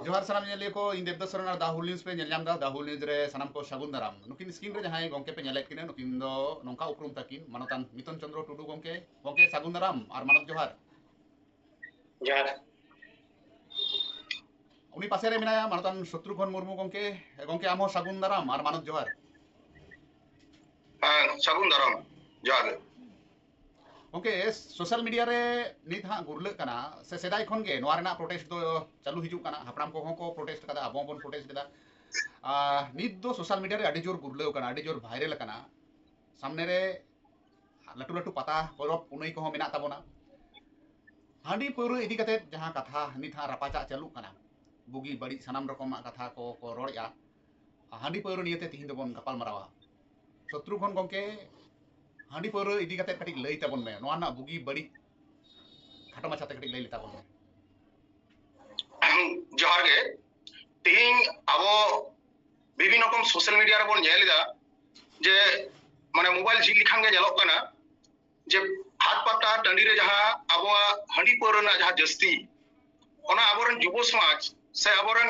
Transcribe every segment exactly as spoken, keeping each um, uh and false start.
ᱡᱚᱦᱟᱨ ᱥᱟᱱᱟᱢ ᱧᱮᱧᱮᱞᱤᱭᱟᱹ ᱠᱚ, ᱤᱧ ᱫᱮᱵᱫᱟᱥ ᱥᱚᱨᱮᱱ ᱟᱨ ᱫᱟ ᱦᱩᱞ ᱱᱤᱭᱩᱡᱽ ᱯᱮ ᱧᱮᱞ ᱧᱟᱢ ᱮᱫᱟ᱾ ᱫᱟ ᱦᱩᱞ ᱱᱤᱭᱩᱡᱽ ᱨᱮ ᱥᱟᱱᱟᱢ ᱠᱚ ᱥᱟᱹᱜᱩᱱ ᱫᱟᱨᱟᱢ᱾ ᱱᱩᱠᱤᱱ ᱥᱠᱨᱤᱱ ᱨᱮ ᱡᱟᱦᱟᱸᱭ ᱜᱚᱝᱠᱮ ᱯᱮ ᱧᱮᱞᱮᱫ ᱠᱤᱱᱟ, ᱱᱩᱠᱤᱱ ᱫᱚ ᱱᱚᱝᱠᱟ ᱩᱯᱨᱩᱢ ᱛᱟᱹᱠᱤᱱ, ᱢᱟᱱᱚᱛᱟᱱ ᱢᱤᱛᱚᱱ ᱪᱚᱸᱫᱽᱨᱚ ᱴᱩᱰᱩ ᱜᱚᱝᱠᱮ᱾ ᱜᱚᱝᱠᱮ, ᱥᱟᱹᱜᱩᱱ ᱫᱟᱨᱟᱢ ᱟᱨ ᱢᱟᱱᱚᱛ ᱡᱚᱦᱟᱨ᱾ ᱡᱚᱦᱟᱨ᱾ ᱩᱱᱤ ᱯᱟᱥᱮ ᱨᱮ ᱢᱮᱱᱟᱭᱟ ᱢᱟᱱᱚᱛᱟᱱ ᱥᱚᱛᱨᱩᱜᱷᱚᱱ ᱢᱩᱨᱢᱩ ᱜᱚᱝᱠᱮ᱾ ᱜᱚᱝᱠᱮ, ᱟᱢ ᱦᱚᱸ ᱥᱟᱹᱜᱩᱱ ᱫᱟᱨᱟᱢ ᱟᱨ ᱢᱟᱱᱚᱛ ᱡᱚᱦᱟᱨ᱾ ᱦᱮᱸ, ᱥᱟᱹᱜᱩᱱ ᱫᱟᱨᱟᱢ᱾ ᱡᱚᱦᱟᱨ ᱜᱮ᱾ ᱜᱚᱝᱠᱮ, ᱥᱳᱥᱟᱞ ᱢᱤᱰᱤᱭᱟ ᱨᱮ ᱱᱤᱛ ᱦᱟᱸᱜ ᱜᱩᱨᱞᱟᱹᱜ ᱠᱟᱱᱟ, ᱥᱮ ᱥᱮᱫᱟᱭ ᱠᱷᱚᱱ ᱜᱮ ᱱᱚᱣᱟ ᱨᱮᱱᱟᱜ ᱯᱨᱚᱴᱮᱥᱴ ᱫᱚ ᱪᱟᱹᱞᱩ ᱦᱤᱡᱩᱜ ᱠᱟᱱᱟ, ᱦᱟᱯᱲᱟᱢ ᱠᱚᱦᱚᱸ ᱠᱚ ᱯᱨᱚᱴᱮᱥᱴ ᱠᱟᱫᱟ, ᱟᱵᱚ ᱦᱚᱸᱵᱚᱱ ᱯᱨᱚᱴᱮᱥᱴ ᱮᱫᱟ᱾ ᱟᱨ ᱱᱤᱛ ᱫᱚ ᱥᱳᱥᱟᱞ ᱢᱤᱰᱤᱭᱟ ᱨᱮ ᱟᱹᱰᱤ ᱡᱳᱨ ᱜᱩᱨᱞᱟᱹᱣ ᱠᱟᱱᱟ, ᱟᱹᱰᱤ ᱡᱳᱨ ᱵᱷᱟᱭᱨᱟᱞ ᱠᱟᱱᱟ᱾ ᱥᱟᱢᱱᱮ ᱨᱮ ᱞᱟᱹᱴᱩ ᱞᱟᱹᱴᱩ ᱯᱟᱛᱟ ᱯᱚᱨᱚᱵᱽ ᱯᱩᱱᱟᱹᱭ ᱠᱚᱦᱚᱸ ᱢᱮᱱᱟᱜ ᱛᱟᱵᱚᱱᱟ᱾ ᱦᱟᱺᱰᱤ ᱯᱟᱹᱣᱨᱟᱹ ᱤᱫᱤ ᱠᱟᱛᱮ ᱡᱟᱦᱟᱸ ᱠᱟᱛᱷᱟ ᱱᱤᱛ ᱦᱟᱸᱜ ᱨᱟᱯᱟᱪᱟᱜ ᱪᱟᱹᱞᱩᱜ ᱠᱟᱱᱟ, ᱵᱩᱜᱤ ᱵᱟᱹᱲᱤᱡ ᱥᱟᱱᱟᱢ ᱨᱚᱠᱚᱢᱟᱜ ᱠᱟᱛᱷᱟ ᱠᱚ ᱠᱚ ᱨᱚᱲᱮᱫᱼᱟ, ᱦᱟᱺᱰᱤ ᱯᱟᱹᱣᱨᱟᱹ ᱱᱤᱭᱮᱛᱮ ᱛᱤᱦᱤᱧ ᱫᱚᱵᱚᱱ ᱜᱟᱯᱟᱞ ᱢᱟᱨᱟᱣᱟ᱾ ᱥᱚᱛᱨᱩᱜᱷᱚᱱ ᱜᱚᱝᱠᱮ, ᱦᱟᱺᱰᱤ ᱯᱟᱹᱣᱨᱟᱹ ᱤᱫᱤ ᱠᱟᱛᱮ ᱠᱟᱹᱴᱤᱡ ᱞᱟᱹᱭ ᱛᱟᱵᱚᱱ ᱢᱮ, ᱱᱚᱣᱟ ᱨᱮᱱᱟᱜ ᱵᱩᱜᱤ ᱵᱟᱹᱲᱤᱡ ᱠᱷᱟᱴᱚ ᱢᱟᱪᱷᱟᱛᱮ ᱠᱟᱹᱴᱤᱡ ᱞᱟᱹᱭ ᱞᱮ ᱛᱟᱵᱚᱱ ᱢᱮ᱾ ᱡᱚᱦᱟᱨ ᱜᱮ᱾ ᱛᱮᱦᱮᱧ ᱟᱵᱚ ᱵᱤᱵᱷᱤᱱᱱᱚ ᱨᱚᱠᱚᱢ ᱥᱳᱥᱟᱞ ᱢᱤᱰᱤᱭᱟ ᱨᱮᱵᱚᱱ ᱧᱮᱞ ᱮᱫᱟ ᱡᱮ, ᱢᱟᱱᱮ, ᱢᱳᱵᱟᱭᱤᱞ ᱡᱷᱤᱡ ᱞᱮᱠᱷᱟᱱ ᱜᱮ ᱧᱮᱞᱚᱜ ᱠᱟᱱᱟ ᱡᱮ ᱦᱟᱴ ᱯᱟᱛᱟ ᱴᱟᱺᱰᱤ ᱨᱮ ᱡᱟᱦᱟᱸ ᱟᱵᱚᱣᱟᱜ ᱦᱟᱺᱰᱤ ᱯᱟᱹᱣᱨᱟᱹ ᱨᱮᱱᱟᱜ ᱡᱟᱦᱟᱸ ᱡᱟᱹᱥᱛᱤ, ᱚᱱᱟ ᱟᱵᱚᱨᱮᱱ ᱡᱩᱵᱚ ᱥᱚᱢᱟᱡᱽ ᱥᱮ ᱟᱵᱚᱨᱮᱱ,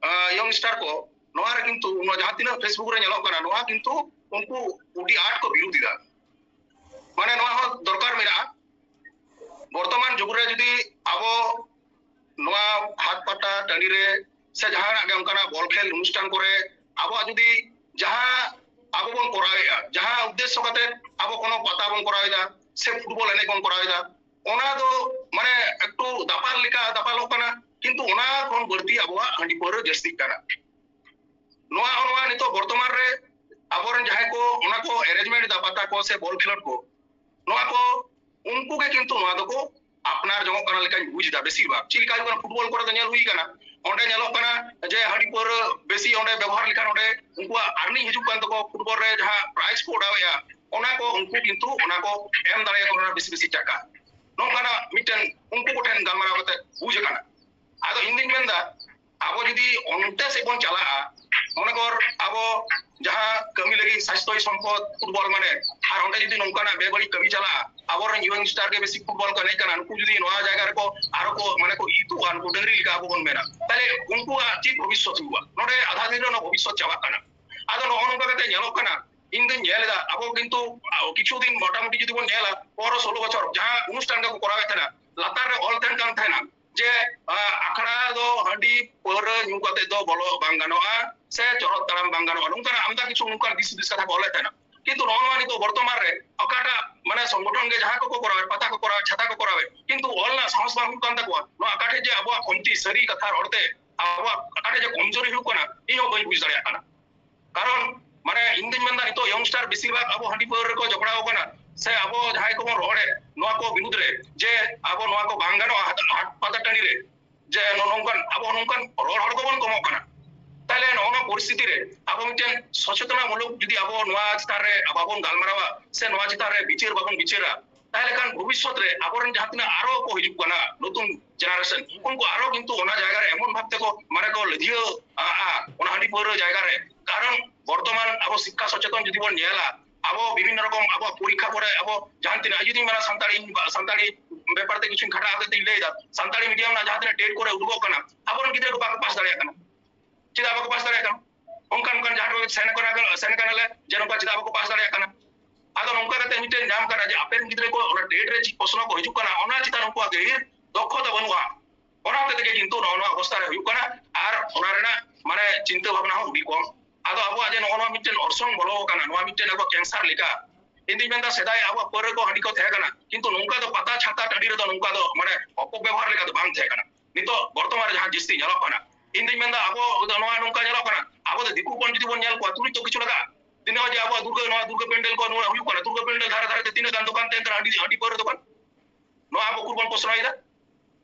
ᱟᱸ, ᱭᱚᱝᱥᱴᱟᱨ ᱠᱚ ᱱᱚᱣᱟ ᱨᱮ ᱠᱤᱱᱛᱩ ᱱᱚᱣᱟ ᱡᱟᱦᱟᱸ ᱛᱤᱱᱟᱹᱜ ᱯᱷᱮᱥᱵᱩᱠ ᱨᱮ ᱧᱮᱞᱚᱜ ᱠᱟᱱᱟ, ᱱᱚᱣᱟ ᱠᱤᱱᱛᱩ ᱩᱱᱠᱩ ᱟᱹᱰᱤ ᱟᱸᱴ ᱠᱚ ᱵᱤᱨᱩᱫ ᱮᱫᱟ᱾ ᱢᱟᱱᱮ, ᱱᱚᱣᱟ ᱦᱚᱸ ᱫᱚᱨᱠᱟᱨ ᱢᱮᱱᱟᱜᱼᱟ᱾ ᱵᱚᱨᱛᱚᱢᱟᱱ ᱡᱩᱜᱽ ᱨᱮ ᱡᱩᱫᱤ ᱟᱵᱚ ᱱᱚᱣᱟ ᱦᱟᱴ ᱯᱟᱛᱟ ᱴᱟᱺᱰᱤ ᱨᱮ ᱥᱮ ᱡᱟᱦᱟᱱᱟᱜ ᱜᱮ ᱚᱱᱠᱟᱱᱟᱜ ᱵᱚᱞ ᱠᱷᱮᱞ ᱚᱱᱩᱥᱴᱷᱟᱱ ᱠᱚᱨᱮ ᱟᱵᱚᱣᱟᱜ ᱡᱩᱫᱤ ᱡᱟᱦᱟᱸ ᱟᱵᱚ ᱵᱚᱱ ᱠᱚᱨᱟᱣᱮᱫᱼᱟ, ᱡᱟᱦᱟᱸ ᱩᱫᱽᱫᱮᱥᱥᱚ ᱠᱟᱛᱮ ᱟᱵᱚ ᱠᱳᱱᱳ ᱯᱟᱛᱟ ᱵᱚᱱ ᱠᱚᱨᱟᱣᱮᱫᱟ ᱥᱮ ᱯᱷᱩᱴᱵᱚᱞ ᱮᱱᱮᱡ ᱵᱚᱱ ᱠᱚᱨᱟᱣᱮᱫᱟ, ᱚᱱᱟ ᱫᱚ ᱢᱟᱱᱮ ᱮᱠᱴᱩ ᱫᱟᱯᱟᱞ ᱞᱮᱠᱟ ᱫᱟᱯᱟᱞᱚᱜ ᱠᱟᱱᱟ, ᱠᱤᱱᱛᱩ ᱚᱱᱟ ᱠᱷᱚᱱ ᱵᱟᱹᱲᱛᱤ ᱟᱵᱚᱣᱟᱜ ᱦᱟᱺᱰᱤ ᱯᱟᱹᱣᱨᱟᱹ ᱡᱟᱹᱥᱛᱤᱜ ᱠᱟᱱᱟ᱾ ᱱᱚᱣᱟ, ᱱᱚᱣᱟ ᱱᱤᱛᱚᱜ ᱵᱚᱨᱛᱚᱢᱟᱱ ᱨᱮ ᱟᱵᱚᱨᱮᱱ ᱡᱟᱦᱟᱸᱭ ᱠᱚ ᱚᱱᱟ ᱠᱚ ᱮᱨᱮᱧᱡᱽᱢᱮᱱᱴ ᱮᱫᱟ, ᱯᱟᱛᱟ ᱠᱚ ᱥᱮ ᱵᱚᱞ ᱠᱷᱮᱞᱳᱰ ᱠᱚ, ᱱᱚᱣᱟ ᱠᱚ ᱩᱱᱠᱩ ᱜᱮ ᱠᱤᱱᱛᱩ ᱱᱚᱣᱟ ᱫᱚᱠᱚ ᱟᱯᱱᱟᱨ ᱡᱚᱝᱚᱜ ᱠᱟᱱᱟ ᱞᱮᱠᱟᱧ ᱵᱩᱡᱽ ᱮᱫᱟ᱾ ᱵᱮᱥᱤᱨ ᱵᱷᱟᱜᱽ ᱪᱮᱫ ᱞᱮᱠᱟ ᱦᱩᱭᱩᱜ ᱠᱟᱱᱟ, ᱯᱷᱩᱴᱵᱚᱞ ᱠᱚᱨᱮ ᱫᱚ ᱧᱮᱞ ᱦᱩᱭ ᱠᱟᱱᱟ, ᱚᱸᱰᱮ ᱧᱮᱞᱚᱜ ᱠᱟᱱᱟ ᱡᱮ ᱦᱟᱺᱰᱤ ᱯᱟᱹᱣᱨᱟᱹ ᱵᱮᱥᱤ ᱚᱸᱰᱮ ᱵᱮᱵᱚᱦᱟᱨ ᱞᱮᱠᱷᱟᱱ ᱚᱸᱰᱮ ᱩᱱᱠᱩᱣᱟᱜ ᱟᱨᱱᱤᱝ ᱦᱤᱡᱩᱜ ᱠᱟᱱ ᱛᱟᱠᱚᱣᱟ, ᱯᱷᱩᱴᱵᱚᱞ ᱨᱮ ᱡᱟᱦᱟᱸ ᱯᱨᱟᱭᱤᱡᱽ ᱠᱚ ᱚᱰᱟᱣᱮᱜᱼᱟ, ᱚᱱᱟ ᱠᱚ ᱩᱱᱠᱩ ᱠᱤᱱᱛᱩ ᱚᱱᱟ ᱠᱚ ᱮᱢ ᱫᱟᱲᱮᱭᱟᱠᱚ ᱠᱟᱱᱟ ᱵᱮᱥᱤ ᱵᱮᱥᱤ ᱴᱟᱠᱟ᱾ ᱱᱚᱝᱠᱟᱱᱟᱜ ᱢᱤᱫᱴᱮᱱ ᱩᱱᱠᱩ ᱠᱚᱴᱷᱮᱱ ᱜᱟᱞᱢᱟᱨᱟᱣ ᱠᱟᱛᱮ ᱵᱩᱡᱽ ᱟᱠᱟᱱᱟ᱾ ᱟᱫᱚ ᱤᱧ ᱫᱩᱧ ᱢᱮᱱᱫᱟ, ᱟᱵᱚ ᱡᱩᱫᱤ ᱚᱱᱛᱮ ᱥᱮᱫ ᱵᱚᱱ ᱪᱟᱞᱟᱜᱼᱟ, ᱢᱚᱱᱮ ᱠᱚᱨ ᱟᱵᱚ ᱡᱟᱦᱟᱸ ᱠᱟᱹᱢᱤ ᱞᱟᱹᱜᱤᱫ ᱥᱟᱥᱛᱷᱚᱭ ᱥᱚᱢᱯᱚᱫ ᱯᱷᱩᱴᱵᱚᱞ ᱢᱟᱱᱮ, ᱟᱨ ᱚᱸᱰᱮ ᱡᱩᱫᱤ ᱱᱚᱝᱠᱟᱱᱟᱜ ᱵᱮᱵᱟᱹᱲᱤᱡ ᱠᱟᱹᱢᱤ ᱪᱟᱞᱟᱜᱼᱟ, ᱟᱵᱚᱨᱮᱱ ᱭᱩᱣᱟ ᱭᱚᱝᱥᱴᱟᱨ ᱜᱮ ᱵᱮᱥᱤ ᱯᱷᱩᱴᱵᱚᱞ ᱠᱚ ᱮᱱᱮᱡ ᱠᱟᱱᱟ, ᱱᱩᱠᱩ ᱡᱩᱫᱤ ᱱᱚᱣᱟ ᱡᱟᱭᱜᱟ ᱨᱮᱠᱚ ᱟᱨᱚ ᱠᱚ ᱢᱟᱱᱮ ᱠᱚ ᱤᱛᱩᱜᱼᱟ, ᱱᱩᱠᱩ ᱰᱟᱹᱝᱨᱤ ᱞᱮᱠᱟ ᱟᱵᱚ ᱵᱚᱱ ᱢᱮᱱᱟ, ᱛᱟᱦᱞᱮ ᱩᱱᱠᱩᱣᱟᱜ ᱪᱮᱫ ᱵᱷᱚᱵᱤᱥᱥᱚᱛ ᱦᱩᱭᱩᱜᱼᱟ? ᱱᱚᱰᱮ ᱟᱫᱷᱟ ᱫᱤᱱ ᱨᱮ ᱚᱱᱟ ᱵᱷᱚᱵᱤᱥᱥᱚᱛ ᱪᱟᱵᱟᱜ ᱠᱟᱱᱟ᱾ ᱟᱫᱚ ᱱᱚᱜᱼᱚ ᱱᱚᱝᱠᱟ ᱠᱟᱛᱮ ᱧᱮᱞᱚᱜ ᱠᱟᱱᱟ, ᱤᱧ ᱫᱩᱧ ᱧᱮᱞ ᱮᱫᱟ, ᱟᱵᱚ ᱠᱤᱱᱛᱩ ᱠᱤᱪᱷᱩ ᱫᱤᱱ ᱢᱚᱴᱟᱢᱩᱴᱤ ᱡᱩᱫᱤ ᱵᱚᱱ ᱧᱮᱞᱟ, ᱯᱚᱱᱨᱚ ᱥᱳᱞᱳ ᱵᱚᱪᱷᱚᱨ ᱡᱟᱦᱟᱸ ᱚᱱᱩᱥᱴᱷᱟᱱ ᱠᱚᱠᱚ ᱠᱚᱨᱟᱣᱮᱫ ᱛᱟᱦᱮᱱᱟ, ᱞᱟᱛᱟᱨ ᱨᱮ ᱚᱞ ᱛᱟᱦᱮᱱ ᱠᱟᱱ ᱛᱟᱦᱮᱱᱟ ᱡᱮ ᱟᱠᱷᱲᱟ ᱫᱚ ᱦᱟᱺᱰᱤ ᱯᱟᱹᱣᱨᱟᱹ ᱧᱩ ᱠᱟᱛᱮ ᱫᱚ ᱵᱚᱞᱚ ᱵᱟᱝ ᱜᱟᱱᱚᱜᱼᱟ ᱥᱮ ᱪᱚᱨᱚᱠ ᱛᱟᱲᱟᱢ ᱵᱟᱝ ᱜᱟᱱᱚᱜᱼᱟ, ᱱᱚᱝᱠᱟᱱᱟᱜ ᱟᱢᱫᱟ ᱠᱤᱪᱷᱩ ᱱᱚᱝᱠᱟᱱ ᱫᱤᱥ ᱦᱩᱫᱤᱥ ᱠᱟᱛᱷᱟ ᱠᱚ ᱚᱞᱮᱫ ᱛᱟᱦᱮᱱᱟ᱾ ᱠᱤᱱᱛᱩ ᱱᱚᱜᱼᱚ ᱱᱚᱣᱟ ᱱᱤᱛᱚᱜ ᱵᱚᱨᱛᱚᱢᱟᱱ ᱨᱮ ᱚᱠᱟᱴᱟᱜ ᱢᱟᱱᱮ ᱥᱚᱝᱜᱚᱴᱷᱚᱱ ᱜᱮ ᱡᱟᱦᱟᱸ ᱠᱚᱠᱚ ᱠᱚᱨᱟᱣᱮᱫ, ᱯᱟᱛᱟ ᱠᱚ ᱠᱚᱨᱟᱣᱮᱫ, ᱪᱷᱟᱛᱟ ᱠᱚ ᱠᱚᱨᱟᱣᱮᱫ, ᱠᱤᱱᱛᱩ ᱚᱞ ᱨᱮᱱᱟᱜ ᱥᱟᱦᱚᱥ ᱵᱟᱝ ᱦᱩᱭᱩᱜ ᱠᱟᱱ ᱛᱟᱠᱚᱣᱟ᱾ ᱱᱚᱣᱟ ᱚᱠᱟᱴᱷᱮᱡ ᱡᱮ ᱟᱵᱚᱣᱟᱜ ᱠᱚᱢᱛᱤ, ᱥᱟᱹᱨᱤ ᱠᱟᱛᱷᱟ ᱨᱚᱲᱛᱮ ᱟᱵᱚᱣᱟᱜ ᱚᱠᱟᱴᱷᱮᱡ ᱡᱮ ᱠᱚᱢᱡᱳᱨᱤ ᱦᱩᱭᱩᱜ ᱠᱟᱱᱟ, ᱤᱧ ᱦᱚᱸ ᱵᱟᱹᱧ ᱵᱩᱡᱽ ᱫᱟᱲᱮᱭᱟᱜ ᱠᱟᱱᱟ᱾ ᱠᱟᱨᱚᱱ ᱢᱟᱱᱮ ᱤᱧ ᱫᱩᱧ ᱢᱮᱱᱫᱟ, ᱱᱤᱛᱚᱜ ᱭᱚᱝᱥᱴᱟᱨ ᱵᱮᱥᱤᱨ ᱵᱷᱟᱜᱽ ᱟᱵᱚ ᱦᱟᱺᱰᱤ ᱯᱟᱹᱣᱨᱟᱹ ᱨᱮᱠᱚ ᱡᱚᱯᱲᱟᱣ ᱠᱟᱱᱟ, ᱥᱮ ᱟᱵᱚ ᱡᱟᱦᱟᱸᱭ ᱠᱚᱵᱚᱱ ᱨᱚᱲᱮᱫ ᱱᱚᱣᱟ ᱠᱚ ᱵᱤᱨᱩᱫᱽ ᱨᱮ, ᱡᱮ ᱟᱵᱚ ᱱᱚᱣᱟ ᱠᱚ ᱵᱟᱝ ᱜᱟᱱᱚᱜᱼᱟ ᱦᱟᱴ, ᱦᱟᱴ ᱯᱟᱛᱟ ᱴᱟᱺᱰᱤ ᱨᱮ, ᱡᱮ ᱱᱚ-, ᱱᱚᱝᱠᱟᱱ ᱟᱵᱚ ᱱᱚᱝᱠᱟᱱ ᱨᱚᱲ ᱦᱚᱲ ᱠᱚᱵᱚᱱ ᱠᱚᱢᱚᱜ ᱠᱟᱱᱟ᱾ ᱛᱟᱦᱞᱮ ᱱᱚᱜᱼᱚ ᱱᱚᱣᱟ ᱯᱚᱨᱤᱥᱛᱷᱤᱛᱤ ᱨᱮ ᱟᱵᱚ ᱢᱤᱫᱴᱮᱱ ᱥᱚᱪᱮᱛᱚᱱᱟ ᱢᱩᱞᱚᱠ ᱡᱩᱫᱤ ᱟᱵᱚ ᱱᱚᱣᱟ ᱪᱮᱛᱟᱱ ᱨᱮ ᱵᱟᱵᱚᱱ ᱜᱟᱞᱢᱟᱨᱟᱣᱟ ᱥᱮ ᱱᱚᱣᱟ ᱪᱮᱛᱟᱱ ᱨᱮ ᱵᱤᱪᱟᱹᱨ ᱵᱟᱵᱚᱱ ᱵᱤᱪᱟᱹᱨᱟ, ᱛᱟᱦᱞᱮ ᱠᱷᱟᱱ ᱵᱷᱚᱵᱤᱥᱥᱚᱛ ᱨᱮ ᱟᱵᱚᱨᱮᱱ ᱡᱟᱦᱟᱸ ᱛᱤᱱᱟᱹᱜ ᱟᱨᱚ ᱠᱚ ᱦᱤᱡᱩᱜ ᱠᱟᱱᱟ ᱱᱚᱛᱩᱱ ᱡᱮᱱᱟᱨᱮᱥᱚᱱ, ᱩᱱᱠᱩ ᱟᱨᱚ ᱠᱤᱱᱛᱩ ᱚᱱᱟ ᱡᱟᱭᱜᱟ ᱨᱮ ᱮᱢᱚᱱ ᱵᱷᱟᱵ ᱛᱮᱠᱚ ᱢᱟᱱᱮ ᱠᱚ ᱞᱟᱹᱫᱷᱤᱭᱟᱹ ᱟᱜᱼᱟ ᱚᱱᱟ ᱦᱟᱺᱰᱤ ᱯᱟᱹᱣᱨᱟᱹ ᱡᱟᱭᱜᱟ ᱨᱮ᱾ ᱠᱟᱨᱚᱱ ᱵᱚᱨᱛᱚᱢᱟᱱ ᱟᱵᱚ ᱥᱤᱠᱠᱷᱟ ᱥᱚᱪᱮᱛᱚᱱ ᱡᱩᱫᱤ ᱵᱚᱱ ᱧᱮᱞᱟ, ᱟᱵᱚ ᱵᱤᱵᱷᱤᱱᱱᱚ ᱨᱚᱠᱚᱢ ᱟᱵᱚ ᱯᱚᱨᱤᱠᱠᱷᱟ ᱠᱚᱨᱮ ᱟᱵᱚ ᱡᱟᱦᱟᱸ ᱛᱤᱱᱟᱹᱜ, ᱡᱩᱫᱤ ᱢᱮᱱᱟ ᱥᱟᱱᱛᱟᱲᱤ, ᱥᱟᱱᱛᱟᱲᱤ ᱵᱮᱯᱟᱨ ᱛᱮ ᱠᱤᱪᱷᱩᱧ ᱠᱷᱟᱴᱟ ᱠᱟᱛᱮ ᱤᱧ ᱞᱟᱹᱭ ᱮᱫᱟ, ᱥᱟᱱᱛᱟᱲᱤ ᱢᱤᱰᱤᱭᱟᱢ ᱨᱮᱱᱟᱜ ᱡᱟᱦᱟᱸ ᱛᱤᱱᱟᱹᱜ ᱴᱮᱴ ᱠᱚᱨᱮ ᱩᱰᱩᱠᱚᱜ ᱠᱟᱱᱟ, ᱟᱵᱚᱨᱮᱱ ᱜᱤᱫᱽᱨᱟᱹ ᱠᱚ ᱵᱟᱠᱚ ᱯᱟᱥ ᱫᱟᱲᱮᱭᱟᱜ ᱠᱟᱱᱟ᱾ ᱪᱮᱫᱟᱜ ᱵᱟᱠᱚ ᱯᱟᱥ ᱫᱟᱲᱮᱭᱟᱜ ᱠᱟᱱᱟ? ᱚᱱᱠᱟᱱ ᱚᱱᱠᱟᱱ ᱡᱟᱦᱟᱸ ᱠᱚ ᱥᱮᱱ ᱠᱟᱱᱟ, ᱥᱮᱱ ᱠᱟᱱᱟᱞᱮ ᱡᱮ ᱱᱚᱝᱠᱟ ᱪᱮᱫᱟᱜ ᱵᱟᱠᱚ ᱯᱟᱥ ᱫᱟᱲᱮᱭᱟᱜ ᱠᱟᱱᱟ? ᱟᱫᱚ ᱱᱚᱝᱠᱟ ᱠᱟᱛᱮ ᱢᱤᱫᱴᱮᱱ ᱧᱟᱢ ᱠᱟᱱᱟ ᱡᱮ ᱟᱯᱮᱨᱮᱱ ᱜᱤᱫᱽᱨᱟᱹ ᱠᱚ ᱚᱱᱟ ᱴᱮᱴ ᱨᱮ ᱪᱮᱫ ᱯᱨᱚᱥᱱᱚ ᱠᱚ ᱦᱤᱡᱩᱜ ᱠᱟᱱᱟ, ᱚᱱᱟ ᱪᱮᱛᱟᱱ ᱩᱱᱠᱩᱣᱟᱜ ᱜᱟᱹᱦᱤᱨ ᱫᱚᱠᱷᱚᱛᱟ ᱵᱟᱹᱱᱩᱜᱼᱟ᱾ ᱚᱱᱟ ᱦᱚᱛᱮ ᱛᱮᱜᱮ ᱠᱤᱱᱛᱩ ᱱᱚᱜᱼᱚ ᱱᱚᱣᱟ ᱚᱵᱚᱥᱛᱷᱟ ᱨᱮ ᱦᱩᱭᱩᱜ ᱠᱟᱱᱟ᱾ ᱟᱨ ᱚᱱᱟ ᱨᱮᱱᱟᱜ ᱢᱟᱱᱮ ᱪᱤᱱᱛᱟᱹ ᱵᱷᱟᱵᱽᱱᱟ ᱦᱚᱸ ᱟᱹᱰᱤ ᱠᱚᱢ᱾ ᱟᱫᱚ ᱟᱵᱚᱣᱟᱜ ᱡᱮ ᱱᱚᱜᱼᱚ ᱱᱚᱣᱟ ᱢᱤᱫᱴᱮᱱ ᱚᱨᱥᱚᱝ ᱵᱚᱞᱚ ᱟᱠᱟᱱᱟ, ᱱᱚᱣᱟ ᱢᱤᱫᱴᱮᱱ ᱟᱵᱚ ᱠᱮᱱᱥᱟᱨ ᱞᱮᱠᱟ᱾ ᱤᱧ ᱫᱩᱧ ᱢᱮᱱᱫᱟ, ᱥᱮᱫᱟᱭ ᱟᱵᱚᱣᱟᱜ ᱯᱟᱹᱣᱨᱟᱹ ᱠᱚ ᱦᱟᱺᱰᱤ ᱠᱚ ᱛᱟᱦᱮᱸ ᱠᱟᱱᱟ, ᱠᱤᱱᱛᱩ ᱱᱚᱝᱠᱟ ᱫᱚ ᱯᱟᱛᱟ ᱪᱷᱟᱛᱟ ᱴᱟᱺᱰᱤ ᱨᱮᱫᱚ ᱱᱚᱝᱠᱟ ᱫᱚ ᱢᱟᱱᱮ ᱚᱯᱚᱵᱮᱵᱚᱦᱟᱨ ᱞᱮᱠᱟ ᱫᱚ ᱵᱟᱝ ᱛᱟᱦᱮᱸ ᱠᱟᱱᱟ᱾ ᱱᱤᱛᱚᱜ ᱵᱚᱨᱛᱚᱢᱟᱱ ᱨᱮ ᱡᱟᱦᱟᱸ ᱡᱟᱹᱥᱛᱤ ᱧᱮᱞᱚᱜ ᱠᱟᱱᱟ, ᱤᱧ ᱫᱩᱧ ᱢᱮᱱᱫᱟ ᱟᱵᱚ ᱫᱚ ᱱᱚᱣᱟ ᱱᱚᱝᱠᱟ ᱧᱮᱞᱚᱜ ᱠᱟᱱᱟ, ᱟᱵᱚ ᱫᱚ ᱫᱤᱠᱩ ᱦᱚᱯᱚᱱ ᱡᱩᱫᱤ ᱵᱚᱱ ᱧᱮᱞ ᱠᱚᱣᱟ, ᱛᱩᱞᱩᱡ ᱫᱚ ᱠᱤᱪᱷᱩ ᱞᱟᱜᱟᱜᱼᱟ᱾ ᱛᱤᱱᱟᱹᱜ ᱡᱮ ᱟᱵᱚᱣᱟᱜ ᱫᱩᱨᱜᱟᱹ, ᱱᱚᱣᱟ ᱫᱩᱨᱜᱟᱹ ᱯᱮᱱᱰᱮᱞ ᱠᱚ ᱱᱚᱣᱟ ᱦᱩᱭᱩᱜ ᱠᱟᱱᱟ, ᱫᱩᱨᱜᱟᱹ ᱯᱮᱱᱰᱮᱞ ᱫᱷᱟᱨᱮ ᱫᱷᱟᱨᱮ ᱛᱮ ᱛᱤᱱᱟᱹᱜ ᱜᱟᱱ ᱫᱚᱠᱟᱱ ᱛᱟᱦᱮᱱ ᱠᱟᱱᱟ, ᱦᱟᱺᱰᱤ, ᱦᱟᱺᱰᱤ ᱯᱟᱹᱣᱨᱟᱹ ᱫᱚᱠᱟᱱ? ᱱᱚᱣᱟ ᱟᱵᱚ ᱩᱠᱩᱨ ᱵᱚᱱ ᱯᱨᱚᱥᱱᱚᱭᱮᱫᱟ?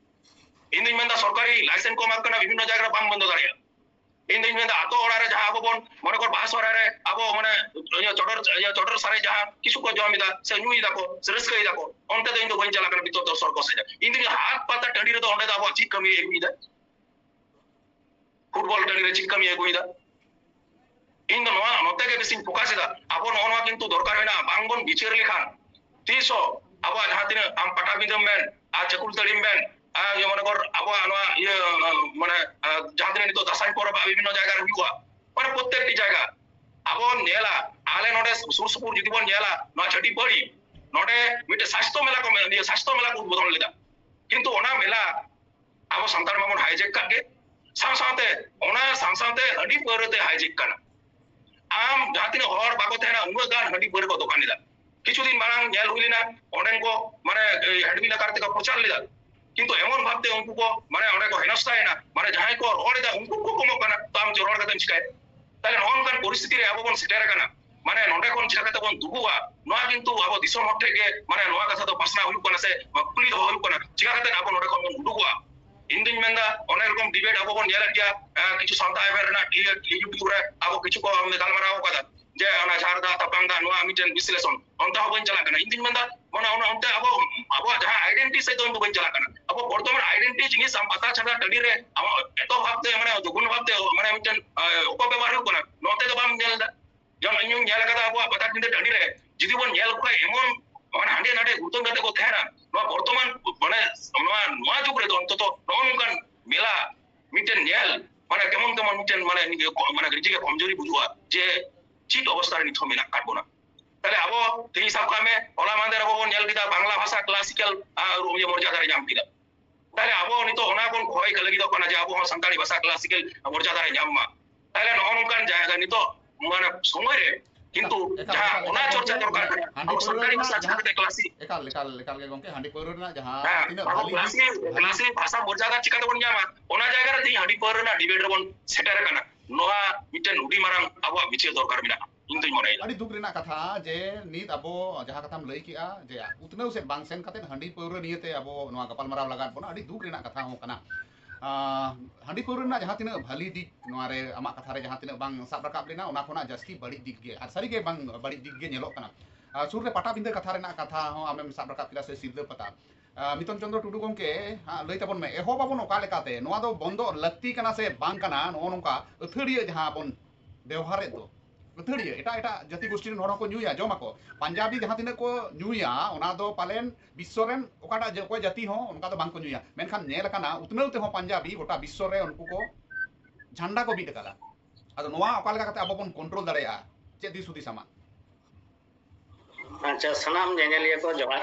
ᱤᱧ ᱫᱩᱧ ᱢᱮᱱᱫᱟ ᱥᱚᱨᱠᱟᱨᱤ ᱞᱟᱭᱥᱮᱱᱥ ᱠᱚ ᱮᱢᱟ ᱠᱚ ᱠᱟᱱᱟ, ᱵᱤᱵᱷᱤᱱᱱᱚ ᱡᱟᱭᱜᱟ ᱨᱮ ᱵᱟᱢ ᱵᱚᱱᱫᱚ ᱫᱟᱲᱮᱭᱟᱜᱼᱟ᱾ ᱤᱧ ᱫᱩᱧ ᱢᱮᱱᱫᱟ ᱟᱛᱳ ᱚᱲᱟᱜ ᱨᱮ ᱡᱟᱦᱟᱸ ᱟᱵᱚ ᱵᱚᱱ ᱢᱚᱱᱮ ᱠᱚᱨ ᱵᱟᱦᱟ ᱥᱚᱦᱨᱟᱭ ᱨᱮ ᱟᱵᱚ ᱢᱟᱱᱮ ᱤᱭᱟᱹ ᱪᱚᱰᱚᱨ, ᱤᱭᱟᱹ ᱪᱚᱰᱚᱨ ᱥᱟᱨᱮᱡ ᱡᱟᱦᱟᱸ ᱠᱤᱪᱷᱩ ᱠᱚ ᱡᱚᱢ ᱮᱫᱟ ᱥᱮ ᱧᱩᱭ ᱫᱟᱠᱚ ᱥᱮ ᱨᱟᱹᱥᱠᱟᱹᱭ ᱫᱟᱠᱚ, ᱚᱱᱛᱮ ᱫᱚ ᱤᱧ ᱫᱚ ᱵᱟᱹᱧ ᱪᱟᱞᱟᱜ ᱠᱟᱱᱟ ᱵᱤᱛᱚᱨ ᱫᱚᱨᱥᱚᱱ ᱠᱚ ᱥᱮᱫ᱾ ᱤᱧ ᱫᱩᱧ ᱦᱟᱴ ᱯᱟᱛᱟ ᱴᱟᱺᱰᱤ ᱨᱮᱫᱚ ᱚᱸᱰᱮ ᱫᱚ ᱟᱵᱚᱣᱟᱜ ᱪᱮᱫ ᱠᱟᱹᱢᱤ ᱟᱹᱜᱩᱭᱮᱫᱟ? ᱯᱷᱩᱴᱵᱚᱞ ᱴᱟᱺᱰᱤ ᱨᱮ ᱪᱮᱫ ᱠᱟᱹᱢᱤ ᱟᱹᱜᱩᱭᱮᱫᱟ? ᱤᱧ ᱫᱚ ᱱᱚᱣᱟ ᱱᱚᱛᱮ ᱜᱮ ᱵᱮᱥᱤᱧ ᱯᱷᱳᱠᱟᱥ ᱮᱫᱟ᱾ ᱟᱵᱚ ᱱᱚᱜᱼᱚ ᱱᱚᱣᱟ ᱠᱤᱱᱛᱩ ᱫᱚᱨᱠᱟᱨ ᱢᱮᱱᱟᱜᱼᱟ, ᱵᱟᱝ ᱵᱚᱱ ᱵᱤᱪᱟᱹᱨ ᱞᱮᱠᱷᱟᱱ ᱛᱤᱥ ᱦᱚᱸ ᱟᱵᱚᱣᱟᱜ ᱡᱟᱦᱟᱸ ᱛᱤᱱᱟᱹᱜ ᱟᱢ ᱯᱟᱴᱟᱵᱤᱸᱫᱟᱹᱢ ᱢᱮᱱ ᱟᱨ ᱪᱟᱹᱠᱩᱞᱛᱟᱹᱲᱤᱢ ᱢᱮᱱ ᱟᱨ ᱡᱮ ᱢᱚᱱᱮ ᱠᱚᱨ ᱟᱵᱚᱣᱟᱜ ᱱᱚᱣᱟ ᱤᱭᱟᱹ ᱢᱟᱱᱮ ᱡᱟᱦᱟᱸ ᱛᱤᱱᱟᱹᱜ ᱱᱤᱛᱚᱜ ᱫᱟᱸᱥᱟᱭ ᱯᱚᱨᱚᱵᱽ ᱵᱤᱵᱷᱤᱱᱱᱚ ᱡᱟᱭᱜᱟ ᱨᱮ ᱦᱩᱭᱩᱜᱼᱟ, ᱢᱟᱱᱮ ᱯᱨᱚᱛᱛᱮᱠᱴᱤ ᱡᱟᱭᱜᱟ ᱟᱵᱚ ᱧᱮᱞᱟ, ᱟᱞᱮ ᱱᱚᱰᱮ ᱥᱩᱨ ᱥᱩᱯᱩᱨ ᱡᱩᱫᱤ ᱵᱚᱱ ᱧᱮᱞᱟ ᱱᱚᱣᱟ ᱪᱷᱟᱹᱰᱤ ᱯᱟᱹᱲᱤ, ᱱᱚᱰᱮ ᱢᱤᱫᱴᱮᱱ ᱥᱟᱥᱛᱷᱚ ᱢᱮᱞᱟ ᱠᱚ ᱢᱮ- ᱤᱭᱟᱹ ᱥᱟᱥᱛᱷᱚ ᱢᱮᱞᱟ ᱠᱚ ᱩᱫᱵᱳᱫᱚᱱ ᱞᱮᱫᱟ, ᱠᱤᱱᱛᱩ ᱚᱱᱟ ᱢᱮᱞᱟ ᱟᱵᱚ ᱥᱟᱱᱛᱟᱲ ᱢᱟᱵᱚᱱ ᱦᱟᱭᱡᱮᱠ ᱠᱟᱜ ᱜᱮ, ᱥᱟᱶ ᱥᱟᱶᱛᱮ ᱚᱱᱟ ᱥᱟᱶ ᱥᱟᱶᱛᱮ ᱦᱟᱺᱰᱤ ᱯᱟᱹᱣᱨᱟᱹ ᱛᱮ ᱦᱟᱭᱡᱮᱠ ᱠᱟᱱᱟ᱾ ᱟᱢ ᱡᱟᱦᱟᱸ ᱛᱤᱱᱟᱹᱜ ᱦᱚᱲ ᱵᱟᱠᱚ ᱛᱟᱦᱮᱱᱟ ᱩᱱᱟᱹᱜ ᱜᱟᱱ ᱦᱟᱺᱰᱤ ᱯᱟᱹᱣᱨᱟᱹ ᱠᱚ ᱫᱚᱠᱟᱱ ᱮᱫᱟ᱾ ᱠᱤᱪᱷᱩ ᱫᱤᱱ ᱢᱟᱲᱟᱝ ᱧᱮᱞ ᱦᱩᱭ ᱞᱮᱱᱟ ᱚᱸᱰᱮᱱ ᱠᱚ ᱢᱟᱱᱮ ᱦᱮᱰᱢᱤ ᱞᱟᱠᱟᱨ ᱛᱮᱠᱚ ᱯᱨᱚᱪᱟᱨ ᱞᱮᱫᱟ, ᱠᱤᱱᱛᱩ ᱮᱢᱚᱱ ᱵᱷᱟᱵᱛᱮ ᱩᱱᱠᱩ ᱠᱚ ᱢᱟᱱᱮ ᱚᱸᱰᱮ ᱠᱚ ᱦᱮᱱᱚᱥᱛᱟᱭᱮᱱᱟ, ᱢᱟᱱᱮ ᱡᱟᱦᱟᱸᱭ ᱠᱚ ᱨᱚᱲ ᱮᱫᱟ ᱩᱱᱠᱩ ᱠᱚ ᱠᱚᱢᱚᱜ ᱠᱟᱱᱟ, ᱛᱚ ᱟᱢ ᱨᱚᱲ ᱠᱟᱛᱮᱢ ᱪᱤᱠᱟᱹᱭᱟ? ᱛᱟᱦᱞᱮ ᱱᱚᱜᱼᱚ ᱱᱚᱝᱠᱟᱱ ᱯᱚᱨᱤᱥᱛᱷᱤᱛᱤ ᱨᱮ ᱟᱵᱚ ᱵᱚᱱ ᱥᱮᱴᱮᱨ ᱟᱠᱟᱱᱟ᱾ ᱢᱟᱱᱮ ᱱᱚᱰᱮ ᱠᱷᱚᱱ ᱪᱤᱠᱟ ᱠᱟᱛᱮ ᱵᱚᱱ ᱫᱩᱜᱩᱜᱼᱟ, ᱱᱚᱣᱟ ᱠᱤᱱᱛᱩ ᱟᱵᱚ ᱫᱤᱥᱚᱢ ᱦᱚᱲ ᱴᱷᱮᱱ ᱜᱮ ᱢᱟᱱᱮ ᱱᱚᱣᱟ ᱠᱟᱛᱷᱟ ᱫᱚ ᱯᱟᱥᱱᱟᱣ ᱦᱩᱭᱩᱜ ᱠᱟᱱᱟ ᱥᱮ ᱠᱩᱠᱞᱤ ᱫᱚᱦᱚ ᱦᱩᱭᱩᱜ ᱠᱟᱱᱟ, ᱪᱤᱠᱟ ᱠᱟᱛᱮ ᱟᱵᱚ ᱱᱚᱰᱮ ᱠᱷᱚᱱ ᱵᱚᱱ ᱩᱰᱩᱠᱚᱜᱼᱟ? ᱤᱧ ᱫᱩᱧ ᱢᱮᱱᱫᱟ ᱚᱱᱮ ᱨᱚᱠᱚᱢ ᱰᱤᱵᱮᱴ ᱟᱵᱚ ᱵᱚᱱ ᱧᱮᱞᱮᱫ ᱜᱮᱭᱟ, ᱟᱸ, ᱠᱤᱪᱷᱩ ᱥᱟᱶᱛᱟ ᱮᱵᱷᱮᱱ ᱨᱮᱱᱟᱜ ᱤᱭᱟᱹ- YouTube ᱨᱮ ᱟᱵᱚ ᱠᱤᱪᱷᱩ ᱠᱚ ᱜᱟᱞᱢᱟᱨᱟᱣ ᱟᱠᱟᱫᱟ ᱡᱮ ᱚᱱᱟ ᱡᱷᱟᱨᱫᱟ ᱛᱟᱯᱟᱝ ᱫᱟ ᱱᱚᱣᱟ ᱢᱤᱫᱴᱮᱱ ᱵᱤᱥᱞᱮᱥᱚᱱ, ᱚᱱᱛᱮ ᱦᱚᱸ ᱵᱟᱹᱧ ᱪᱟᱞᱟᱜ ᱠᱟᱱᱟ᱾ ᱤᱧ ᱫᱩᱧ ᱢᱮᱱᱫᱟ ᱢᱟᱱᱮ ᱚᱱᱟ ᱚᱱᱛᱮ ᱟᱵᱚ ᱟᱵᱚᱣᱟᱜ ᱡᱟᱦᱟᱸ ᱟᱭᱰᱮᱱᱴᱤᱴᱤ ᱥᱮᱫ ᱫᱚ ᱤᱧ ᱫᱚ ᱵᱟᱹᱧ ᱪᱟᱞᱟᱜ ᱠᱟᱱᱟ᱾ ᱟᱵᱚ ᱵᱚᱨᱛᱚᱢᱟᱱ ᱟᱭᱰᱮᱱᱴᱤᱴᱤ ᱡᱤᱱᱤᱥ ᱟᱢ ᱯᱟᱛᱟ ᱪᱷᱟᱛᱟ ᱴᱟᱺᱰᱤ ᱨᱮ ᱟᱢᱟᱜ ᱮᱛᱚ ᱵᱷᱟᱵᱛᱮ ᱢᱟᱱᱮ ᱡᱚᱜᱷᱚᱱ ᱵᱷᱟᱵᱛᱮ ᱢᱟᱱᱮ ᱢᱤᱫᱴᱮᱱ, ᱟᱸ, ᱚᱯᱚᱵᱮᱵᱚᱦᱟᱨ ᱦᱩᱭᱩᱜ ᱠᱟᱱᱟ, ᱱᱚᱛᱮ ᱫᱚ ᱵᱟᱢ ᱧᱮᱞ ᱮᱫᱟ᱾ ᱡᱮᱢᱚᱱ ᱤᱧ ᱧᱮᱞ ᱟᱠᱟᱫᱟ ᱟᱵᱚᱣᱟᱜ ᱯᱟᱛᱟᱵᱤᱸᱫᱷᱟᱹ ᱴᱟᱺᱰᱤ ᱨᱮ ᱡᱩᱫᱤ ᱵᱚᱱ ᱧᱮᱞ ᱠᱚᱣᱟ ᱮᱢᱚᱱ ᱢᱟᱱᱮ ᱦᱟᱸᱰᱮ ᱱᱟᱰᱮ ᱜᱩᱲᱫᱟᱹᱝ ᱠᱟᱛᱮ ᱠᱚ ᱛᱟᱦᱮᱱᱟ᱾ ᱱᱚᱣᱟ ᱵᱚᱨᱛᱚᱢᱟᱱ ᱢᱟᱱᱮ ᱱᱚᱣᱟ ᱱᱚᱣᱟ ᱡᱩᱜᱽ ᱨᱮᱫᱚ ᱚᱱᱛᱚᱛᱚ ᱱᱚᱜᱼᱚ ᱱᱚᱝᱠᱟᱱ ᱢᱮᱞᱟ ᱢᱤᱫᱴᱮᱱ ᱧᱮᱞ ᱢᱟᱱᱮ ᱠᱮᱢᱚᱱ ᱠᱮᱢᱚᱱ ᱢᱤᱫᱴᱮᱱ ᱢᱟᱱᱮ ᱱᱤᱡᱮ ᱠᱚ- ᱢᱟᱱᱮ ᱱᱤᱡᱮ ᱜᱮ ᱠᱚᱢᱡᱳᱨᱤ ᱵᱩᱡᱩᱜᱼᱟ ᱡᱮ ᱪᱮᱫ ᱚᱵᱚᱥᱛᱟ ᱨᱮ ᱱᱤᱛ ᱦᱚᱸ ᱢᱮᱱᱟᱜ ᱟᱠᱟᱫ ᱵᱚᱱᱟ᱾ ᱛᱟᱦᱞᱮ ᱟᱵᱚ ᱛᱮᱦᱮᱧ ᱥᱟᱵ ᱠᱟᱜ ᱢᱮ ᱦᱚᱞᱟ ᱢᱟᱦᱫᱮᱨ ᱟᱵᱚ ᱵᱚᱱ ᱧᱮᱞ ᱠᱮᱫᱟ ᱵᱟᱝᱞᱟ ᱵᱷᱟᱥᱟ ᱠᱞᱟᱥᱤᱠᱟᱞ, ᱟᱨ, ᱤᱭᱟᱹ ᱢᱚᱨᱡᱟᱫᱟ ᱨᱮ ᱧᱟᱢ ᱠᱮᱫᱟ᱾ ᱛᱟᱦᱞᱮ ᱟᱵᱚ ᱱᱤᱛᱚᱜ ᱚᱱᱟ ᱵᱚᱱ ᱠᱷᱚᱭ ᱞᱟᱹᱜᱤᱫᱚᱜ ᱠᱟᱱᱟ ᱡᱮ ᱟᱵᱚ ᱦᱚᱸ ᱥᱟᱱᱛᱟᱲᱤ ᱵᱷᱟᱥᱟ ᱠᱞᱟᱥᱤᱠᱟᱞ ᱢᱚᱨᱡᱟᱫᱟ ᱨᱮ ᱧᱟᱢ ᱢᱟ᱾ ᱛᱟᱦᱞᱮ ᱱᱚᱜᱼᱚ ᱱᱚᱝᱠᱟᱱ ᱡᱟᱭᱜᱟ ᱱᱤᱛᱚᱜ ᱢᱟᱱᱮ ᱥᱚᱢᱚᱭ ᱨᱮ ᱠᱤᱱᱛᱩ ᱮᱠᱟᱞ, ᱡᱟᱦᱟᱸ ᱮᱠᱟᱞ, ᱚᱱᱟ ᱮᱠᱟᱞ, ᱪᱚᱨᱪᱟ ᱜᱚᱢᱠᱮ, ᱫᱚᱨᱠᱟᱨ ᱠᱟᱱᱟ, ᱦᱟᱺᱰᱤ ᱟᱵᱚ ᱯᱟᱹᱣᱨᱟᱹ ᱥᱟᱱᱛᱟᱲᱤ ᱨᱮᱱᱟᱜ ᱵᱷᱟᱥᱟ ᱡᱟᱦᱟᱸ ᱪᱤᱠᱟᱹᱛᱮ ᱠᱞᱟᱥᱤᱠ ᱮᱠᱟᱞ, ᱮᱠᱟᱞ, ᱮᱠᱟᱞ ᱜᱮ ᱜᱚᱢᱠᱮ, ᱦᱟᱺᱰᱤ ᱯᱟᱹᱣᱨᱟᱹ ᱨᱮᱱᱟᱜ ᱡᱟᱦᱟᱸ ᱦᱮᱸ, ᱛᱤᱱᱟᱹᱜ ᱟᱵᱚ ᱵᱷᱟᱞᱤ ᱫᱤᱠ, ᱠᱞᱟᱥᱤᱠ, ᱵᱷᱟᱞᱤ ᱠᱞᱟᱥᱤᱠ ᱵᱷᱟᱥᱟ ᱢᱚᱨᱡᱟᱫᱟ ᱪᱤᱠᱟᱹ ᱛᱮᱵᱚᱱ ᱧᱟᱢᱟ? ᱚᱱᱟ ᱡᱟᱭᱜᱟ ᱨᱮ ᱛᱮᱦᱮᱧ ᱦᱟᱺᱰᱤ ᱯᱟᱹᱣᱨᱟᱹ ᱨᱮᱱᱟᱜ ᱰᱤᱵᱮᱴ ᱨᱮᱵᱚᱱ ᱥᱮᱴᱮᱨ ᱟᱠᱟᱱᱟ᱾ ᱱᱚᱣᱟ ᱢᱤᱫᱴᱮᱱ ᱟᱹᱰᱤ ᱢᱟᱨᱟᱝ ᱟᱵᱚᱣᱟᱜ ᱵᱤᱪᱟᱹᱨ ᱫᱚᱨᱠᱟᱨ ᱢᱮᱱᱟᱜᱼᱟ, ᱤᱧ ᱫᱩᱧ ᱢᱚᱱᱮᱭᱮᱫᱟ᱾ ᱟᱹᱰᱤ ᱫᱩᱠ ᱨᱮᱱᱟᱜ ᱠᱟᱛᱷᱟ ᱡᱮ ᱱᱤᱛ ᱟᱵᱚ ᱡᱟᱦᱟᱸ ᱠᱟᱛᱷᱟᱢ ᱞᱟᱹᱭ ᱠᱮᱜᱼᱟ ᱡᱮ ᱩᱛᱱᱟᱹᱣ ᱥᱮᱫ ᱵᱟᱝ ᱥᱮᱱ ᱠᱟᱛᱮ ᱦᱟᱺᱰᱤ ᱯᱟᱹᱣᱨᱟᱹ ᱱᱤᱭᱮᱛᱮ ᱟᱵᱚ ᱱᱚᱣᱟ ᱜᱟᱯᱟᱞᱢᱟᱨᱟᱣ ᱞᱟᱜᱟᱫ ᱵᱚᱱᱟ, ᱟᱹᱰᱤ ᱫᱩᱠ ᱨᱮᱱᱟᱜ ᱠᱟᱛᱷᱟ ᱦᱚᱸ ᱠᱟᱱᱟ᱾ ᱟᱸ, ᱦᱟᱺᱰᱤ ᱯᱟᱹᱣᱨᱟᱹ ᱨᱮᱱᱟᱜ ᱡᱟᱦᱟᱸ ᱛᱤᱱᱟᱹᱜ ᱵᱷᱟᱹᱞᱤ ᱫᱤᱠ ᱱᱚᱣᱟ ᱨᱮ ᱟᱢᱟᱜ ᱠᱟᱛᱷᱟ ᱨᱮ ᱡᱟᱦᱟᱸ ᱛᱤᱱᱟᱹᱜ ᱵᱟᱝ ᱥᱟᱵ ᱨᱟᱠᱟᱵ ᱞᱮᱱᱟ, ᱚᱱᱟ ᱠᱷᱚᱱᱟᱜ ᱡᱟᱹᱥᱛᱤ ᱵᱟᱹᱲᱤᱡ ᱫᱤᱠ ᱜᱮ, ᱟᱨ ᱥᱟᱹᱨᱤ ᱜᱮ ᱵᱟᱝ ᱵᱟᱹᱲᱤᱡ ᱫᱤᱠ ᱜᱮ ᱧᱮᱞᱚᱜ ᱠᱟᱱᱟ᱾ ᱟᱨ ᱥᱩᱨ ᱨᱮ ᱯᱟᱴᱟᱵᱤᱸᱫᱟᱹ ᱠᱟᱛᱷᱟ ᱨᱮᱱᱟᱜ ᱠᱟᱛᱷᱟ ᱦᱚᱸ ᱟᱢᱮᱢ ᱥᱟᱵ ᱨᱟᱠᱟᱵ ᱠᱮᱫᱟ ᱥᱮ ᱥᱤᱞᱫᱟᱹ ᱯᱟᱛᱟ᱾ ᱟᱨ ᱢᱤᱛᱚᱱ ᱪᱚᱸᱫᱽᱨᱚ ᱴᱩᱰᱩ ᱜᱚᱢᱠᱮ, ᱦᱟᱸᱜ, ᱞᱟᱹᱭ ᱛᱟᱵᱚᱱ ᱢᱮ, ᱮᱦᱚᱵ ᱟᱵᱚᱱ ᱚᱠᱟ ᱞᱮᱠᱟᱛᱮ? ᱱᱚᱣᱟ ᱫᱚ ᱵᱚᱱᱫᱚᱜ ᱞᱟᱹᱠᱛᱤ ᱠᱟᱱᱟ ᱥᱮ ᱵᱟᱝ ᱠᱟᱱᱟ? ᱱᱚᱜᱼᱚ ᱱᱚᱝᱠᱟ ᱟᱹᱛᱷᱟᱹᱲᱤᱭᱟᱹ ᱡᱟᱦᱟᱸ ᱵᱚᱱ ᱵᱮᱣᱦᱟᱨᱮᱫ ᱫᱚ᱾ ᱟᱹᱛᱷᱟᱹᱲᱤᱭᱟᱹ ᱮᱴᱟᱜ ᱮᱴᱟᱜ ᱡᱟᱹᱛᱤ ᱜᱳᱥᱴᱤ ᱨᱮᱱ ᱦᱚᱲ ᱦᱚᱸᱠᱚ ᱧᱩᱭᱟ, ᱡᱚᱢᱟᱠᱚ᱾ ᱯᱟᱧᱡᱟᱵᱤ ᱡᱟᱦᱟᱸ ᱛᱤᱱᱟᱹᱜ ᱠᱚ ᱧᱩᱭᱟ, ᱚᱱᱟ ᱫᱚ ᱯᱟᱞᱮᱱ ᱵᱤᱥᱥᱚ ᱨᱮᱱ ᱚᱠᱟᱴᱟᱜ ᱡᱮ ᱚᱠᱚᱭ ᱡᱟᱹᱛᱤ ᱦᱚᱸ ᱚᱱᱠᱟ ᱫᱚ ᱵᱟᱝ ᱠᱚ ᱧᱩᱭᱟ᱾ ᱢᱮᱱᱠᱷᱟᱱ ᱧᱮᱞ ᱟᱠᱟᱱᱟ, ᱩᱛᱱᱟᱹᱣ ᱛᱮᱦᱚᱸ ᱯᱟᱧᱡᱟᱵᱤ ᱜᱚᱴᱟ ᱵᱤᱥᱥᱚ ᱨᱮ ᱩᱱᱠᱩ ᱠᱚ ᱡᱷᱟᱱᱰᱟ ᱠᱚ ᱵᱤᱫ ᱟᱠᱟᱫᱟ᱾ ᱟᱫᱚ ᱱᱚᱣᱟ ᱚᱠᱟ ᱞᱮᱠᱟ ᱠᱟᱛᱮ ᱟᱵᱚ ᱵᱚᱱ ᱠᱚᱱᱴᱨᱳᱞ ᱫᱟᱲᱮᱭᱟᱜᱼᱟ, ᱪᱮᱫ ᱫᱤᱥ ᱦᱩᱫᱤᱥ ᱟᱢᱟᱜ? ᱟᱪᱪᱷᱟ, ᱥᱟᱱᱟᱢ ᱧᱮᱧᱮᱞᱤᱭᱟᱹ ᱠᱚ ᱡᱚᱦᱟᱨ᱾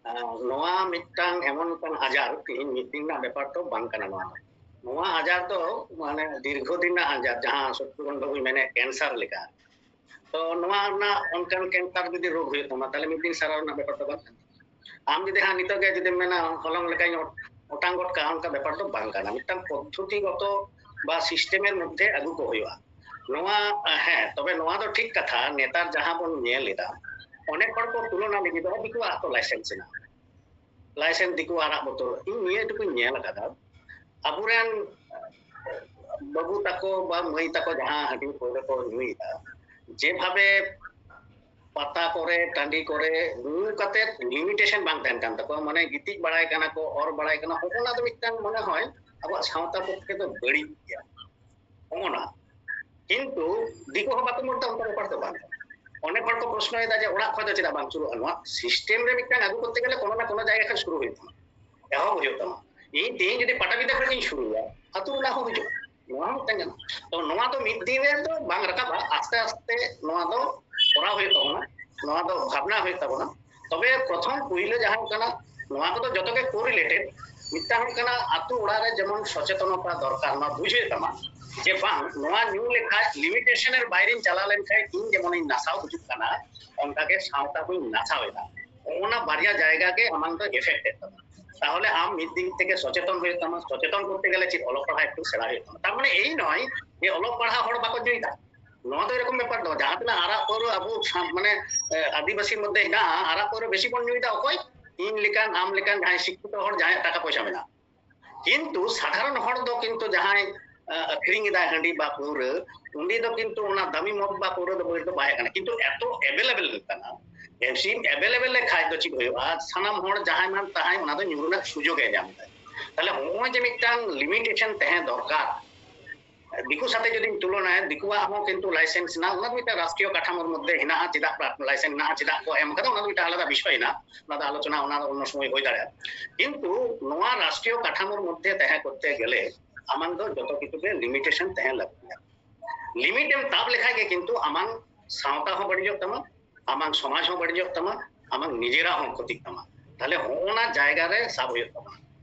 ᱟᱨ ᱱᱚᱣᱟ ᱢᱤᱫᱴᱟᱝ ᱮᱢᱚᱱ ᱢᱤᱫᱴᱟᱝ ᱟᱡᱟᱨ, ᱛᱮᱦᱮᱧ ᱢᱤᱫ ᱫᱤᱱ ᱨᱮᱱᱟᱜ ᱵᱮᱯᱟᱨ ᱫᱚ ᱵᱟᱝ ᱠᱟᱱᱟ ᱱᱚᱣᱟ ᱫᱚ᱾ ᱱᱚᱣᱟ ᱟᱡᱟᱨ ᱫᱚ ᱢᱟᱱᱮ ᱫᱤᱨᱜᱷᱚ ᱫᱤᱱ ᱨᱮᱱᱟᱜ ᱟᱡᱟᱨ, ᱡᱟᱦᱟᱸ ᱥᱚᱛᱨᱩᱜᱷᱚᱱ ᱵᱟᱹᱵᱩᱭ ᱢᱮᱱᱮᱫ ᱠᱮᱱᱥᱟᱨ ᱞᱮᱠᱟ᱾ ᱛᱚ ᱱᱚᱣᱟ ᱨᱮᱱᱟᱜ ᱚᱱᱠᱟᱱ ᱠᱮᱱᱥᱟᱨ ᱡᱩᱫᱤ ᱨᱳᱜᱽ ᱦᱩᱭᱩᱜ ᱛᱟᱢᱟ, ᱛᱟᱦᱞᱮ ᱢᱤᱫ ᱫᱤᱱ ᱥᱟᱨᱟᱣ ᱨᱮᱱᱟᱜ ᱵᱮᱯᱟᱨ ᱫᱚ ᱵᱟᱝ ᱠᱟᱱᱟ᱾ ᱟᱢ ᱡᱩᱫᱤ ᱦᱟᱸᱜ ᱱᱤᱛᱚᱜ ᱜᱮ ᱡᱩᱫᱤᱢ ᱢᱮᱱᱟ ᱦᱚᱞᱚᱝ ᱞᱮᱠᱟᱧ ᱚᱴᱟᱝ ᱜᱚᱫ ᱠᱟᱜᱼᱟ, ᱚᱱᱠᱟ ᱵᱮᱯᱟᱨ ᱫᱚ ᱵᱟᱝ ᱠᱟᱱᱟ᱾ ᱢᱤᱫᱴᱟᱝ ᱯᱚᱫᱽᱫᱷᱚᱛᱤᱜᱚᱛᱚ ᱵᱟ ᱥᱤᱥᱴᱮᱢᱮᱨ ᱢᱚᱫᱽᱫᱷᱮ ᱟᱹᱜᱩ ᱠᱚ ᱦᱩᱭᱩᱜᱼᱟ᱾ ᱱᱚᱣᱟ, ᱦᱮᱸ, ᱛᱚᱵᱮ ᱱᱚᱣᱟ ᱫᱚ ᱴᱷᱤᱠ ᱠᱟᱛᱷᱟ, ᱱᱮᱛᱟᱨ ᱡᱟᱦᱟᱸ ᱵᱚᱱ ᱧᱮᱞ ᱮᱫᱟ, ᱚᱱᱮᱠ ᱦᱚᱲ ᱠᱚ ᱛᱩᱞᱚᱱᱟ ᱞᱟᱹᱜᱤᱫᱚᱜᱼᱟ, ᱫᱤᱠᱩᱣᱟᱜ ᱠᱚ ᱞᱟᱭᱥᱮᱱᱥ ᱮᱱᱟ, ᱞᱟᱭᱥᱮᱱᱥ ᱫᱤᱠᱩ ᱟᱨᱟᱜ ᱵᱳᱛᱚᱞ᱾ ᱤᱧ ᱱᱤᱭᱟᱹ ᱴᱩᱠᱩᱧ ᱧᱮᱞ ᱟᱠᱟᱫᱟ, ᱟᱵᱚᱨᱮᱱ ᱵᱟᱹᱵᱩ ᱛᱟᱠᱚ ᱵᱟ ᱢᱟᱹᱭ ᱛᱟᱠᱚ ᱡᱟᱦᱟᱸ ᱦᱟᱺᱰᱤ ᱯᱟᱹᱣᱨᱟᱹ ᱠᱚ ᱧᱩᱭᱮᱫᱟ, ᱡᱮᱵᱷᱟᱵᱮ ᱯᱟᱛᱟ ᱠᱚᱨᱮ, ᱴᱟᱺᱰᱤ ᱠᱚᱨᱮ ᱧᱩ ᱠᱟᱛᱮ ᱞᱤᱢᱤᱴᱮᱥᱚᱱ ᱵᱟᱝ ᱛᱟᱦᱮᱱ ᱠᱟᱱ ᱛᱟᱠᱚᱣᱟ, ᱢᱟᱱᱮ ᱜᱤᱛᱤᱡ ᱵᱟᱲᱟᱭ ᱠᱟᱱᱟ ᱠᱚ, ᱚᱨ ᱵᱟᱲᱟᱭ ᱠᱟᱱᱟ, ᱦᱚᱸᱜᱼᱚ ᱱᱟ ᱫᱚ ᱢᱤᱫᱴᱟᱝ ᱢᱚᱱᱮ ᱦᱚᱭ ᱟᱵᱚᱣᱟᱜ ᱥᱟᱶᱛᱟ ᱯᱚᱠᱠᱷᱮ ᱫᱚ ᱵᱟᱹᱲᱤᱡ ᱜᱮᱭᱟ᱾ ᱦᱚᱸᱜᱼᱚ ᱱᱟ᱾ ᱠᱤᱱᱛᱩ ᱫᱤᱠᱩ ᱦᱚᱸ ᱵᱟᱠᱚ ᱢᱚᱱᱮ ᱚᱱᱠᱟ ᱵᱮᱯᱟᱨ ᱫᱚ ᱵᱟᱝ᱾ ᱚᱱᱮᱠ ᱦᱚᱲ ᱠᱚ ᱯᱨᱚᱥᱱᱚᱭᱮᱫᱟ ᱡᱮ ᱚᱲᱟᱜ ᱠᱷᱚᱱ ᱫᱚ ᱪᱮᱫᱟᱜ ᱵᱟᱝ ᱥᱩᱨᱩᱜᱼᱟ? ᱱᱚᱣᱟ ᱥᱤᱥᱴᱮᱢ ᱨᱮ ᱢᱤᱫᱴᱟᱝ ᱟᱹᱜᱩ ᱠᱚᱨᱛᱮ ᱜᱮᱞᱮ ᱠᱳᱱᱳ ᱱᱟ ᱠᱳᱱᱳ ᱡᱟᱭᱜᱟ ᱠᱷᱚᱱ ᱥᱩᱨᱩ ᱦᱩᱭᱩᱜ ᱛᱟᱢᱟ, ᱮᱦᱚᱵ ᱦᱩᱭᱩᱜ ᱛᱟᱢᱟ᱾ ᱤᱧ ᱛᱮᱦᱮᱧ ᱡᱩᱫᱤ ᱯᱟᱴᱟᱵᱤᱸᱫᱷᱟᱹ ᱠᱷᱚᱱ ᱤᱧ ᱥᱩᱨᱩᱭᱟ, ᱟᱹᱛᱩ ᱨᱮᱱᱟᱜ ᱦᱚᱸ ᱦᱤᱡᱩᱜᱼᱟ᱾ ᱱᱚᱣᱟ ᱦᱚᱸ ᱢᱤᱫᱴᱟᱝ ᱠᱟᱱᱟ᱾ ᱛᱚ ᱱᱚᱣᱟ ᱫᱚ ᱢᱤᱫ ᱫᱤᱱ ᱨᱮ ᱫᱚ ᱵᱟᱝ ᱨᱟᱠᱟᱵᱟ, ᱟᱥᱛᱮ ᱟᱥᱛᱮ ᱱᱚᱣᱟ ᱫᱚ ᱠᱚᱨᱟᱣ ᱦᱩᱭᱩᱜ ᱛᱟᱵᱚᱱᱟ, ᱱᱚᱣᱟ ᱫᱚ ᱵᱷᱟᱵᱽᱱᱟ ᱦᱩᱭᱩᱜ ᱛᱟᱵᱚᱱᱟ᱾ ᱛᱚᱵᱮ ᱯᱨᱚᱛᱷᱚᱢ ᱯᱩᱭᱞᱟᱹ ᱡᱟᱦᱟᱸ ᱠᱟᱱᱟ, ᱱᱚᱣᱟ ᱠᱚᱫᱚ ᱡᱚᱛᱚ ᱜᱮ ᱠᱳᱨᱤᱞᱮᱴᱮᱰ᱾ ᱢᱤᱫᱴᱟᱝ ᱦᱩᱭᱩᱜ ᱠᱟᱱᱟ ᱟᱹᱛᱩ ᱚᱲᱟᱜ ᱨᱮ ᱡᱮᱢᱚᱱ ᱥᱚᱪᱮᱛᱚᱱᱚᱛᱟ ᱫᱚᱨᱠᱟᱨ, ᱱᱚᱣᱟ ᱵᱩᱡᱽ ᱦᱩᱭᱩᱜ ᱛᱟᱢᱟ ᱡᱮ ᱵᱟᱝ, ᱱᱚᱣᱟ ᱧᱩ ᱞᱮᱠᱷᱟᱡ ᱞᱤᱢᱤᱴᱮᱥᱚᱱ ᱮᱨ ᱵᱟᱭᱨᱮᱧ ᱪᱟᱞᱟᱣ ᱞᱮᱱᱠᱷᱟᱡ ᱤᱧ ᱡᱮᱢᱚᱱᱤᱧ ᱱᱟᱥᱟᱣ ᱜᱩᱡᱩᱜ ᱠᱟᱱᱟ, ᱚᱱᱠᱟᱜᱮ ᱥᱟᱶᱛᱟ ᱠᱚᱧ ᱱᱟᱥᱟᱣ ᱮᱫᱟ᱾ ᱚᱱᱟ ᱵᱟᱨᱭᱟ ᱡᱟᱭᱜᱟ ᱜᱮ ᱟᱢᱟᱝ ᱫᱚ ᱮᱯᱷᱮᱠᱴ ᱮᱫ ᱛᱟᱢᱟ᱾ ᱛᱟᱦᱚᱞᱮ ᱟᱢ ᱢᱤᱫ ᱫᱤᱠ ᱛᱷᱮᱠᱮ ᱥᱚᱪᱮᱛᱚᱱ ᱦᱩᱭᱩᱜ ᱛᱟᱢᱟ, ᱥᱚᱪᱮᱛᱚᱱ ᱠᱚᱨᱛᱮ ᱜᱮᱞᱮ ᱪᱮᱫ ᱚᱞᱚᱜ ᱯᱟᱲᱦᱟᱜ ᱮᱠᱴᱩ ᱥᱮᱬᱟ ᱦᱩᱭᱩᱜ ᱛᱟᱢᱟ᱾ ᱛᱟᱨ ᱢᱟᱱᱮ ᱮᱭ ᱱᱚᱭ ᱡᱮ ᱚᱞᱚᱜ ᱯᱟᱲᱦᱟᱜ ᱦᱚᱲ ᱵᱟᱠᱚ ᱧᱩᱭᱫᱟ, ᱱᱚᱣᱟ ᱫᱚ ᱮᱨᱚᱠᱚᱢ ᱵᱮᱯᱟᱨ ᱫᱚ, ᱡᱟᱦᱟᱸ ᱛᱤᱱᱟᱹᱜ ᱟᱨᱟᱜ ᱯᱟᱹᱣᱨᱟᱹ ᱟᱵᱚ ᱥᱟᱶ-, ᱢᱟᱱᱮ, ᱮ, ᱟᱹᱫᱤᱵᱟᱹᱥᱤ ᱢᱚᱫᱽᱫᱷᱮ ᱦᱮᱱᱟᱜᱼᱟ, ᱟᱨᱟᱜ ᱯᱟᱹᱣᱨᱟᱹ ᱵᱮᱥᱤ ᱵᱚᱱ ᱧᱩᱭᱫᱟ ᱚᱠᱚᱭ? ᱤᱧ ᱞᱮᱠᱟᱱ, ᱟᱢ ᱞᱮᱠᱟᱱ ᱡᱟᱦᱟᱸᱭ ᱥᱤᱠᱠᱷᱤᱛᱚ ᱦᱚᱲ, ᱡᱟᱦᱟᱸᱭᱟᱜ ᱴᱟᱠᱟ ᱯᱚᱭᱥᱟ ᱢᱮᱱᱟᱜᱼᱟ᱾ ᱠᱤᱱᱛᱩ ᱥᱟᱫᱷᱟᱨᱚᱱ ᱦᱚᱲ ᱫᱚ ᱠᱤᱱᱛᱩ ᱡᱟᱦᱟᱸᱭ, ᱮ, ᱟᱹᱠᱷᱨᱤᱧ ᱮᱫᱟᱭ ᱦᱟᱺᱰᱤ ᱵᱟ ᱯᱟᱹᱣᱨᱟᱹ, ᱩᱱᱤ ᱫᱚ ᱠᱤᱱᱛᱩ ᱚᱱᱟ ᱫᱟᱢᱤ ᱢᱚᱫ ᱵᱟ ᱯᱟᱹᱣᱨᱟᱹ ᱫᱚ ᱵᱟᱹᱭ ᱫᱚ ᱵᱟᱭ ᱠᱟᱱᱟ, ᱠᱤᱱᱛᱩ ᱮᱛᱚ ᱮᱵᱮᱞᱮᱵᱮᱞ ᱠᱟᱱᱟ᱾ ᱮᱵᱮᱞᱮᱵᱮᱞ ᱞᱮᱠᱷᱟᱡ ᱫᱚ ᱪᱮᱫ ᱦᱩᱭᱩᱜᱼᱟ? ᱥᱟᱱᱟᱢ ᱦᱚᱲ ᱡᱟᱦᱟᱸᱭ ᱢᱟᱱ ᱛᱟᱦᱟᱸᱭ ᱚᱱᱟ ᱫᱚ ᱧᱩ ᱨᱮᱱᱟᱜ ᱥᱩᱡᱳᱜᱽ ᱮ ᱧᱟᱢ ᱮᱫᱟ᱾ ᱛᱟᱦᱞᱮ ᱦᱚᱸᱜᱼᱚᱭ ᱡᱮ ᱢᱤᱫᱴᱟᱝ ᱞᱤᱢᱤᱴᱮᱥᱚᱱ ᱛᱟᱦᱮᱸ ᱫᱚᱨᱠᱟᱨ, ᱫᱤᱠᱩ ᱥᱟᱛᱮ ᱡᱩᱫᱤᱧ ᱛᱩᱞᱚᱱᱟᱭᱟ, ᱫᱤᱠᱩᱣᱟᱜ ᱦᱚᱸ ᱠᱤᱱᱛᱩ ᱞᱟᱭᱥᱮᱱᱥ ᱦᱮᱱᱟᱜᱼᱟ, ᱚᱱᱟ ᱫᱚ ᱢᱤᱫᱴᱟᱝ ᱨᱟᱥᱴᱨᱤᱭᱚ ᱠᱟᱴᱷᱟᱢᱳᱨ ᱢᱚᱫᱽᱫᱷᱮ ᱦᱮᱱᱟᱜᱼᱟ, ᱪᱮᱫᱟᱜ ᱞᱟᱭᱥᱮᱱᱥ ᱦᱮᱱᱟᱜᱼᱟ, ᱪᱮᱫᱟᱜ ᱠᱚ ᱮᱢ ᱠᱟᱫᱟ, ᱚᱱᱟ ᱫᱚ ᱢᱤᱫᱴᱟᱝ ᱟᱞᱟᱫᱟ ᱵᱤᱥᱚᱭ ᱦᱮᱱᱟᱜᱼᱟ, ᱚᱱᱟ ᱫᱚ ᱟᱞᱳᱪᱚᱱᱟ ᱚᱱᱟ ᱫᱚ ᱚᱱᱱᱚ ᱥᱚᱢᱚᱭ ᱦᱩᱭ ᱫᱟᱲᱮᱭᱟᱜᱼᱟ᱾ ᱠᱤᱱᱛᱩ ᱱᱚᱣᱟ ᱨᱟᱥᱴᱨᱤᱭᱚ ᱠᱟᱴᱷᱟᱢᱳᱨ ᱢᱚᱫᱽᱫᱷᱮ ᱛᱟᱦᱮᱸ ᱠᱚᱨᱛᱮ ᱜᱮᱞᱮ ᱟᱢᱟᱝ ᱫᱚ ᱡᱚᱛᱚ ᱠᱤᱪᱷᱩ ᱜᱮ ᱞᱤᱢᱤᱴᱮᱥᱚᱱ ᱛᱟᱦᱮᱸ ᱞᱟᱹᱠᱛᱤᱭᱟ᱾ ᱞᱤᱢᱤᱴ ᱮᱢ ᱛᱟᱵ ᱞᱮᱠᱷᱟᱡ ᱜᱮ ᱠᱤᱱᱛᱩ ᱟᱢᱟᱝ ᱥᱟᱶᱛᱟ ᱦᱚᱸ ᱵᱟᱹᱲᱤᱡᱚᱜ ᱛᱟᱢᱟ, ᱟᱢᱟᱝ ᱥᱚᱢᱟᱡᱽ ᱦᱚᱸ ᱵᱟᱹᱲᱤᱡᱚᱜ ᱛᱟᱢᱟ, ᱟᱢᱟᱝ ᱱᱤᱡᱮᱨᱟᱜ ᱦᱚᱸ ᱠᱷᱚᱛᱤᱜ ᱛᱟᱢᱟ᱾ ᱛᱟᱦᱞᱮ ᱦᱚᱸᱜᱼᱚ ᱱᱟ ᱡᱟᱭᱜᱟ ᱨᱮ ᱥᱟᱵ ᱦᱩᱭᱩᱜ ᱛᱟᱵᱚᱱᱟ᱾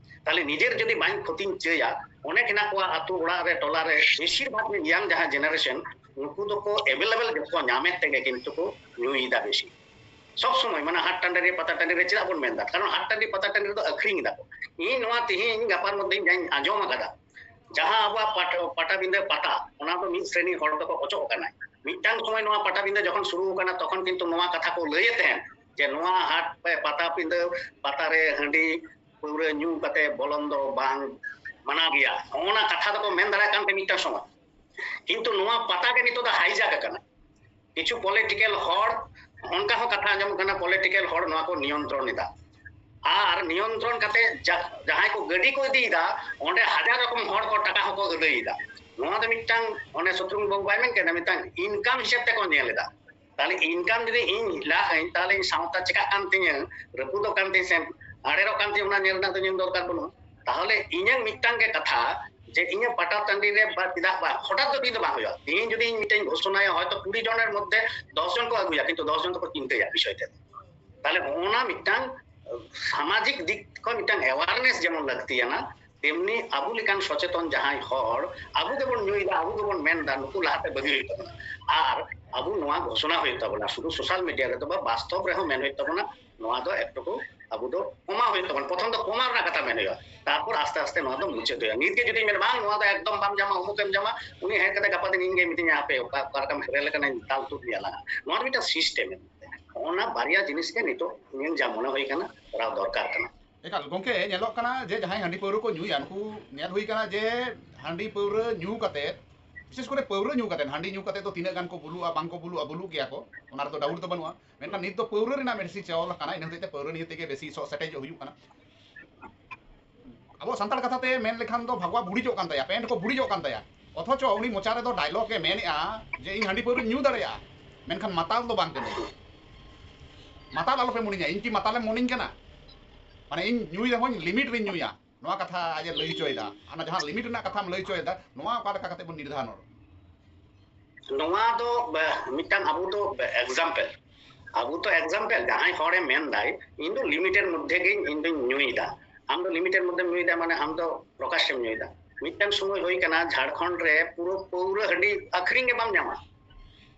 ᱛᱟᱦᱞᱮ ᱱᱤᱡᱮᱨ ᱡᱩᱫᱤ ᱵᱟᱹᱧ ᱠᱷᱚᱛᱤᱧ ᱪᱟᱹᱭᱟ, ᱚᱱᱮᱠ ᱦᱮᱱᱟᱜ ᱠᱚᱣᱟ ᱟᱹᱛᱩ ᱚᱲᱟᱜ ᱨᱮ, ᱴᱚᱞᱟ ᱨᱮ, ᱵᱮᱥᱤᱨ ᱵᱷᱟᱜᱽ ᱤᱭᱟᱝ ᱡᱟᱦᱟᱸ ᱡᱮᱱᱟᱨᱮᱥᱚᱱ, ᱩᱱᱠᱩ ᱫᱚᱠᱚ ᱮᱵᱮᱞᱮᱵᱮᱞ ᱡᱚᱛᱚ ᱧᱟᱢᱮᱫ ᱛᱮᱜᱮ ᱠᱤᱱᱛᱩ ᱠᱚ ᱧᱩᱭᱮᱫᱟ ᱵᱮᱥᱤ᱾ ᱥᱚᱵ ᱥᱚᱢᱚᱭ ᱢᱟᱱᱮ ᱦᱟᱴ ᱴᱟᱺᱰᱤ ᱨᱮ, ᱯᱟᱛᱟ ᱴᱟᱺᱰᱤ ᱨᱮ ᱪᱮᱫᱟᱜ ᱵᱚᱱ ᱢᱮᱱᱫᱟ? ᱠᱟᱨᱚᱱ ᱦᱟᱴ ᱴᱟᱺᱰᱤ, ᱯᱟᱛᱟ ᱴᱟᱺᱰᱤ ᱨᱮᱫᱚ ᱟᱹᱠᱷᱨᱤᱧ ᱮᱫᱟ ᱠᱚ᱾ ᱤᱧ ᱱᱚᱣᱟ ᱛᱮᱦᱮᱧ ᱜᱟᱯᱟ ᱢᱚᱫᱽᱫᱷᱮᱧ ᱡᱟᱧ ᱟᱸᱡᱚᱢ ᱟᱠᱟᱫᱟ, ᱡᱟᱦᱟᱸ ᱟᱵᱚᱣᱟᱜ ᱯᱟᱴ-, ᱯᱟᱴᱟᱵᱤᱸᱫᱟᱹ ᱯᱟᱛᱟ, ᱚᱱᱟ ᱫᱚ ᱢᱤᱫ ᱥᱨᱮᱱᱤ ᱦᱚᱲ ᱫᱚᱠᱚ ᱚᱪᱚᱜ ᱟᱠᱟᱱᱟ᱾ ᱢᱤᱫᱴᱟᱝ ᱥᱚᱢᱚᱭ ᱱᱚᱣᱟ ᱯᱟᱴᱟᱵᱤᱸᱫᱟᱹ ᱡᱚᱠᱷᱚᱱ ᱥᱩᱨᱩ ᱟᱠᱟᱱᱟ, ᱛᱚᱠᱷᱚᱱ ᱠᱤᱱᱛᱩ ᱱᱚᱣᱟ ᱠᱟᱛᱷᱟ ᱠᱚ ᱞᱟᱹᱭᱮᱫ ᱛᱟᱦᱮᱸᱫ ᱡᱮ ᱱᱚᱣᱟ ᱦᱟᱴ ᱯᱮ, ᱯᱟᱛᱟ ᱯᱤᱸᱫᱟᱹ, ᱯᱟᱛᱟ ᱨᱮ ᱦᱟᱺᱰᱤ ᱯᱟᱹᱣᱨᱟᱹ ᱧᱩ ᱠᱟᱛᱮ ᱵᱚᱞᱚᱱ ᱫᱚ ᱵᱟᱝ ᱢᱟᱱᱟ ᱜᱮᱭᱟ᱾ ᱱᱚᱜᱼᱚ ᱱᱟ ᱠᱟᱛᱷᱟ ᱫᱚᱠᱚ ᱢᱮᱱ ᱫᱟᱲᱮᱭᱟᱜ ᱠᱟᱱ ᱛᱟᱦᱮᱸᱫ ᱢᱤᱫᱴᱟᱝ ᱥᱚᱢᱚᱭ, ᱠᱤᱱᱛᱩ ᱱᱚᱣᱟ ᱯᱟᱛᱟ ᱜᱮ ᱱᱤᱛᱚᱜ ᱫᱚ ᱦᱟᱭᱡᱟᱠ ᱟᱠᱟᱱᱟ᱾ ᱠᱤᱪᱷᱩ ᱯᱚᱞᱤᱴᱤᱠᱮᱞ ᱦᱚᱲ, ᱚᱱᱠᱟ ᱦᱚᱸ ᱠᱟᱛᱷᱟ ᱟᱸᱡᱚᱢᱚᱜ ᱠᱟᱱᱟ, ᱯᱚᱞᱤᱴᱤᱠᱮᱞ ᱦᱚᱲ ᱱᱚᱣᱟ ᱠᱚ ᱱᱤᱭᱚᱱᱛᱨᱚᱱ ᱮᱫᱟ᱾ ᱟᱨ ᱱᱤᱭᱚᱱᱛᱨᱚᱱ ᱠᱟᱛᱮ ᱡᱟ-, ᱡᱟᱦᱟᱸᱭ ᱠᱚ ᱜᱟᱹᱰᱤ ᱠᱚ ᱤᱫᱤᱭᱮᱫᱟ, ᱚᱸᱰᱮ ᱦᱟᱡᱟᱨ ᱨᱚᱠᱚᱢ ᱦᱚᱲ ᱠᱚ ᱴᱟᱠᱟ ᱦᱚᱸᱠᱚ ᱟᱹᱫᱟᱹᱭᱮᱫᱟ᱾ ᱱᱚᱣᱟ ᱫᱚ ᱢᱤᱫᱴᱟᱝ, ᱚᱱᱮ ᱥᱩᱛᱨᱩᱝ ᱵᱟᱹᱵᱩ ᱵᱟᱭ ᱢᱮᱱ ᱠᱮᱫᱟ, ᱢᱤᱫᱴᱟᱝ ᱤᱱᱠᱟᱢ ᱦᱤᱥᱟᱹᱵ ᱛᱮᱠᱚ ᱧᱮᱞ ᱮᱫᱟ᱾ ᱛᱟᱦᱞᱮ ᱤᱱᱠᱟᱢ ᱡᱩᱫᱤ ᱤᱧ ᱞᱟᱜ ᱟᱹᱧ, ᱛᱟᱦᱞᱮ ᱤᱧ ᱥᱟᱶᱛᱟ ᱪᱮᱠᱟᱜ ᱠᱟᱱ ᱛᱤᱧᱟᱹ, ᱨᱟᱹᱯᱩᱫᱚᱜ ᱠᱟᱱ ᱛᱤᱧ ᱥᱮ ᱟᱲᱮᱨᱚᱜ ᱠᱟᱱ ᱛᱤᱧ, ᱚᱱᱟ ᱧᱮᱞ ᱨᱮᱱᱟᱜ ᱫᱚ ᱤᱧᱟᱹᱜ ᱫᱚᱨᱠᱟᱨ ᱵᱟᱹᱱᱩᱜᱼᱟ᱾ ᱛᱟᱦᱞᱮ ᱤᱧᱟᱹᱜ ᱢᱤᱫᱴᱟᱝ ᱜᱮ ᱠᱟᱛᱷᱟ, ᱡᱮ ᱤᱧᱟᱹᱜ ᱯᱟᱴᱟ ᱴᱟᱺᱰᱤ ᱨᱮ ᱵᱟ-, ᱪᱮᱫᱟᱜ ᱵᱟᱝ, ᱦᱚᱴᱟᱛ ᱫᱚ ᱛᱤᱦᱤᱧ ᱫᱚ ᱵᱟᱝ ᱦᱩᱭᱩᱜᱼᱟ᱾ ᱛᱤᱦᱤᱧ ᱡᱩᱫᱤ ᱤᱧ ᱢᱤᱫᱴᱟᱝ ᱜᱷᱳᱥᱚᱱᱟᱭᱟ, ᱦᱚᱭᱛᱚ ᱠᱩᱲᱤ ᱡᱚᱱᱮᱨ ᱢᱚᱫᱽᱫᱷᱮ ᱫᱚᱥ ᱡᱚᱱ ᱠᱚ ᱟᱹᱜᱩᱭᱟ, ᱠᱤᱱᱛᱩ ᱫᱚᱥ ᱡᱚᱱ ᱫᱚᱠᱚ ᱪᱤᱱᱛᱟᱹᱭᱟ ᱵᱤᱥᱚᱭ ᱛᱮ᱾ ᱛᱟᱦᱞᱮ ᱚᱱᱟ ᱢᱤᱫᱴᱟᱝ ᱥᱟᱢᱟᱡᱤᱠ ᱫᱤᱠ ᱠᱷᱚᱱ ᱢᱤᱫᱴᱟᱝ ᱮᱣᱟᱨᱱᱮᱥ ᱡᱮᱢᱚᱱ ᱞᱟᱹᱠᱛᱤᱭᱟᱱᱟ, ᱛᱮᱢᱱᱤ ᱟᱵᱚ ᱞᱮᱠᱟᱱ ᱥᱚᱪᱮᱛᱚᱱ ᱡᱟᱦᱟᱸᱭ ᱦᱚᱲ, ᱟᱵᱚ ᱜᱮᱵᱚᱱ ᱧᱩᱭᱮᱫᱟ, ᱟᱵᱚ ᱜᱮᱵᱚᱱ ᱢᱮᱱᱫᱟ, ᱱᱩᱠᱩ ᱞᱟᱦᱟᱛᱮ ᱵᱟᱹᱜᱤ ᱦᱩᱭᱩᱜ ᱛᱟᱵᱚᱱᱟ᱾ ᱟᱨ ᱟᱵᱚ ᱱᱚᱣᱟ ᱜᱷᱳᱥᱚᱱᱟ ᱦᱩᱭᱩᱜ ᱛᱟᱵᱚᱱᱟ, ᱥᱩᱫᱷᱩ ᱥᱳᱥᱟᱞ ᱢᱤᱰᱤᱭᱟ ᱨᱮᱫᱚ ᱵᱟ, ᱵᱟᱥᱛᱚᱵ ᱨᱮᱦᱚᱸ ᱢᱮᱱ ᱦᱩᱭᱩᱜ ᱛᱟᱵᱚᱱᱟ, ᱱᱚᱣᱟ ᱫᱚ ᱮᱠᱴᱩᱠᱩ ᱟᱵᱚ ᱫᱚ ᱠᱚᱢᱟᱣ ᱦᱩᱭᱩᱜ ᱛᱟᱵᱚᱱᱟ᱾ ᱯᱨᱚᱛᱷᱚᱢ ᱫᱚ ᱠᱚᱢᱟᱣ ᱨᱮᱱᱟᱜ ᱠᱟᱛᱷᱟ ᱢᱮᱱ ᱦᱩᱭᱩᱜᱼᱟ, ᱛᱟᱨᱯᱚᱨ ᱟᱥᱛᱮ ᱟᱥᱛᱮ ᱱᱚᱣᱟ ᱫᱚ ᱢᱩᱪᱟᱹᱫ ᱦᱩᱭᱩᱜᱼᱟ᱾ ᱱᱤᱛ ᱜᱮ ᱡᱩᱫᱤ ᱢᱮᱱ, "ᱵᱟᱝ, ᱱᱚᱣᱟ ᱫᱚ ᱮᱠᱫᱚᱢ ᱵᱟᱢ ᱧᱟᱢᱟ, ᱚᱢᱩᱠ ᱮᱢ ᱧᱟᱢᱟ", ᱩᱱᱤ ᱦᱮᱡ ᱠᱟᱛᱮ ᱜᱟᱯᱟ ᱫᱤᱱ ᱤᱧ ᱜᱮ ᱢᱤᱛᱟᱹᱧᱟ, "ᱦᱟᱯᱮ, ᱚᱠᱟ, ᱚᱠᱟ ᱞᱮᱠᱟᱢ ᱦᱮᱨᱮ ᱞᱮᱠᱟᱱᱟᱧ ᱫᱟᱞ ᱛᱩᱫ ᱢᱮᱭᱟ ᱞᱟᱦᱟ᱾" ᱱᱚᱣᱟ ᱫᱚ ᱢᱤᱫᱴᱟᱝ ᱥᱤᱥᱴᱮᱢ᱾ ᱚᱱᱟ ᱵᱟᱨᱭᱟ ᱡᱤᱱᱤᱥ ᱜᱮ ᱱᱤᱛᱚᱜ ᱤᱧᱟᱹᱜ ᱡᱟ ᱢᱚᱱᱮ ᱦᱩᱭ ᱠᱟᱱᱟ, ᱠᱚᱨᱟᱣ ᱫᱚᱨᱠᱟᱨ ᱠᱟᱱᱟ᱾ ᱮᱠᱟᱞ ᱜᱚᱝᱠᱮ, ᱧᱮᱞᱚᱜ ᱠᱟᱱᱟ ᱡᱮ ᱡᱟᱦᱟᱸᱭ ᱦᱟᱺᱰᱤ ᱯᱟᱹᱣᱨᱟᱹ ᱠᱚ ᱧᱩᱭᱟ, ᱱᱩᱠᱩ ᱧᱮᱞ ᱦᱩᱭ ᱠᱟᱱᱟ ᱡᱮ ᱦᱟᱺᱰᱤ ᱯᱟᱹᱣᱨᱟᱹ ᱧᱩ ᱠᱟᱛᱮ, ᱵᱤᱥᱮᱥ ᱠᱚᱨᱮ ᱯᱟᱹᱣᱨᱟᱹ ᱧᱩ ᱠᱟᱛᱮ, ᱦᱟᱺᱰᱤ ᱧᱩ ᱠᱟᱛᱮ ᱫᱚ ᱛᱤᱱᱟᱹᱜ ᱜᱟᱱ ᱠᱚ ᱵᱩᱞᱩᱜᱼᱟ, ᱵᱟᱝ ᱠᱚ ᱵᱩᱞᱩᱜᱼᱟ, ᱵᱩᱞᱩᱜ ᱜᱮᱭᱟ ᱠᱚ, ᱚᱱᱟ ᱨᱮᱫᱚ ᱰᱟᱣᱩᱴ ᱫᱚ ᱵᱟᱹᱱᱩᱜᱼᱟ᱾ ᱢᱮᱱᱠᱷᱟᱱ ᱱᱤᱛ ᱫᱚ ᱯᱟᱹᱣᱨᱟᱹ ᱨᱮᱱᱟᱜ ᱢᱮᱰᱤᱥᱤᱱ ᱪᱚᱞ ᱟᱠᱟᱱᱟ, ᱤᱱᱟᱹ ᱦᱚᱛᱮᱡ ᱛᱮ ᱯᱟᱹᱣᱨᱟᱹ ᱧᱩ ᱛᱮᱜᱮ ᱵᱮᱥᱤ ᱥᱚᱜ ᱥᱮᱴᱮᱡᱚᱜ ᱦᱩᱭᱩᱜ ᱠᱟᱱᱟ᱾ ᱟᱵᱚ ᱥᱟᱱᱛᱟᱲ ᱠᱟᱛᱷᱟ ᱛᱮ ᱢᱮᱱ ᱞᱮᱠᱷᱟᱱ ᱫᱚ ᱵᱷᱟᱜᱽᱣᱟ ᱵᱩᱲᱤᱡᱚᱜ ᱠᱟᱱ ᱛᱟᱭᱟ, ᱯᱮᱱᱴ ᱠᱚ ᱵᱩᱲᱤᱡᱚᱜ ᱠᱟᱱ ᱛᱟᱭᱟ᱾ ᱚᱛᱷᱚᱪᱚ ᱩᱱᱤ ᱢᱚᱪᱟ ᱨᱮᱫᱚ ᱰᱟᱭᱞᱚᱜ ᱮ ᱢᱮᱱᱮᱜᱼᱟ ᱡᱮ ᱤᱧ ᱦᱟᱺᱰᱤ ᱯᱟᱹᱣᱨᱟᱹᱧ ᱧᱩ ᱫᱟᱲᱮᱭᱟᱜᱼᱟ, ᱢᱮᱱᱠᱷᱟᱱ ᱢᱟᱛᱟᱞ ᱫᱚ ᱵᱟᱝ ᱠᱟᱹᱱᱟᱹᱧ᱾ ᱢᱟᱛᱟᱞ ᱟᱞᱚᱯᱮ ᱢᱚᱱᱮᱧᱟ, ᱤᱧ ᱠᱤ ᱢᱟᱛᱟᱞᱮᱢ ᱢᱚᱱᱮᱧ ᱠᱟᱱᱟ? ᱢᱟᱱᱮ ᱤᱧ ᱧᱩᱭ ᱨᱮᱦᱚᱸᱧ ᱞᱤᱢᱤᱴ ᱨᱤᱧ ᱧᱩᱭᱟ, ᱱᱚᱣᱟ ᱠᱟᱛᱷᱟ ᱟᱡ ᱮ ᱞᱟᱹᱭ ᱦᱚᱪᱚᱭᱮᱫᱟ᱾ ᱚᱱᱟ ᱡᱟᱦᱟᱸ ᱞᱤᱢᱤᱴ ᱨᱮᱱᱟᱜ ᱠᱟᱛᱷᱟᱢ ᱞᱟᱹᱭ ᱦᱚᱪᱚᱭᱮᱫᱟ, ᱱᱚᱣᱟ ᱚᱠᱟ ᱞᱮᱠᱟ ᱠᱟᱛᱮ ᱵᱚᱱ ᱱᱤᱨᱫᱷᱟᱨᱚᱱ? ᱱᱚᱣᱟ ᱫᱚ ᱵᱮ-, ᱢᱤᱫᱴᱟᱝ ᱟᱵᱚ ᱫᱚ ᱮᱠᱡᱟᱢᱯᱮᱞ, ᱟᱵᱚ ᱫᱚ ᱮᱠᱡᱟᱢᱯᱮᱞ, ᱡᱟᱦᱟᱸᱭ ᱦᱚᱲᱮ ᱢᱮᱱᱫᱟᱭ ᱤᱧ ᱫᱚ ᱞᱤᱢᱤᱴᱮᱰ ᱢᱚᱫᱽᱫᱷᱮ ᱜᱮ ᱤᱧ ᱫᱚᱧ ᱧᱩᱭᱮᱫᱟ, ᱟᱢ ᱫᱚ ᱞᱤᱢᱤᱴᱮᱰ ᱢᱚᱫᱽᱫᱷᱮᱢ ᱧᱩᱭᱮᱫᱟ ᱢᱟᱱᱮ ᱟᱢ ᱫᱚ ᱯᱨᱚᱠᱟᱥᱮᱢ ᱧᱩᱭᱮᱫᱟ᱾ ᱢᱤᱫᱴᱟᱝ ᱥᱚᱢᱚᱭ ᱦᱩᱭ ᱠᱟᱱᱟ ᱡᱷᱟᱲᱠᱷᱚᱸᱰ ᱨᱮ ᱯᱩᱨᱟᱹ ᱯᱟᱹᱣᱨᱟᱹ ᱦᱟᱺᱰᱤ ᱟᱹᱠᱷᱨᱤᱧ ᱜᱮ ᱵᱟᱢ ᱧᱟᱢᱟ,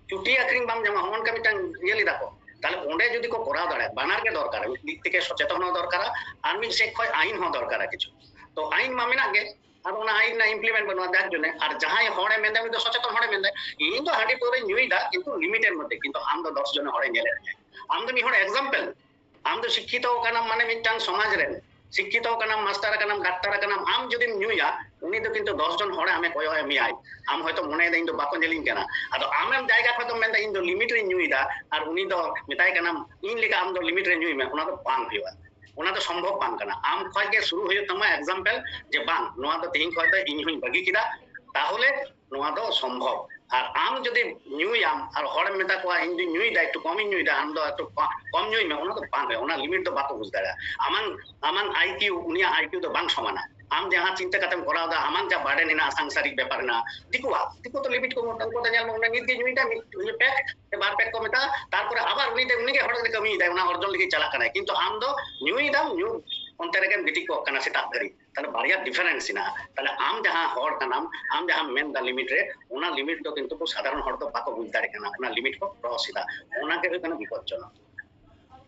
ᱪᱩᱴᱤ ᱟᱹᱠᱷᱨᱤᱧ ᱵᱟᱢ ᱧᱟᱢᱟ, ᱦᱚᱸᱜᱼᱚ ᱱᱚᱝᱠᱟ ᱢᱤᱫᱴᱟᱝ ᱤᱭᱟᱹ ᱞᱮᱫᱟ ᱠᱚ᱾ ᱛᱟᱦᱞᱮ ᱚᱸᱰᱮ ᱡᱩᱫᱤ ᱠᱚ ᱠᱚᱨᱟᱣ ᱫᱟᱲᱮᱭᱟᱜᱼᱟ, ᱵᱟᱱᱟᱨ ᱜᱮ ᱫᱚᱨᱠᱟᱨᱟ, ᱢᱤᱫ ᱫᱤᱠ ᱛᱷᱮᱠᱮ ᱥᱚᱪᱮᱛᱚᱱ ᱦᱚᱸ ᱫᱚᱨᱠᱟᱨᱟ, ᱟᱨ ᱢᱤᱫ ᱥᱮᱫ ᱠᱷᱚᱱ ᱟᱭᱤᱱ ᱦᱚᱸ ᱫᱚᱨᱠᱟᱨᱟ ᱠᱤᱪᱷᱩ᱾ ᱛᱚ ᱟᱭᱤᱱ ᱢᱟ ᱢᱮᱱᱟᱜ ᱜᱮ, ᱟᱫᱚ ᱚᱱᱟ ᱟᱭᱤᱱ ᱨᱮᱱᱟᱜ ᱤᱢᱯᱞᱤᱢᱮᱱᱴ ᱵᱟᱹᱱᱩᱜᱼᱟ᱾ ᱡᱟᱨ ᱡᱚᱱᱱᱮ ᱟᱨ ᱡᱟᱦᱟᱸᱭ ᱦᱚᱲᱮ ᱢᱮᱱᱫᱟ, ᱩᱱᱤ ᱫᱚ ᱥᱚᱪᱮᱛᱚᱱ ᱦᱚᱲᱮ ᱢᱮᱱᱫᱟ, ᱤᱧ ᱫᱚ ᱦᱟᱺᱰᱤ ᱯᱟᱹᱣᱨᱟᱹᱧ ᱧᱩᱭᱫᱟ ᱠᱤᱱᱛᱩ ᱞᱤᱢᱤᱴᱮᱰ ᱢᱚᱫᱽᱫᱷᱮ, ᱠᱤᱱᱛᱩ ᱟᱢ ᱫᱚ ᱫᱚᱥ ᱡᱚᱱ ᱦᱚᱲᱮ ᱧᱮᱞᱮᱫ ᱢᱮᱭᱟ, ᱟᱢ ᱫᱚ ᱢᱤᱫ ᱦᱚᱲ ᱮᱠᱡᱟᱢᱯᱮᱞ, ᱟᱢ ᱫᱚ ᱥᱤᱠᱠᱷᱤᱛᱚ ᱠᱟᱱᱟᱢ, ᱢᱟᱱᱮ ᱢᱤᱫᱴᱟᱝ ᱥᱚᱢᱟᱡᱽ ᱨᱮᱱ ᱥᱤᱠᱠᱷᱤᱛᱚ ᱠᱟᱱᱟᱢ, ᱢᱟᱥᱴᱟᱨ ᱠᱟᱱᱟᱢ, ᱰᱟᱠᱛᱟᱨ ᱠᱟᱱᱟᱢ, ᱟᱢ ᱡᱩᱫᱤᱢ ᱧᱩᱭᱟ, ᱩᱱᱤ ᱫᱚ ᱠᱤᱱᱛᱩ ᱫᱚᱥ ᱡᱚᱱ ᱦᱚᱲᱮ ᱟᱢᱮ ᱠᱚᱭᱚᱜ ᱮ ᱢᱮᱭᱟᱭ᱾ ᱟᱢ ᱦᱚᱭᱛᱚ ᱢᱚᱱᱮᱭᱮᱫᱟ ᱤᱧ ᱫᱚ ᱵᱟᱠᱚ ᱧᱮᱞᱤᱧ ᱠᱟᱱᱟ, ᱟᱫᱚ ᱟᱢᱮᱢ ᱡᱟᱭᱜᱟ ᱠᱷᱚᱱ ᱫᱚᱢ ᱢᱮᱱᱫᱟ ᱤᱧ ᱫᱚ ᱞᱤᱢᱤᱴ ᱨᱮᱧ ᱧᱩᱭᱫᱟ, ᱟᱨ ᱩᱱᱤ ᱫᱚ ᱢᱮᱛᱟᱭ ᱠᱟᱱᱟᱢ ᱤᱧ ᱞᱮᱠᱟ ᱟᱢ ᱫᱚ ᱞᱤᱢᱤᱴ ᱨᱮ ᱧᱩᱭ ᱢᱮ, ᱚᱱᱟ ᱫᱚ ᱵᱟᱝ ᱦᱩᱭᱩᱜᱼᱟ, ᱚᱱᱟ ᱫᱚ ᱥᱚᱢᱵᱷᱚᱵ ᱵᱟᱝ ᱠᱟᱱᱟ᱾ ᱟᱢ ᱠᱷᱚᱱ ᱜᱮ ᱥᱩᱨᱩ ᱦᱩᱭᱩᱜ ᱛᱟᱢᱟ ᱮᱠᱡᱟᱢᱯᱮᱞ, ᱡᱮ ᱵᱟᱝ, ᱱᱚᱣᱟ ᱫᱚ ᱛᱮᱦᱮᱧ ᱠᱷᱚᱱ ᱫᱚ ᱤᱧ ᱦᱚᱧ ᱵᱟᱹᱜᱤ ᱠᱮᱫᱟ, ᱛᱟᱦᱚᱞᱮ ᱱᱚᱣᱟ ᱫᱚ ᱥᱚᱢᱵᱷᱚᱵ᱾ ᱟᱨ ᱟᱢ ᱡᱩᱫᱤ ᱧᱩᱭᱟᱢ ᱟᱨ ᱦᱚᱲᱮᱢ ᱢᱮᱛᱟ ᱠᱚᱣᱟ ᱤᱧ ᱫᱩᱧ ᱧᱩᱭᱫᱟ, ᱮᱠᱴᱩ ᱠᱚᱢᱤᱧ ᱧᱩᱭᱫᱟ, ᱟᱢ ᱫᱚ ᱮᱠᱴᱩ ᱠᱚ-, ᱠᱚᱢ ᱧᱩᱭ ᱢᱮ, ᱚᱱᱟ ᱫᱚ ᱵᱟᱝ ᱦᱩᱭᱩᱜᱼᱟ, ᱚᱱᱟ ᱞᱤᱢᱤᱴ ᱫᱚ ᱵᱟᱠᱚ ᱵᱩᱡᱽ ᱫᱟᱲᱮᱭᱟᱜᱼᱟ᱾ ᱟᱢᱟᱝ, ᱟᱢᱟᱝ ᱟᱭᱠᱤᱭᱩ ᱩᱱᱤᱭᱟᱜ ᱟᱭᱠᱤᱭᱩ ᱫᱚ ᱵᱟᱝ ᱥᱚᱢᱟᱱᱟ᱾ ᱟᱢ ᱡᱟᱦᱟᱸ ᱪᱤᱱᱛᱟᱹ ᱠᱟᱛᱮᱢ ᱠᱚᱨᱟᱣ ᱫᱟ, ᱟᱢᱟᱝ ᱡᱟ ᱵᱟᱨᱰᱮᱱ ᱦᱮᱱᱟᱜᱼᱟ, ᱥᱟᱝᱥᱟᱨᱤᱠ ᱵᱮᱯᱟᱨ ᱦᱮᱱᱟᱜᱼᱟ, ᱫᱤᱠᱩᱣᱟᱜ, ᱫᱤᱠᱩ ᱫᱚ ᱞᱤᱢᱤᱴ ᱠᱚ, ᱩᱱᱠᱩ ᱫᱚ ᱧᱮᱞ ᱢᱮ, ᱩᱱᱤ ᱱᱤᱛ ᱜᱮ ᱧᱩᱭᱫᱟ, ᱢᱤᱫ, ᱢᱤᱫ ᱯᱮᱠ ᱥᱮ ᱵᱟᱨ ᱯᱮᱠ ᱠᱚ ᱢᱮᱛᱟᱜᱼᱟ, ᱛᱟᱨᱯᱚᱨᱮ ᱟᱵᱟᱨ ᱩᱱᱤ ᱫᱚ, ᱩᱱᱤ ᱜᱮ ᱦᱚᱲ ᱫᱚ ᱠᱟᱹᱢᱤᱭᱮᱫᱟᱭ, ᱚᱱᱟ ᱚᱨᱡᱚᱱ ᱞᱟᱹᱜᱤᱫ ᱪᱟᱞᱟᱜ ᱠᱟᱱᱟᱭ, ᱠᱤᱱᱛᱩ ᱟᱢ ᱫᱚ ᱧᱩᱭᱫᱟᱢ, ᱧᱩ ᱚᱱᱛᱮ ᱨᱮᱜᱮᱢ ᱜᱤᱛᱤᱡ ᱠᱚᱜ ᱠᱟᱱᱟ ᱥᱮᱛᱟᱜ ᱫᱷᱟᱹᱨᱤᱡ᱾ ᱛᱟᱦᱞᱮ ᱵᱟᱨᱭᱟ ᱰᱤᱯᱷᱟᱨᱮᱱᱥ ᱦᱮᱱᱟᱜᱼᱟ᱾ ᱛᱟᱦᱞᱮ ᱟᱢ ᱡᱟᱦᱟᱸ ᱦᱚᱲ ᱠᱟᱱᱟᱢ, ᱟᱢ ᱡᱟᱦᱟᱸᱢ ᱢᱮᱱᱫᱟ ᱞᱤᱢᱤᱴ ᱨᱮ, ᱚᱱᱟ ᱞᱤᱢᱤᱴ ᱫᱚ ᱠᱤᱱᱛᱩ ᱠᱚ ᱥᱟᱫᱷᱟᱨᱚᱱ ᱦᱚᱲ ᱫᱚ ᱵᱟᱠᱚ ᱵᱩᱡᱽ ᱫᱟᱲᱮᱭᱟᱜ ᱠᱟᱱᱟ, ᱚᱱᱟ ᱞᱤᱢᱤᱴ ᱠᱚ ᱠᱨᱚᱥ ᱮᱫᱟ᱾ ᱚᱱᱟ ᱜᱮ ᱦᱩᱭᱩᱜ ᱠᱟᱱᱟ ᱵᱤᱯᱚᱫᱽᱡᱚᱱᱚᱠ᱾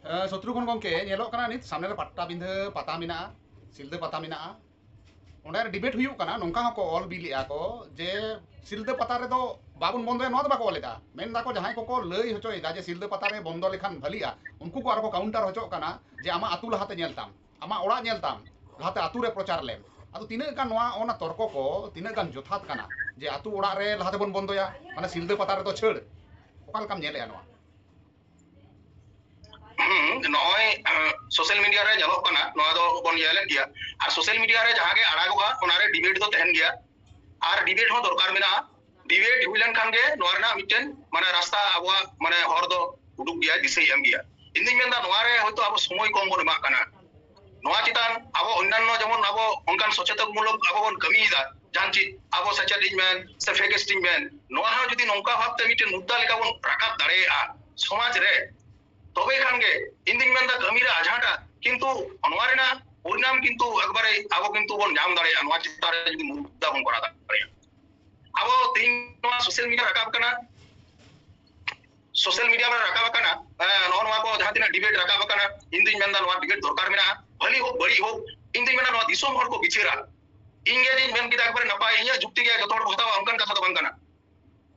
ᱮ, ᱥᱚᱛᱨᱩᱜᱷᱚᱱ ᱜᱚᱢᱠᱮ, ᱧᱮᱞᱚᱜ ᱠᱟᱱᱟ ᱱᱤᱛ ᱥᱟᱢᱱᱮ ᱨᱮ ᱯᱟᱴᱟᱵᱤᱸᱫᱷᱟᱹ ᱯᱟᱛᱟ ᱢᱮᱱᱟᱜᱼᱟ, ᱥᱤᱞᱫᱟᱹ ᱯᱟᱛᱟ ᱢᱮᱱᱟᱜᱼᱟ, ᱚᱸᱰᱮ ᱰᱤᱵᱮᱴ ᱦᱩᱭᱩᱜ ᱠᱟᱱᱟ, ᱱᱚᱝᱠᱟ ᱦᱚᱸᱠᱚ ᱚᱞ ᱵᱤᱞᱮᱜᱼᱟ ᱠᱚ ᱡᱮ ᱥᱤᱞᱫᱟᱹ ᱯᱟᱛᱟ ᱨᱮᱫᱚ ᱵᱟᱵᱚᱱ ᱵᱚᱱᱫᱚᱭᱟ, ᱱᱚᱣᱟ ᱫᱚ ᱵᱟᱠᱚ ᱚᱞ ᱮᱫᱟ᱾ ᱢᱮᱱ ᱫᱟᱠᱚ ᱡᱟᱦᱟᱸᱭ ᱠᱚᱠᱚ ᱞᱟᱹᱭ ᱦᱚᱪᱚᱭᱮᱫᱟ ᱡᱮ ᱥᱤᱞᱫᱟᱹ ᱯᱟᱛᱟ ᱨᱮ ᱵᱚᱱᱫᱚ ᱞᱮᱠᱷᱟᱱ ᱵᱷᱟᱹᱞᱤᱜᱼᱟ, ᱩᱱᱠᱩ ᱠᱚ ᱟᱨᱚ ᱠᱚ ᱠᱟᱣᱩᱱᱴᱟᱨ ᱦᱚᱪᱚᱜ ᱠᱟᱱᱟ ᱡᱮ ᱟᱢᱟᱜ ᱟᱹᱛᱩ ᱞᱟᱦᱟᱛᱮ ᱧᱮᱞ ᱛᱟᱢ, ᱟᱢᱟᱜ ᱚᱲᱟᱜ ᱧᱮᱞ ᱛᱟᱢ, ᱞᱟᱦᱟᱛᱮ ᱟᱹᱛᱩ ᱨᱮ ᱯᱨᱚᱪᱟᱨ ᱞᱮᱢ᱾ ᱟᱫᱚ ᱛᱤᱱᱟᱹᱜ ᱜᱟᱱ ᱱᱚᱣᱟ, ᱚᱱᱟ ᱛᱚᱨᱠᱚ ᱠᱚ ᱛᱤᱱᱟᱹᱜ ᱜᱟᱱ ᱡᱚᱛᱷᱟᱛ ᱠᱟᱱᱟ ᱡᱮ ᱟᱹᱛᱩ ᱚᱲᱟᱜ ᱨᱮ ᱞᱟᱦᱟ ᱛᱮᱵᱚᱱ ᱵᱚᱱᱫᱚᱭᱟ, ᱢᱟᱱᱮ ᱥᱤᱞᱫᱟᱹ ᱯᱟᱛᱟ ᱨᱮᱫᱚ ᱪᱷᱟᱹᱲ? ᱚᱠᱟ ᱞᱮᱠᱟᱢ ᱧᱮᱞᱮᱜᱼᱟ ᱱᱚᱣᱟ? ᱦᱩᱸ, ᱱᱚᱜᱼᱚᱭ, ᱟᱸ, ᱥᱳᱥᱟᱞ ᱢᱤᱰᱤᱭᱟ ᱨᱮ ᱧᱮᱞᱚᱜ ᱠᱟᱱᱟ, ᱱᱚᱣᱟ ᱫᱚ ᱵᱚᱱ ᱧᱮᱞᱮᱫ ᱜᱮᱭᱟ᱾ ᱟᱨ ᱥᱳᱥᱟᱞ ᱢᱤᱰᱤᱭᱟ ᱨᱮ ᱡᱟᱦᱟᱸ ᱜᱮ ᱟᱲᱟᱜᱚᱜᱼᱟ, ᱚᱱᱟ ᱨᱮ ᱰᱤᱵᱮᱴ ᱫᱚ ᱛᱟᱦᱮᱱ ᱜᱮᱭᱟ᱾ ᱟᱨ ᱰᱤᱵᱮᱴ ᱦᱚᱸ ᱫᱚᱨᱠᱟᱨ ᱢᱮᱱᱟᱜᱼᱟ᱾ ᱰᱤᱵᱮᱴ ᱦᱩᱭ ᱞᱮᱱᱠᱷᱟᱱ ᱜᱮ ᱱᱚᱣᱟ ᱨᱮᱱᱟᱜ ᱢᱤᱫᱴᱮᱱ ᱢᱟᱱᱮ ᱨᱟᱥᱛᱟ ᱟᱵᱚᱣᱟᱜ ᱢᱟᱱᱮ ᱦᱚᱨ ᱫᱚ ᱩᱰᱩᱠ ᱜᱮᱭᱟ, ᱫᱤᱥᱟᱹᱭ ᱮᱢ ᱜᱮᱭᱟ᱾ ᱤᱧ ᱫᱩᱧ ᱢᱮᱱᱫᱟ ᱱᱚᱣᱟ ᱨᱮ ᱦᱚᱭᱛᱳ ᱟᱵᱚ ᱥᱚᱢᱚᱭ ᱠᱚᱢ ᱵᱚᱱ ᱮᱢᱟᱜ ᱠᱟᱱᱟ᱾ ᱱᱚᱣᱟ ᱪᱮᱛᱟᱱ ᱟᱵᱚ ᱚᱱᱱᱟᱱᱱᱚ ᱡᱮᱢᱚᱱ ᱟᱵᱚ ᱚᱱᱠᱟᱱ ᱥᱚᱪᱮᱛᱚᱱ ᱢᱩᱞᱚᱠ ᱟᱵᱚ ᱵᱚᱱ ᱠᱟᱹᱢᱤᱭᱮᱫᱟ, ᱡᱟᱦᱟᱸ ᱪᱮᱫ ᱟᱵᱚ ᱥᱮᱪᱮᱫ ᱤᱧ ᱢᱮᱱ ᱥᱮ ᱯᱷᱮᱠ ᱤᱧ ᱢᱮᱱ, ᱱᱚᱣᱟ ᱦᱚᱸ ᱡᱩᱫᱤ ᱱᱚᱝᱠᱟ ᱵᱷᱟᱵᱛᱮ ᱢᱤᱫᱴᱮᱱ ᱢᱩᱫᱽᱫᱟ ᱞᱮᱠᱟ ᱵᱚᱱ ᱨᱟᱠᱟᱵ ᱫᱟᱲᱮᱭᱟᱜᱼᱟ ᱥᱚᱢᱟᱡᱽ ᱨᱮ, ᱛᱚᱵᱮ ᱠᱷᱟᱱ ᱜᱮ ᱤᱧ ᱫᱩᱧ ᱢᱮᱱᱫᱟ ᱠᱟᱹᱢᱤ ᱨᱮ ᱟᱡᱷᱟᱴᱟ, ᱠᱤᱱᱛᱩ ᱱᱚᱣᱟ ᱨᱮᱱᱟᱜ ᱯᱚᱨᱤᱱᱟᱢ ᱠᱤᱱᱛᱩ ᱮᱠᱵᱟᱨᱮ ᱟᱵᱚ ᱠᱤᱱᱛᱩ ᱵᱚᱱ ᱧᱟᱢ ᱫᱟᱲᱮᱭᱟᱜᱼᱟ, ᱱᱚᱣᱟ ᱪᱮᱛᱟᱱ ᱨᱮ ᱡᱩᱫᱤ ᱢᱩᱫᱽᱫᱟ ᱵᱚᱱ ᱠᱚᱨᱟᱣ ᱫᱟᱲᱮᱭᱟᱜᱼᱟ᱾ ᱟᱵᱚ ᱛᱮᱦᱮᱧ ᱱᱚᱣᱟ ᱥᱳᱥᱟᱞ ᱢᱤᱰᱤᱭᱟ ᱨᱟᱠᱟᱵ ᱠᱟᱱᱟ, ᱥᱳᱥᱟᱞ ᱢᱤᱰᱤᱭᱟ ᱨᱮ ᱨᱟᱠᱟᱵ ᱟᱠᱟᱱᱟ, ᱦᱮᱸ, ᱱᱚᱜᱼᱚ ᱱᱚᱣᱟ ᱠᱚ ᱡᱟᱦᱟᱸ ᱛᱤᱱᱟᱹᱜ ᱰᱤᱵᱮᱴ ᱨᱟᱠᱟᱵ ᱟᱠᱟᱱᱟ, ᱤᱧ ᱫᱩᱧ ᱢᱮᱱᱫᱟ ᱱᱚᱣᱟ ᱰᱤᱵᱮᱴ ᱫᱚᱨᱠᱟᱨ ᱢᱮᱱᱟᱜᱼᱟ, ᱵᱷᱟᱹᱞᱤ ᱦᱳᱠ ᱵᱟᱹᱲᱤᱡ ᱦᱳᱠ, ᱤᱧ ᱫᱩᱧ ᱢᱮᱱᱟ ᱱᱚᱣᱟ ᱫᱤᱥᱚᱢ ᱦᱚᱲ ᱠᱚ ᱵᱤᱪᱟᱹᱨᱟ᱾ ᱤᱧ ᱜᱮ ᱡᱮᱧ ᱢᱮᱱ ᱠᱮᱫᱟ ᱮᱠᱵᱟᱨᱮ ᱱᱟᱯᱟᱭ, ᱤᱧᱟᱹᱜ ᱡᱩᱠᱛᱤ ᱜᱮ ᱡᱚᱛᱚ ᱦᱚᱲ ᱠᱚ ᱦᱟᱛᱟᱣᱟ, ᱚᱱᱠᱟᱱ ᱠᱟᱛᱷᱟ ᱫᱚ ᱵᱟᱝ ᱠᱟᱱᱟ᱾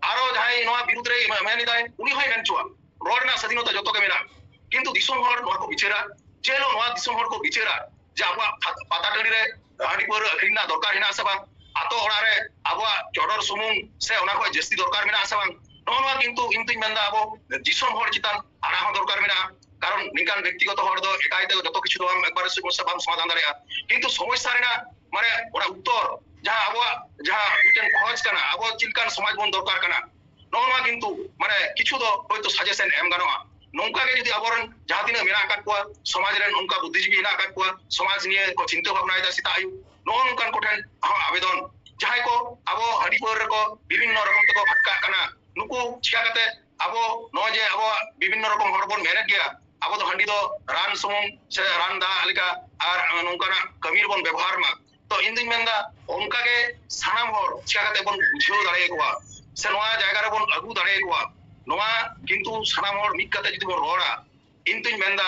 ᱟᱨᱚ ᱡᱟᱦᱟᱸᱭ ᱱᱚᱣᱟ ᱵᱤᱨᱩᱫᱽ ᱨᱮ ᱢᱮᱱ ᱮᱫᱟᱭ, ᱩᱱᱤ ᱦᱚᱸᱭ ᱢᱮᱱ ᱦᱚᱪᱚᱣᱟᱜ, ᱨᱚᱲ ᱨᱮᱱᱟᱜ ᱥᱟᱫᱷᱤᱱᱚᱛᱟ ᱡᱚᱛᱚ ᱜᱮ ᱢᱮᱱᱟᱜᱼᱟ, ᱠᱤᱱᱛᱩ ᱫᱤᱥᱚᱢ ᱦᱚᱲ ᱱᱚᱣᱟ ᱠᱚ ᱵᱤᱪᱟᱹᱨᱟ᱾ ᱡᱮ ᱦᱤᱞᱳᱜ ᱱᱚᱣᱟ ᱫᱤᱥᱚᱢ ᱦᱚᱲ ᱠᱚ ᱵᱤᱪᱟᱹᱨᱟ ᱡᱮ ᱟᱵᱚᱣᱟᱜ ᱯᱷᱟ-, ᱯᱟᱛᱟ ᱴᱟᱺᱰᱤ ᱨᱮ ᱦᱟᱺᱰᱤ ᱯᱟᱹᱣᱨᱟᱹ ᱟᱹᱠᱷᱨᱤᱧ ᱨᱮᱱᱟᱜ ᱫᱚᱨᱠᱟᱨ ᱦᱮᱱᱟᱜ ᱥᱮ ᱵᱟᱝ, ᱟᱛᱳ ᱚᱲᱟᱜ ᱨᱮ ᱟᱵᱚᱣᱟᱜ ᱪᱚᱰᱚᱨ ᱥᱩᱢᱩᱝ ᱥᱮ ᱚᱱᱟ ᱠᱷᱚᱱ ᱡᱟᱹᱥᱛᱤ ᱫᱚᱨᱠᱟᱨ ᱢᱮᱱᱟᱜᱼᱟ ᱥᱮ ᱵᱟᱝ, ᱱᱚᱜᱼᱚ ᱱᱚᱣᱟ ᱠᱤᱱᱛᱩ ᱤᱧ ᱫᱩᱧ ᱢᱮᱱᱫᱟ ᱟᱵᱚ ᱫᱤᱥᱚᱢ ᱦᱚᱲ ᱪᱮᱛᱟᱱ ᱟᱲᱟ ᱦᱚᱸ ᱫᱚᱨᱠᱟᱨ ᱢᱮᱱᱟᱜᱼᱟ᱾ ᱠᱟᱨᱚᱱ ᱱᱤᱝᱠᱟᱱ ᱵᱮᱠᱛᱤᱜᱚᱛᱚ ᱦᱚᱲ ᱫᱚ ᱮᱠᱟᱭ ᱛᱮ ᱡᱚᱛᱚ ᱠᱤᱪᱷᱩ ᱫᱚ ᱵᱟᱢ ᱮᱠᱵᱟᱨᱮ ᱥᱚᱢᱚᱥᱥᱟ ᱵᱟᱢ ᱥᱚᱢᱟᱫᱷᱟᱱ ᱫᱟᱲᱮᱭᱟᱜᱼᱟ, ᱠᱤᱱᱛᱩ ᱥᱚᱢᱚᱥᱥᱟ ᱨᱮᱱᱟᱜ ᱢᱟᱱᱮ ᱚᱱᱟ ᱩᱛᱛᱚᱨ ᱡᱟᱦᱟᱸ ᱟᱵᱚᱣᱟᱜ ᱡᱟᱦᱟᱸ ᱢᱤᱫᱴᱮᱱ ᱠᱷᱚᱡᱽ ᱠᱟᱱᱟ, ᱟᱵᱚ ᱪᱮᱫ ᱞᱮᱠᱟᱱ ᱥᱚᱢᱟᱡᱽ ᱵᱚᱱ ᱫᱚᱨᱠᱟᱨ ᱠᱟᱱᱟ, ᱱᱚᱜᱼᱚ ᱱᱚᱣᱟ ᱠᱤᱱᱛᱩ ᱢᱟᱱᱮ ᱠᱤᱪᱷᱩ ᱫᱚ ᱦᱚᱭᱛᱳ ᱥᱟᱡᱮᱥᱚᱱ ᱮᱢ ᱜᱟᱱᱚᱜᱼᱟ᱾ ᱱᱚᱝᱠᱟ ᱜᱮ ᱡᱩᱫᱤ ᱟᱵᱚᱨᱮᱱ ᱡᱟᱦᱟᱸ ᱛᱤᱱᱟᱹᱜ ᱢᱮᱱᱟᱜ ᱟᱠᱟᱫ ᱠᱚᱣᱟ, ᱥᱚᱢᱟᱡᱽ ᱨᱮᱱ ᱚᱱᱠᱟ ᱵᱩᱫᱽᱫᱷᱤᱡᱤᱵᱤ ᱦᱮᱱᱟᱜ ᱟᱠᱟᱫ ᱠᱚᱣᱟ, ᱥᱚᱢᱟᱡᱽ ᱱᱤᱭᱮ ᱠᱚ ᱪᱤᱱᱛᱟᱹ ᱵᱷᱟᱵᱽᱱᱟᱭᱮᱫᱟ ᱥᱮᱛᱟᱜ ᱟᱹᱭᱩᱵ, ᱱᱚᱜᱼᱚ ᱱᱚᱝᱠᱟᱱ ᱠᱚᱴᱷᱮᱱ ᱦᱚᱸ ᱟᱵᱮᱫᱚᱱ, ᱡᱟᱦᱟᱸᱭ ᱠᱚ ᱟᱵᱚ ᱦᱟᱺᱰᱤ ᱯᱟᱹᱣᱨᱟᱹ ᱨᱮᱠᱚ ᱵᱤᱵᱷᱤᱱᱱᱚ ᱨᱚᱠᱚᱢ ᱛᱮᱠᱚ ᱵᱷᱟᱴᱠᱟᱜ ᱠᱟᱱᱟ, ᱱᱩᱠᱩ ᱪᱤᱠᱟ ᱠᱟᱛᱮ ᱟᱵᱚ ᱱᱚᱜᱼᱚᱭ ᱡᱮ ᱟᱵᱚᱣᱟᱜ ᱵᱤᱵᱷᱤᱱᱱᱚ ᱨᱚᱠᱚᱢ ᱦᱚᱲ ᱵᱚᱱ ᱢᱮᱱᱮᱫ ᱜᱮᱭᱟ, ᱟᱵᱚ ᱫᱚ ᱦᱟᱺᱰᱤ ᱫᱚ ᱨᱟᱱ ᱥᱩᱢᱩᱝ ᱥᱮ ᱨᱟᱱ ᱫᱟᱜ ᱞᱮᱠᱟ ᱟᱨ ᱱᱚᱝᱠᱟᱱᱟᱜ ᱠᱟᱹᱢᱤ ᱨᱮᱵᱚᱱ ᱵᱮᱵᱚᱦᱟᱨ ᱢᱟ᱾ ᱛᱚ ᱤᱧ ᱫᱩᱧ ᱢᱮᱱᱫᱟ ᱚᱱᱠᱟ ᱜᱮ ᱥᱟᱱᱟᱢ ᱦᱚᱲ ᱪᱤᱠᱟ ᱠᱟᱛᱮ ᱵᱚᱱ ᱵᱩᱡᱷᱟᱹᱣ ᱫᱟᱲᱮᱭᱟᱠᱚᱣᱟ ᱥᱮ ᱱᱚᱣᱟ ᱡᱟᱭᱜᱟ ᱨᱮᱵᱚᱱ ᱟᱹᱜᱩ ᱫᱟᱲᱮᱭᱟᱠᱚᱣᱟ, ᱱᱚᱣᱟ ᱠᱤᱱᱛᱩ ᱥᱟᱱᱟᱢ ᱦᱚᱲ ᱢᱤᱫ ᱠᱟᱛᱮ ᱡᱩᱫᱤ ᱵᱚᱱ ᱨᱚᱲᱟ, ᱤᱧ ᱫᱩᱧ ᱢᱮᱱᱫᱟ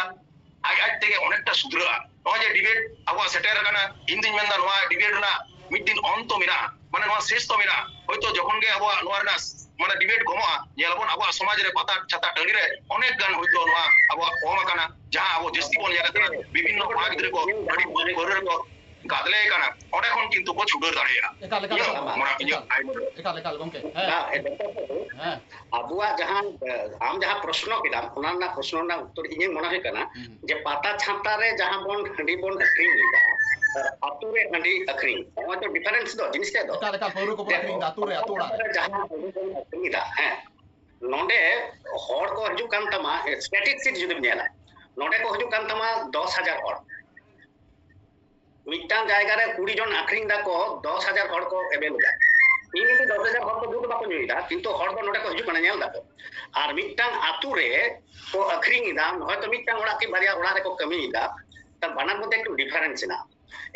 ᱟᱡ ᱟᱡ ᱛᱮᱜᱮ ᱚᱱᱮᱠᱴᱟ ᱥᱩᱫᱷᱨᱟᱹᱜᱼᱟ᱾ ᱱᱚᱜᱼᱚᱭ ᱡᱮ ᱰᱤᱵᱮᱴ ᱟᱵᱚᱣᱟᱜ ᱥᱮᱴᱮᱨ ᱟᱠᱟᱱᱟ, ᱤᱧ ᱫᱩᱧ ᱢᱮᱱᱫᱟ ᱱᱚᱣᱟ ᱰᱤᱵᱮᱴ ᱨᱮᱱᱟᱜ ᱢᱤᱫ ᱫᱤᱱ ᱚᱱᱛᱚ ᱢᱮᱱᱟᱜᱼᱟ, ᱢᱟᱱᱮ ᱱᱚᱣᱟ ᱥᱮᱥ ᱫᱚ ᱢᱮᱱᱟᱜᱼᱟ᱾ ᱦᱚᱭᱛᱳ ᱡᱚᱠᱷᱚᱱ ᱜᱮ ᱟᱵᱚᱣᱟᱜ ᱱᱚᱣᱟ ᱨᱮᱱᱟᱜ ᱢᱟᱱᱮ ᱰᱤᱵᱮᱴ ᱠᱚᱢᱚᱜᱼᱟ, ᱧᱮᱞᱟᱵᱚᱱ ᱟᱵᱚᱣᱟᱜ ᱥᱚᱢᱟᱡᱽ ᱨᱮ ᱯᱟᱛᱟ ᱪᱷᱟᱛᱟ ᱴᱟᱺᱰᱤ ᱨᱮ ᱚᱱᱮᱠ ᱜᱟᱱ ᱦᱚᱭᱛᱳ ᱱᱚᱣᱟ ᱟᱵᱚᱣᱟᱜ ᱠᱚᱢ ᱟᱠᱟᱱᱟ, ᱡᱟᱦᱟᱸ ᱟᱵᱚ ᱡᱟᱹᱥᱛᱤ ᱵᱚᱱ ᱧᱮᱞᱮᱫ ᱠᱟᱱᱟ ᱵᱤᱵᱷᱤᱱᱱᱚ ᱠᱚᱲᱟ ᱜᱤᱫᱽᱨᱟᱹ ᱠᱚ ᱦᱟᱺᱰᱤ ᱯᱟᱹᱣᱨᱟᱹ ᱨᱮᱠᱚ ᱜᱟᱫᱞᱮ ᱠᱟᱱᱟ, ᱚᱸᱰᱮ ᱠᱷᱚᱱ ᱠᱤᱱᱛᱩ ᱠᱚ ᱪᱷᱩᱰᱟᱹᱨ ᱫᱟᱲᱮᱭᱟᱜᱼᱟ᱾ ᱮᱠᱟᱞ, ᱮᱠᱟᱞ, ᱤᱧᱟᱹᱜ ᱮᱠᱟᱞ, ᱢᱚᱱᱮ, ᱤᱧᱟᱹᱜ ᱮᱠᱟᱞ, ᱮᱠᱟᱞ, ᱮᱠᱟᱞ, ᱜᱚᱢᱠᱮ᱾ ᱦᱮᱸ, ᱵᱟ, ᱮ, ᱰᱚᱠᱴᱚᱨ ᱵᱟᱹᱵᱩ, ᱦᱮᱸ, ᱟᱵᱚᱣᱟᱜ ᱡᱟᱦᱟᱸ, ᱮ, ᱟᱢ ᱡᱟᱦᱟᱸ ᱯᱨᱚᱥᱱᱚ ᱠᱮᱫᱟᱢ, ᱚᱱᱟ ᱨᱮᱱᱟᱜ ᱯᱨᱚᱥᱱᱚ ᱨᱮᱱᱟᱜ ᱩᱛᱛᱚᱨ ᱤᱧᱟᱹᱜ ᱢᱚᱱᱮ ᱦᱩᱭᱩᱜ ᱠᱟᱱᱟ ᱦᱩᱸ᱾ ᱡᱮ ᱯᱟᱛᱟ ᱪᱷᱟᱛᱟ ᱨᱮ ᱡᱟᱦᱟᱸ ᱵᱚᱱ ᱦᱟᱺᱰᱤ ᱵᱚᱱ ᱟᱹᱠᱷᱨᱤᱧ ᱮᱫᱟ, ᱟᱨ ᱟᱹᱛᱩ ᱨᱮ ᱦᱟᱺᱰᱤ ᱟᱹᱠᱷᱨᱤᱧ, ᱱᱚᱜᱼᱚᱭ ᱛᱚ ᱰᱤᱯᱷᱟᱨᱮᱱᱥ ᱫᱚ, ᱡᱤᱱᱤᱥ ᱛᱮᱫ ᱫᱚ᱾ ᱮᱠᱟᱞ, ᱮᱠᱟᱞ, ᱯᱟᱹᱣᱨᱟᱹ ᱠᱚᱵᱚᱱ ᱟᱹᱠᱷᱨᱤᱧ ᱮᱫᱟ ᱟᱹᱛᱩ ᱨᱮ, ᱟᱹᱛᱩ ᱚᱲᱟᱜ ᱨᱮ᱾ ᱡᱟᱦᱟᱸ ᱦᱟᱺᱰᱤ ᱵᱚᱱ ᱟᱹᱠᱷᱨᱤᱧ ᱮᱫᱟ, ᱦᱮᱸ, ᱱᱚᱰᱮ ᱦᱚᱲ ᱠᱚ ᱦᱤᱡᱩᱜ ᱠᱟᱱ ᱛᱟᱢᱟ, ᱥᱴᱮᱴᱤᱥᱴᱤᱠ ᱡᱩᱫᱤᱢ ᱧᱮᱞᱟ, ᱱᱚᱰᱮ ᱠᱚ ᱦᱤᱡᱩᱜ ᱠᱟᱱ ᱛᱟᱢᱟ ᱫᱚᱥ ᱦᱟᱡᱟᱨ ᱦᱚᱲ᱾ ᱢᱤᱫᱴᱟᱝ ᱡᱟᱭᱜᱟ ᱨᱮ ᱠᱩᱲᱤ ᱡᱚᱱ ᱟᱹᱠᱷᱨᱤᱧ ᱫᱟᱠᱚ, ᱫᱚᱥ ᱦᱟᱡᱟᱨ ᱦᱚᱲ ᱠᱚ ᱮᱵᱮᱞ ᱮᱫᱟ᱾ ᱤᱧ ᱡᱩᱫᱤ ᱫᱚᱥ ᱦᱟᱡᱟᱨ ᱦᱚᱲ ᱠᱚ ᱵᱷᱩᱴ ᱵᱟᱠᱚ ᱧᱩᱭᱮᱫᱟ, ᱠᱤᱱᱛᱩ ᱦᱚᱲ ᱫᱚ ᱱᱚᱰᱮ ᱠᱚ ᱦᱤᱡᱩᱜ ᱠᱟᱱᱟ, ᱧᱮᱞ ᱫᱟᱠᱚ᱾ ᱟᱨ ᱢᱤᱫᱴᱟᱝ ᱟᱛᱩ ᱨᱮ ᱠᱚ ᱟᱹᱠᱷᱨᱤᱧ ᱮᱫᱟ, ᱦᱚᱭᱛᱚ ᱢᱤᱫᱴᱟᱝ ᱚᱲᱟᱜ ᱠᱤ ᱵᱟᱨᱭᱟ ᱚᱲᱟᱜ ᱨᱮᱠᱚ ᱠᱟᱹᱢᱤᱭᱮᱫᱟ, ᱛᱟ ᱵᱟᱱᱟᱨ ᱢᱚᱫᱽᱫᱷᱮ ᱮᱠᱴᱩ ᱰᱤᱯᱷᱟᱨᱮᱱᱥ ᱦᱮᱱᱟᱜᱼᱟ᱾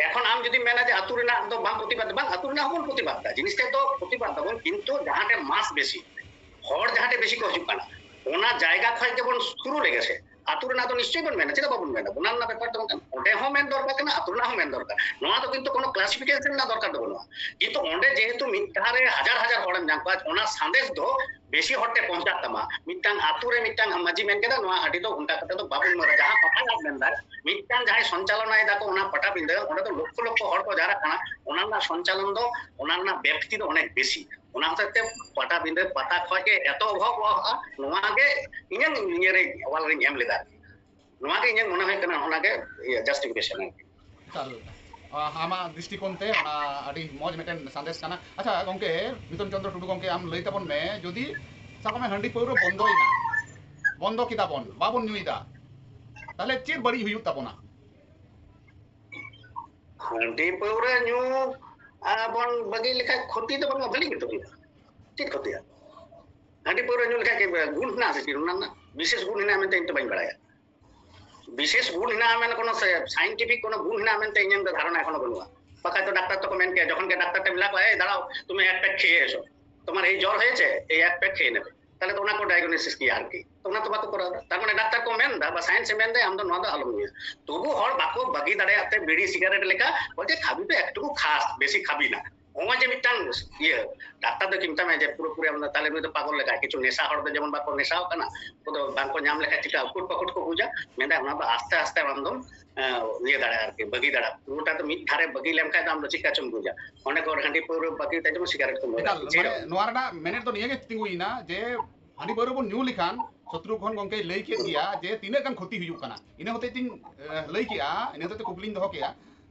ᱮᱠᱷᱚᱱ ᱟᱢ ᱡᱩᱫᱤᱢ ᱢᱮᱱᱟ ᱡᱮ ᱟᱹᱛᱩ ᱨᱮᱱᱟᱜ ᱫᱚ ᱵᱟᱝ ᱯᱨᱚᱛᱤᱵᱟᱫ, ᱵᱟᱝ, ᱟᱹᱛᱩ ᱨᱮᱱᱟᱜ ᱦᱚᱸᱵᱚᱱ ᱯᱨᱚᱛᱤᱵᱟᱫ ᱫᱟ, ᱡᱤᱱᱤᱥ ᱛᱮᱫ ᱫᱚ ᱯᱨᱚᱛᱤᱵᱟᱫ ᱫᱟᱵᱚᱱ, ᱠᱤᱱᱛᱩ ᱡᱟᱦᱟᱸ ᱴᱷᱮᱱ ᱢᱟᱥ ᱵᱮᱥᱤ, ᱦᱚᱲ ᱡᱟᱦᱟᱸ ᱴᱷᱮᱱ ᱵᱮᱥᱤ ᱠᱚ ᱦᱤᱡᱩᱜ ᱠᱟᱱᱟ, ᱚᱱᱟ ᱡᱟᱭᱜᱟ ᱠᱷᱚᱱ ᱜᱮᱵᱚᱱ ᱥᱩᱨᱩ ᱞᱮᱜᱮ ᱥᱮ᱾ ᱟᱹᱛᱩ ᱨᱮᱱᱟᱜ ᱫᱚ ᱱᱤᱥᱪᱚᱭ ᱵᱚᱱ ᱢᱮᱱᱟ, ᱪᱮᱫᱟᱜ ᱵᱟᱵᱚᱱ ᱢᱮᱱᱟ? ᱚᱱᱟ ᱨᱮᱱᱟᱜ ᱵᱮᱯᱟᱨ ᱫᱚ ᱵᱟᱝ ᱠᱟᱱᱟ, ᱚᱸᱰᱮ ᱦᱚᱸ ᱢᱮᱱ ᱫᱚᱨᱠᱟᱨ ᱠᱟᱱᱟ, ᱟᱹᱛᱩ ᱨᱮᱱᱟᱜ ᱦᱚᱸ ᱢᱮᱱ ᱫᱚᱨᱠᱟᱨ᱾ ᱱᱚᱣᱟ ᱫᱚ ᱠᱤᱱᱛᱩ ᱠᱳᱱᱳ ᱠᱞᱟᱥᱤᱯᱷᱤᱠᱮᱥᱚᱱ ᱨᱮᱱᱟᱜ ᱫᱚᱨᱠᱟᱨ ᱫᱚ ᱵᱟᱹᱱᱩᱜᱼᱟ᱾ ᱠᱤᱱᱛᱩ ᱚᱸᱰᱮ ᱡᱮᱦᱮᱛᱩ ᱢᱤᱫ ᱫᱷᱟᱣ ᱨᱮ ᱦᱟᱡᱟᱨ ᱦᱟᱡᱟᱨ ᱦᱚᱲᱮᱢ ᱧᱟᱢ ᱠᱚᱣᱟ, ᱚᱱᱟ ᱥᱟᱸᱫᱮᱥ ᱫᱚ ᱵᱮᱥᱤ ᱦᱚᱲ ᱴᱷᱮᱱ ᱯᱚᱦᱪᱟᱜ ᱛᱟᱢᱟ᱾ ᱢᱤᱫᱴᱟᱝ ᱟᱹᱛᱩ ᱨᱮ ᱢᱤᱫᱴᱟᱝ ᱢᱟᱹᱡᱷᱤ ᱢᱮᱱ ᱠᱮᱫᱟ, "ᱱᱚᱣᱟ ᱦᱟᱺᱰᱤ ᱫᱚ ᱚᱱᱠᱟ ᱠᱟᱛᱮ ᱫᱚ ᱵᱟᱵᱚᱱ ᱢᱟᱹᱨᱟ", ᱡᱟᱦᱟᱸ ᱯᱟᱛᱷᱟᱢ ᱢᱮᱱᱫᱟ, ᱢᱤᱫᱴᱟᱝ ᱡᱟᱦᱟᱸᱭ ᱥᱚᱧᱪᱟᱞᱚᱱᱟᱭ ᱫᱟᱠᱚ ᱚᱱᱟ ᱯᱟᱴᱟᱵᱤᱸᱫᱟᱹ, ᱚᱸᱰᱮ ᱫᱚ ᱞᱚᱠᱠᱷᱚ ᱞᱚᱠᱠᱷᱚ ᱦᱚᱲ ᱠᱚ ᱡᱟᱣᱨᱟᱜ ᱠᱟᱱᱟ, ᱚᱱᱟ ᱨᱮᱱᱟᱜ ᱥᱚᱧᱪᱟᱞᱚᱱ ᱫᱚ, ᱚᱱᱟ ᱨᱮᱱᱟᱜ ᱵᱮᱯᱛᱤ ᱫᱚ ᱚᱱᱮᱠ ᱵᱮᱥᱤ᱾ ᱚᱱᱟ ᱦᱚᱛᱮᱡ ᱛᱮ ᱯᱟᱴᱟᱵᱤᱸᱫᱟᱹ ᱯᱟᱛᱟ ᱠᱷᱚᱱ ᱜᱮ ᱮᱛᱚᱦᱚᱵᱚᱜᱼᱟ, ᱱᱚᱣᱟ ᱜᱮ ᱤᱧᱟᱹᱝ ᱤᱭᱟᱹᱨᱮ ᱚᱣᱟᱞ ᱨᱤᱧ ᱮᱢ ᱞᱮᱫᱟ ᱟᱨᱠᱤ᱾ ᱱᱚᱣᱟ ᱜᱮ ᱤᱧᱟᱹᱝ ᱢᱚᱱᱮ ᱦᱩᱭᱩᱜ ᱠᱟᱱᱟ, ᱚᱱᱟ ᱜᱮ ᱤᱭᱟᱹ ᱡᱟᱥᱴᱤᱯᱷᱤᱠᱮᱥᱚᱱ ᱟᱨᱠᱤ᱾ ᱮᱠᱟᱞ, ᱟ, ᱟᱢᱟᱜ ᱫᱨᱤᱥᱴᱤᱠᱳᱱ ᱛᱮ ᱚᱱᱟ ᱟᱹᱰᱤ ᱢᱚᱡᱽ ᱢᱤᱫᱴᱮᱱ ᱥᱟᱸᱫᱮᱥ ᱠᱟᱱᱟ᱾ ᱟᱪᱪᱷᱟ ᱜᱚᱢᱠᱮ, ᱢᱤᱛᱚᱱ ᱪᱚᱸᱫᱽᱨᱚ ᱴᱩᱰᱩ ᱜᱚᱢᱠᱮ, ᱟᱢ ᱞᱟᱹᱭ ᱛᱟᱵᱚᱱ ᱢᱮ, ᱡᱩᱫᱤ ᱥᱟᱵ ᱠᱟᱜ ᱢᱮ ᱦᱟᱺᱰᱤ ᱯᱟᱹᱣᱨᱟᱹ ᱵᱚᱱᱫᱚᱭᱮᱱᱟ, ᱵᱚᱱᱫᱚ ᱠᱮᱫᱟ ᱵᱚᱱ, ᱵᱟᱵᱚᱱ ᱧᱩᱭᱮᱫᱟ, ᱛᱟᱦᱞᱮ ᱪᱮᱫ ᱵᱟᱹᱲᱤᱡ ᱦᱩᱭᱩᱜ ᱛᱟᱵᱚᱱᱟ? ᱦᱟᱺᱰᱤ ᱯᱟᱹᱣᱨᱟᱹ ᱧᱩ, ᱟ, ᱵᱚᱱ ᱵᱟᱹᱜᱤ ᱞᱮᱠᱷᱟᱡ ᱠᱷᱚᱛᱤ ᱫᱚ ᱵᱟᱹᱱᱩᱜᱼᱟ, ᱵᱷᱟᱹᱞᱤ ᱜᱮᱛᱚ ᱦᱩᱭᱩᱜᱼᱟ᱾ ᱪᱮᱫ ᱠᱷᱚᱛᱤᱜᱼᱟ? ᱦᱟᱺᱰᱤ ᱯᱟᱹᱣᱨᱟᱹ ᱧᱩ ᱞᱮᱠᱷᱟᱡ ᱜᱮ ᱜᱩᱱ ᱦᱮᱱᱟᱜᱼᱟ ᱥᱮ ᱪᱮᱫ? ᱚᱱᱟ ᱨᱮᱱᱟᱜ ᱵᱤᱥᱮᱥ ᱜᱩᱱ ᱦᱮᱱᱟᱜᱼᱟ ᱢᱮᱱᱛᱮ ᱤᱧ ᱛᱚ ᱵᱟᱹᱧ ᱵᱟᱲᱟᱭᱟ᱾ ᱵᱤᱥᱮᱥ ᱜᱩᱱ ᱦᱮᱱᱟᱜᱼᱟ ᱢᱮᱱ ᱠᱳᱱᱳ ᱥᱮ-, ᱥᱟᱭᱮᱱᱴᱤᱯᱷᱤᱠ ᱠᱳᱱᱳ ᱜᱩᱱ ᱦᱮᱱᱟᱜᱼᱟ ᱢᱮᱱᱛᱮ ᱤᱧᱟᱹᱝ ᱫᱚ ᱫᱷᱟᱨᱚᱱᱟ ᱮᱠᱷᱚᱱᱳ ᱵᱟᱹᱱᱩᱜᱼᱟ᱾ ᱵᱟᱠᱷᱟᱡ ᱫᱚ ᱰᱟᱠᱛᱟᱨ ᱛᱟᱠᱚ ᱢᱮᱱ ᱠᱮᱭᱟ, ᱡᱚᱠᱷᱚᱱ ᱜᱮ ᱰᱟᱠᱛᱟᱨ ᱴᱷᱮᱱ ᱞᱟᱜᱟᱜᱼᱟ, "ᱮᱭ ᱫᱟᱲᱟᱣ, ᱛᱩᱢᱮ ᱮᱠ ᱯᱮᱠ ᱠᱷᱮᱭᱮ ᱮᱥᱚ, ᱛᱩᱢᱟᱨ ᱮᱭ ᱡᱚᱨ ᱦᱚᱭᱮᱪᱷᱮ, ᱮᱭ ᱮᱠ ᱯᱮᱠ ᱠᱷᱮᱭᱮ ᱱᱮᱵᱮ", ᱛᱟᱦᱞᱮ ᱛᱚ ᱚᱱᱟ ᱠᱚ ᱰᱟᱭᱜᱱᱳᱥᱤᱥ ᱠᱮᱭᱟ ᱟᱨᱠᱤ᱾ ᱛᱚ ᱚᱱᱟ ᱛᱚ ᱵᱟᱠᱚ ᱠᱚᱨᱟᱣ ᱮᱫᱟ᱾ ᱛᱟᱨ ᱢᱟᱱᱮ ᱰᱟᱠᱛᱟᱨ ᱠᱚ ᱢᱮᱱ ᱮᱫᱟ ᱵᱟ ᱥᱟᱭᱮᱱᱥ ᱮ ᱢᱮᱱ ᱮᱫᱟ, "ᱟᱢ ᱫᱚ ᱱᱚᱣᱟ ᱫᱚ ᱟᱞᱚᱢ ᱧᱩᱭᱟ", ᱛᱚᱵᱩ ᱦᱚᱲ ᱵᱟᱠᱚ ᱵᱟᱹᱜᱤ ᱫᱟᱲᱮᱭᱟᱜ ᱛᱮ ᱵᱤᱲᱤ ᱥᱤᱜᱟᱨᱮᱴ ᱞᱮᱠᱟ, ᱵᱚᱞᱛᱮ ᱠᱷᱟᱵᱤ ᱯᱮ ᱮᱠᱴᱩᱠᱩ ᱠᱷᱟᱥ, ᱵᱮᱥᱤ ᱠᱷᱟᱵᱤ ᱱᱟ᱾ ᱱᱚᱜᱼᱚᱭ ᱡᱮ ᱢᱤᱫᱴᱟᱝ ᱤᱭᱟᱹ, ᱰᱟᱠᱛᱟᱨ ᱫᱚ ᱪᱤᱱᱛᱟᱹ ᱢᱮ ᱡᱮ ᱯᱩᱨᱟᱹᱯᱩᱨᱤ ᱟᱢ ᱫᱚ ᱛᱟᱦᱞᱮ ᱱᱩᱭ ᱫᱚ ᱯᱟᱜᱚᱞ ᱞᱮᱠᱟ, ᱠᱤᱪᱷᱩ ᱱᱮᱥᱟ ᱦᱚᱲ ᱫᱚ ᱡᱮᱢᱚᱱ ᱵᱟᱠᱚ ᱱᱮᱥᱟᱣ ᱠᱟᱱᱟ, ᱩᱱᱠᱩ ᱫᱚ ᱵᱟᱝᱠᱚ ᱧᱟᱢ ᱞᱮᱠᱷᱟᱱ ᱪᱤᱠᱟ ᱩᱠᱩᱴ ᱯᱟᱠᱩᱴ ᱠᱚ ᱵᱩᱡᱟ᱾ ᱢᱮᱱᱫᱟ ᱚᱱᱟ ᱫᱚ ᱟᱥᱛᱮ ᱟᱥᱛᱮ ᱟᱢ ᱫᱚᱢ, ᱮᱸ, ᱤᱭᱟᱹ ᱫᱟᱲᱮᱭᱟᱜᱼᱟ ᱟᱨᱠᱤ, ᱵᱟᱹᱜᱤ ᱫᱟᱲᱮᱭᱟᱜᱼᱟ᱾ ᱯᱩᱨᱟᱹᱴᱟ ᱫᱚ ᱢᱤᱫ ᱫᱷᱟᱨᱮ ᱵᱟᱹᱜᱤ ᱞᱮᱱᱠᱷᱟᱱ ᱫᱚ ᱟᱢ ᱫᱚ ᱪᱤᱠᱟ ᱪᱚᱢ ᱵᱩᱡᱟ᱾ ᱚᱱᱮ ᱠᱚ ᱦᱟᱺᱰᱤ ᱯᱟᱹᱣᱨᱟᱹ ᱵᱟᱹᱜᱤ ᱛᱮ ᱡᱮᱢᱚᱱ ᱥᱤᱜᱟᱨᱮᱴ ᱠᱚ ᱢᱟᱹᱨ ᱮᱠᱟᱞ, ᱮᱫᱟ᱾ ᱢᱟᱱᱮ ᱱᱚᱣᱟ ᱨᱮᱱᱟᱜ ᱢᱮᱱᱮᱫ ᱫᱚ ᱱᱤᱭᱟᱹ ᱜᱮ ᱛᱤᱸᱜᱩᱭᱮᱱᱟ ᱡᱮ ᱦᱟᱺᱰᱤ ᱯᱟᱹᱣᱨᱟᱹ ᱵᱚᱱ ᱧᱩ ᱞᱮᱠᱷᱟᱱ ᱥᱚᱛᱨᱩᱜᱷᱚᱱ ᱜᱚᱢᱠᱮᱭ ᱞᱟᱹᱭ ᱠᱮᱫ ᱜᱮᱭᱟ ᱡᱮ ᱛᱤᱱᱟᱹᱜ ᱜᱟᱱ ᱠᱷᱚᱛᱤ ᱦᱩᱭᱩᱜ ᱠᱟᱱᱟ᱾ ᱤᱱᱟᱹ ᱦᱚᱛᱮᱡ ᱛᱤᱧ, ᱮ, ᱞᱟᱹᱭ ᱠᱮᱜᱼᱟ, ᱤᱱᱟᱹ ᱦᱚᱛᱮᱡ ᱛᱮ ᱠᱩᱠᱞᱤᱧ ᱫᱚᱦᱚ ᱠᱮᱜᱼᱟ᱾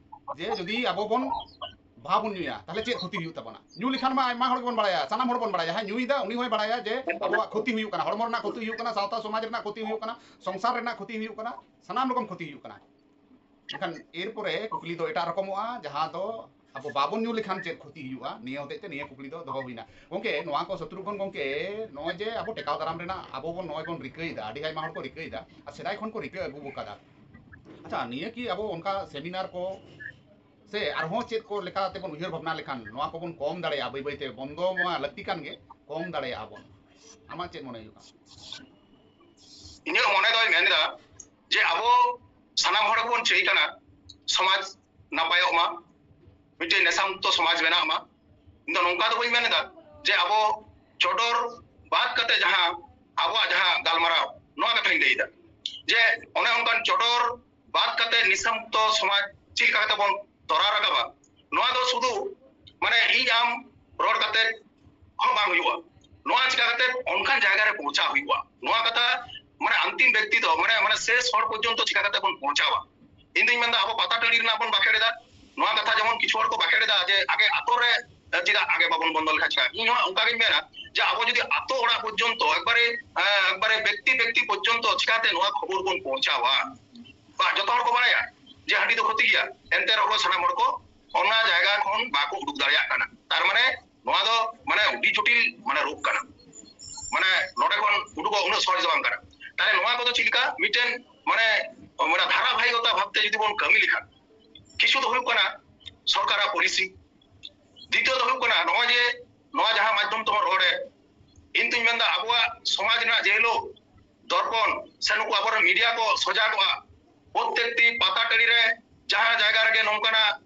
ᱡᱮ ᱡᱩᱫᱤ ᱟᱵᱚ ᱵᱚᱱ ᱵᱟᱵᱚᱱ ᱧᱩᱭᱟ, ᱛᱟᱦᱚᱞᱮ ᱪᱮᱫ ᱠᱷᱚᱛᱤ ᱦᱩᱭᱩᱜ ᱛᱟᱵᱚᱱᱟ? ᱧᱩ ᱞᱮᱠᱷᱟᱱ ᱢᱟ ᱟᱭᱢᱟ ᱦᱚᱲ ᱜᱮᱵᱚᱱ ᱵᱟᱲᱟᱭᱟ, ᱥᱟᱱᱟᱢ ᱦᱚᱲ ᱵᱚᱱ ᱵᱟᱲᱟᱭᱟ, ᱡᱟᱦᱟᱸᱭ ᱧᱩᱭᱮᱫᱟ ᱩᱱᱤ ᱦᱚᱸᱭ ᱵᱟᱲᱟᱭᱟ ᱡᱮ ᱟᱵᱚᱣᱟᱜ ᱠᱷᱚᱛᱤ ᱦᱩᱭᱩᱜ ᱠᱟᱱᱟ, ᱦᱚᱲᱢᱚ ᱨᱮᱱᱟᱜ ᱠᱷᱚᱛᱤ ᱦᱩᱭᱩᱜ ᱠᱟᱱᱟ, ᱥᱟᱶᱛᱟ ᱥᱚᱢᱟᱡᱽ ᱨᱮᱱᱟᱜ ᱠᱷᱚᱛᱤ ᱦᱩᱭᱩᱜ ᱠᱟᱱᱟ, ᱥᱚᱝᱥᱟᱨ ᱨᱮᱱᱟᱜ ᱠᱷᱚᱛᱤ ᱦᱩᱭᱩᱜ ᱠᱟᱱᱟ, ᱥᱟᱱᱟᱢ ᱨᱚᱠᱚᱢ ᱠᱷᱚᱛᱤ ᱦᱩᱭᱩᱜ ᱠᱟᱱᱟ᱾ ᱮᱱᱠᱷᱟᱱ ᱮᱨᱯᱚᱨᱮ ᱠᱩᱠᱞᱤ ᱫᱚ ᱮᱴᱟᱜ ᱨᱚᱠᱚᱢᱚᱜᱼᱟ, ᱡᱟᱦᱟᱸ ᱫᱚ ᱟᱵᱚ ᱵᱟᱵᱚᱱ ᱧᱩ ᱞᱮᱠᱷᱟᱱ ᱪᱮᱫ ᱠᱷᱚᱛᱤ ᱦᱩᱭᱩᱜᱼᱟ, ᱱᱤᱭᱟᱹ ᱦᱚᱛᱮᱡ ᱛᱮ ᱱᱤᱭᱟᱹ ᱠᱩᱠᱞᱤ ᱫᱚ ᱫᱚᱦᱚ ᱦᱩᱭᱱᱟ᱾ ᱜᱚᱝᱠᱮ, ᱱᱚᱣᱟ ᱠᱚ ᱥᱚᱛᱨᱩᱜᱷᱚᱱ ᱜᱚᱝᱠᱮ, ᱱᱚᱜᱼᱚᱭ ᱡᱮ ᱟᱵᱚ ᱴᱮᱠᱟᱣ ᱫᱟᱨᱟᱢ ᱨᱮᱱᱟᱜ ᱟᱵᱚ ᱵᱚᱱ ᱱᱚᱜᱼᱚᱭ ᱵᱚᱱ ᱨᱤᱠᱟᱹᱭᱮᱫᱟ, ᱟᱹᱰᱤ ᱟᱭᱢᱟ ᱦᱚᱲ ᱠᱚ ᱨᱤᱠᱟᱹᱭᱮᱫᱟ, ᱟᱨ ᱥᱮᱫᱟᱭ ᱠᱷᱚᱱ ᱠᱚ ᱨᱤᱠᱟᱹ ᱟᱹᱜᱩ ᱟᱠᱟᱫᱟ᱾ ᱟᱪᱪᱷᱟ, ᱱᱤᱭᱟᱹ ᱠᱤ ᱟᱵᱚ ᱚᱱᱠᱟ ᱥᱮᱢᱤᱱᱟᱨ ᱠᱚ ᱥᱮ ᱟᱨᱦᱚᱸ ᱪᱮᱫ ᱠᱚ ᱞᱮᱠᱟ ᱛᱮᱵᱚᱱ ᱩᱭᱦᱟᱹᱨ ᱵᱷᱟᱵᱽᱱᱟ ᱞᱮᱠᱷᱟᱱ ᱱᱚᱣᱟ ᱠᱚᱵᱚᱱ ᱠᱚᱢ ᱫᱟᱲᱮᱭᱟᱜᱼᱟ? ᱵᱟᱹᱭ ᱵᱟᱹᱭᱛᱮ ᱵᱚᱱᱫᱚ ᱢᱟ ᱞᱟᱹᱠᱛᱤ ᱠᱟᱱ ᱜᱮ, ᱠᱚᱢ ᱫᱟᱲᱮᱭᱟᱜᱼᱟ ᱵᱚᱱ᱾ ᱟᱢᱟᱜ ᱪᱮᱫ ᱢᱚᱱᱮ ᱦᱩᱭᱩᱜ ᱠᱟᱱᱟ? ᱤᱧᱟᱹᱜ ᱢᱚᱱᱮ ᱫᱚᱭ ᱢᱮᱱᱫᱟ ᱡᱮ ᱟᱵᱚ ᱥᱟᱱᱟᱢ ᱦᱚᱲ ᱜᱮᱵᱚᱱ ᱪᱟᱹᱭ ᱠᱟᱱᱟ ᱥᱚᱢᱟᱡᱽ ᱱᱟᱯᱟᱭᱚᱜ ᱢᱟ, ᱢᱤᱫᱴᱮᱱ ᱱᱮᱥᱟ ᱢᱩᱠᱛᱚ ᱥᱚᱢᱟᱡᱽ ᱵᱮᱱᱟᱜ ᱢᱟ᱾ ᱤᱧ ᱫᱚ ᱱᱚᱝᱠᱟ ᱫᱚ ᱵᱟᱹᱧ ᱢᱮᱱ ᱮᱫᱟ ᱡᱮ ᱟᱵᱚ ᱪᱚᱰᱚᱨ ᱵᱟᱫ ᱠᱟᱛᱮ ᱡᱟᱦᱟᱸ ᱟᱵᱚᱣᱟᱜ ᱡᱟᱦᱟᱸ ᱜᱟᱞᱢᱟᱨᱟᱣ, ᱱᱚᱣᱟ ᱠᱟᱛᱷᱟᱧ ᱞᱟᱹᱭ ᱮᱫᱟ ᱡᱮ ᱚᱱᱮ ᱚᱱᱠᱟᱱ ᱪᱚᱰᱚᱨ ᱵᱟᱫ ᱠᱟᱛᱮ ᱱᱮᱥᱟ ᱢᱩᱠᱛᱚ ᱥᱚᱢᱟᱡᱽ ᱪᱮᱫ ᱞᱮᱠᱟ ᱠᱟᱛᱮ ᱵᱚᱱ ᱛᱚᱨᱟᱣ ᱨᱟᱠᱟᱵᱟ, ᱱᱚᱣᱟ ᱫᱚ ᱥᱩᱫᱷᱩ ᱢᱟᱱᱮ ᱤᱧ ᱟᱢ ᱨᱚᱲ ᱠᱟᱛᱮ ᱦᱚᱸ ᱵᱟᱝ ᱦᱩᱭᱩᱜᱼᱟ᱾ ᱱᱚᱣᱟ ᱪᱤᱠᱟ ᱠᱟᱛᱮ ᱚᱱᱠᱟᱱ ᱡᱟᱭᱜᱟ ᱨᱮ ᱯᱳᱣᱪᱷᱟᱣ ᱦᱩᱭᱩᱜᱼᱟ, ᱱᱚᱣᱟ ᱠᱟᱛᱷᱟ ᱢᱟᱱᱮ ᱟᱱᱛᱤᱢ ᱵᱮᱠᱛᱤ ᱫᱚ ᱢᱟᱱᱮ ᱢᱟᱱᱮ ᱥᱮᱥ ᱦᱚᱲ ᱯᱚᱨᱡᱚᱱᱛᱚ ᱪᱤᱠᱟ ᱠᱟᱛᱮ ᱵᱚᱱ ᱯᱳᱣᱪᱷᱟᱣᱟ᱾ ᱤᱧ ᱫᱩᱧ ᱢᱮᱱᱫᱟ ᱟᱵᱚ ᱯᱟᱛᱟ ᱴᱟᱺᱰᱤ ᱨᱮᱱᱟᱜ ᱵᱚᱱ ᱵᱟᱠᱷᱮᱲ ᱮᱫᱟ, ᱱᱚᱣᱟ ᱠᱟᱛᱷᱟ ᱡᱮᱢᱚᱱ ᱠᱤᱪᱷᱩ ᱦᱚᱲ ᱠᱚ ᱵᱟᱠᱷᱮᱲ ᱮᱫᱟ ᱡᱮ ᱟᱜᱮ ᱟᱛᱳ ᱨᱮ ᱪᱮᱫᱟᱜ ᱟᱜᱮ ᱵᱟᱵᱚᱱ ᱵᱚᱱᱫᱚ ᱞᱮᱠᱷᱟᱱ ᱪᱤᱠᱟ? ᱤᱧ ᱦᱚᱸ ᱚᱱᱠᱟ ᱜᱤᱧ ᱢᱮᱱᱟ ᱡᱮ ᱟᱵᱚ ᱡᱩᱫᱤ ᱟᱛᱳ ᱚᱲᱟᱜ ᱯᱚᱨᱡᱚᱱᱛᱚ ᱮᱠᱵᱟᱨᱮ ᱮᱸ, ᱮᱠᱵᱟᱨᱮ ᱵᱮᱠᱛᱤ ᱵᱮᱠᱛᱤ ᱯᱚᱨᱡᱚᱱᱛᱚ ᱪᱤᱠᱟᱛᱮ ᱱᱚᱣᱟ ᱠᱷᱚᱵᱚᱨ ᱵᱚᱱ ᱯᱳᱣᱪᱷᱟᱣᱟ? ᱵᱟ, ᱡᱚᱛᱚ ᱦᱚᱲ ᱠᱚ ᱵᱟᱲᱟᱭᱟ ᱡᱮ ᱦᱟᱺᱰᱤ ᱫᱚ ᱠᱷᱚᱛᱤ ᱜᱮᱭᱟ, ᱮᱱᱛᱮ ᱨᱮᱦᱚᱸ ᱥᱟᱱᱟᱢ ᱦᱚᱲ ᱠᱚ ᱚᱱᱟ ᱡᱟᱭᱜᱟ ᱠᱷᱚᱱ ᱵᱟᱠᱚ ᱩᱰᱩᱠ ᱫᱟᱲᱮᱭᱟᱜ ᱠᱟᱱᱟ᱾ ᱛᱟᱨ ᱢᱟᱱᱮ ᱱᱚᱣᱟ ᱫᱚ ᱢᱟᱱᱮ ᱟᱹᱰᱤ ᱡᱚᱴᱤᱞ ᱢᱟᱱᱮ ᱨᱳᱜᱽ ᱠᱟᱱᱟ, ᱢᱟᱱᱮ ᱱᱚᱰᱮ ᱠᱷᱚᱱ ᱩᱰᱩᱠᱚᱜ ᱩᱱᱟᱹᱜ ᱥᱚᱦᱚᱡ ᱫᱚ ᱵᱟᱝ ᱠᱟᱱᱟ᱾ ᱛᱟᱦᱞᱮ ᱱᱚᱣᱟ ᱠᱚᱫᱚ ᱪᱮᱫ ᱞᱮᱠᱟ ᱢᱤᱫᱴᱮᱱ ᱢᱟᱱᱮ ᱢᱟᱱᱮ ᱫᱷᱟᱨᱟᱵᱟᱦᱤᱠᱚᱛᱟ ᱵᱷᱟᱵᱛᱮ ᱡᱩᱫᱤ ᱵᱚᱱ ᱠᱟᱹᱢᱤ ᱞᱮᱠᱷᱟᱱ, ᱠᱤᱪᱷᱩ ᱫᱚ ᱦᱩᱭᱩᱜ ᱠᱟᱱᱟ ᱥᱚᱨᱠᱟᱨᱟᱜ ᱯᱚᱞᱤᱥᱤ, ᱫᱤᱛᱤᱭᱚ ᱫᱚ ᱦᱩᱭᱩᱜ ᱠᱟᱱᱟ ᱱᱚᱜᱼᱚᱭ ᱡᱮ ᱱᱚᱣᱟ ᱡᱟᱦᱟᱸ ᱢᱟᱫᱽᱫᱷᱚᱢ ᱛᱮᱵᱚᱱ ᱨᱚᱲᱮᱫ, ᱤᱧ ᱫᱩᱧ ᱢᱮᱱᱫᱟ ᱟᱵᱚᱣᱟᱜ ᱥᱚᱢᱟᱡᱽ ᱨᱮᱱᱟᱜ ᱡᱮ ᱦᱤᱞᱳᱜ ᱫᱚᱨᱯᱚᱱ ᱥᱮ ᱱᱩᱠᱩ ᱟᱵᱚᱨᱮᱱ ᱢᱤᱰᱤᱭᱟ ᱠᱚ ᱥᱚᱡᱟᱜᱚᱜᱼᱟ, ᱯᱨᱚᱛᱛᱮᱠᱴᱤ ᱯᱟᱛᱟ ᱴᱟᱺᱰᱤ ᱨᱮ ᱡᱟᱦᱟᱸ ᱡᱟᱭᱜᱟ ᱨᱮᱜᱮ ᱱᱚᱝᱠᱟᱱᱟᱜ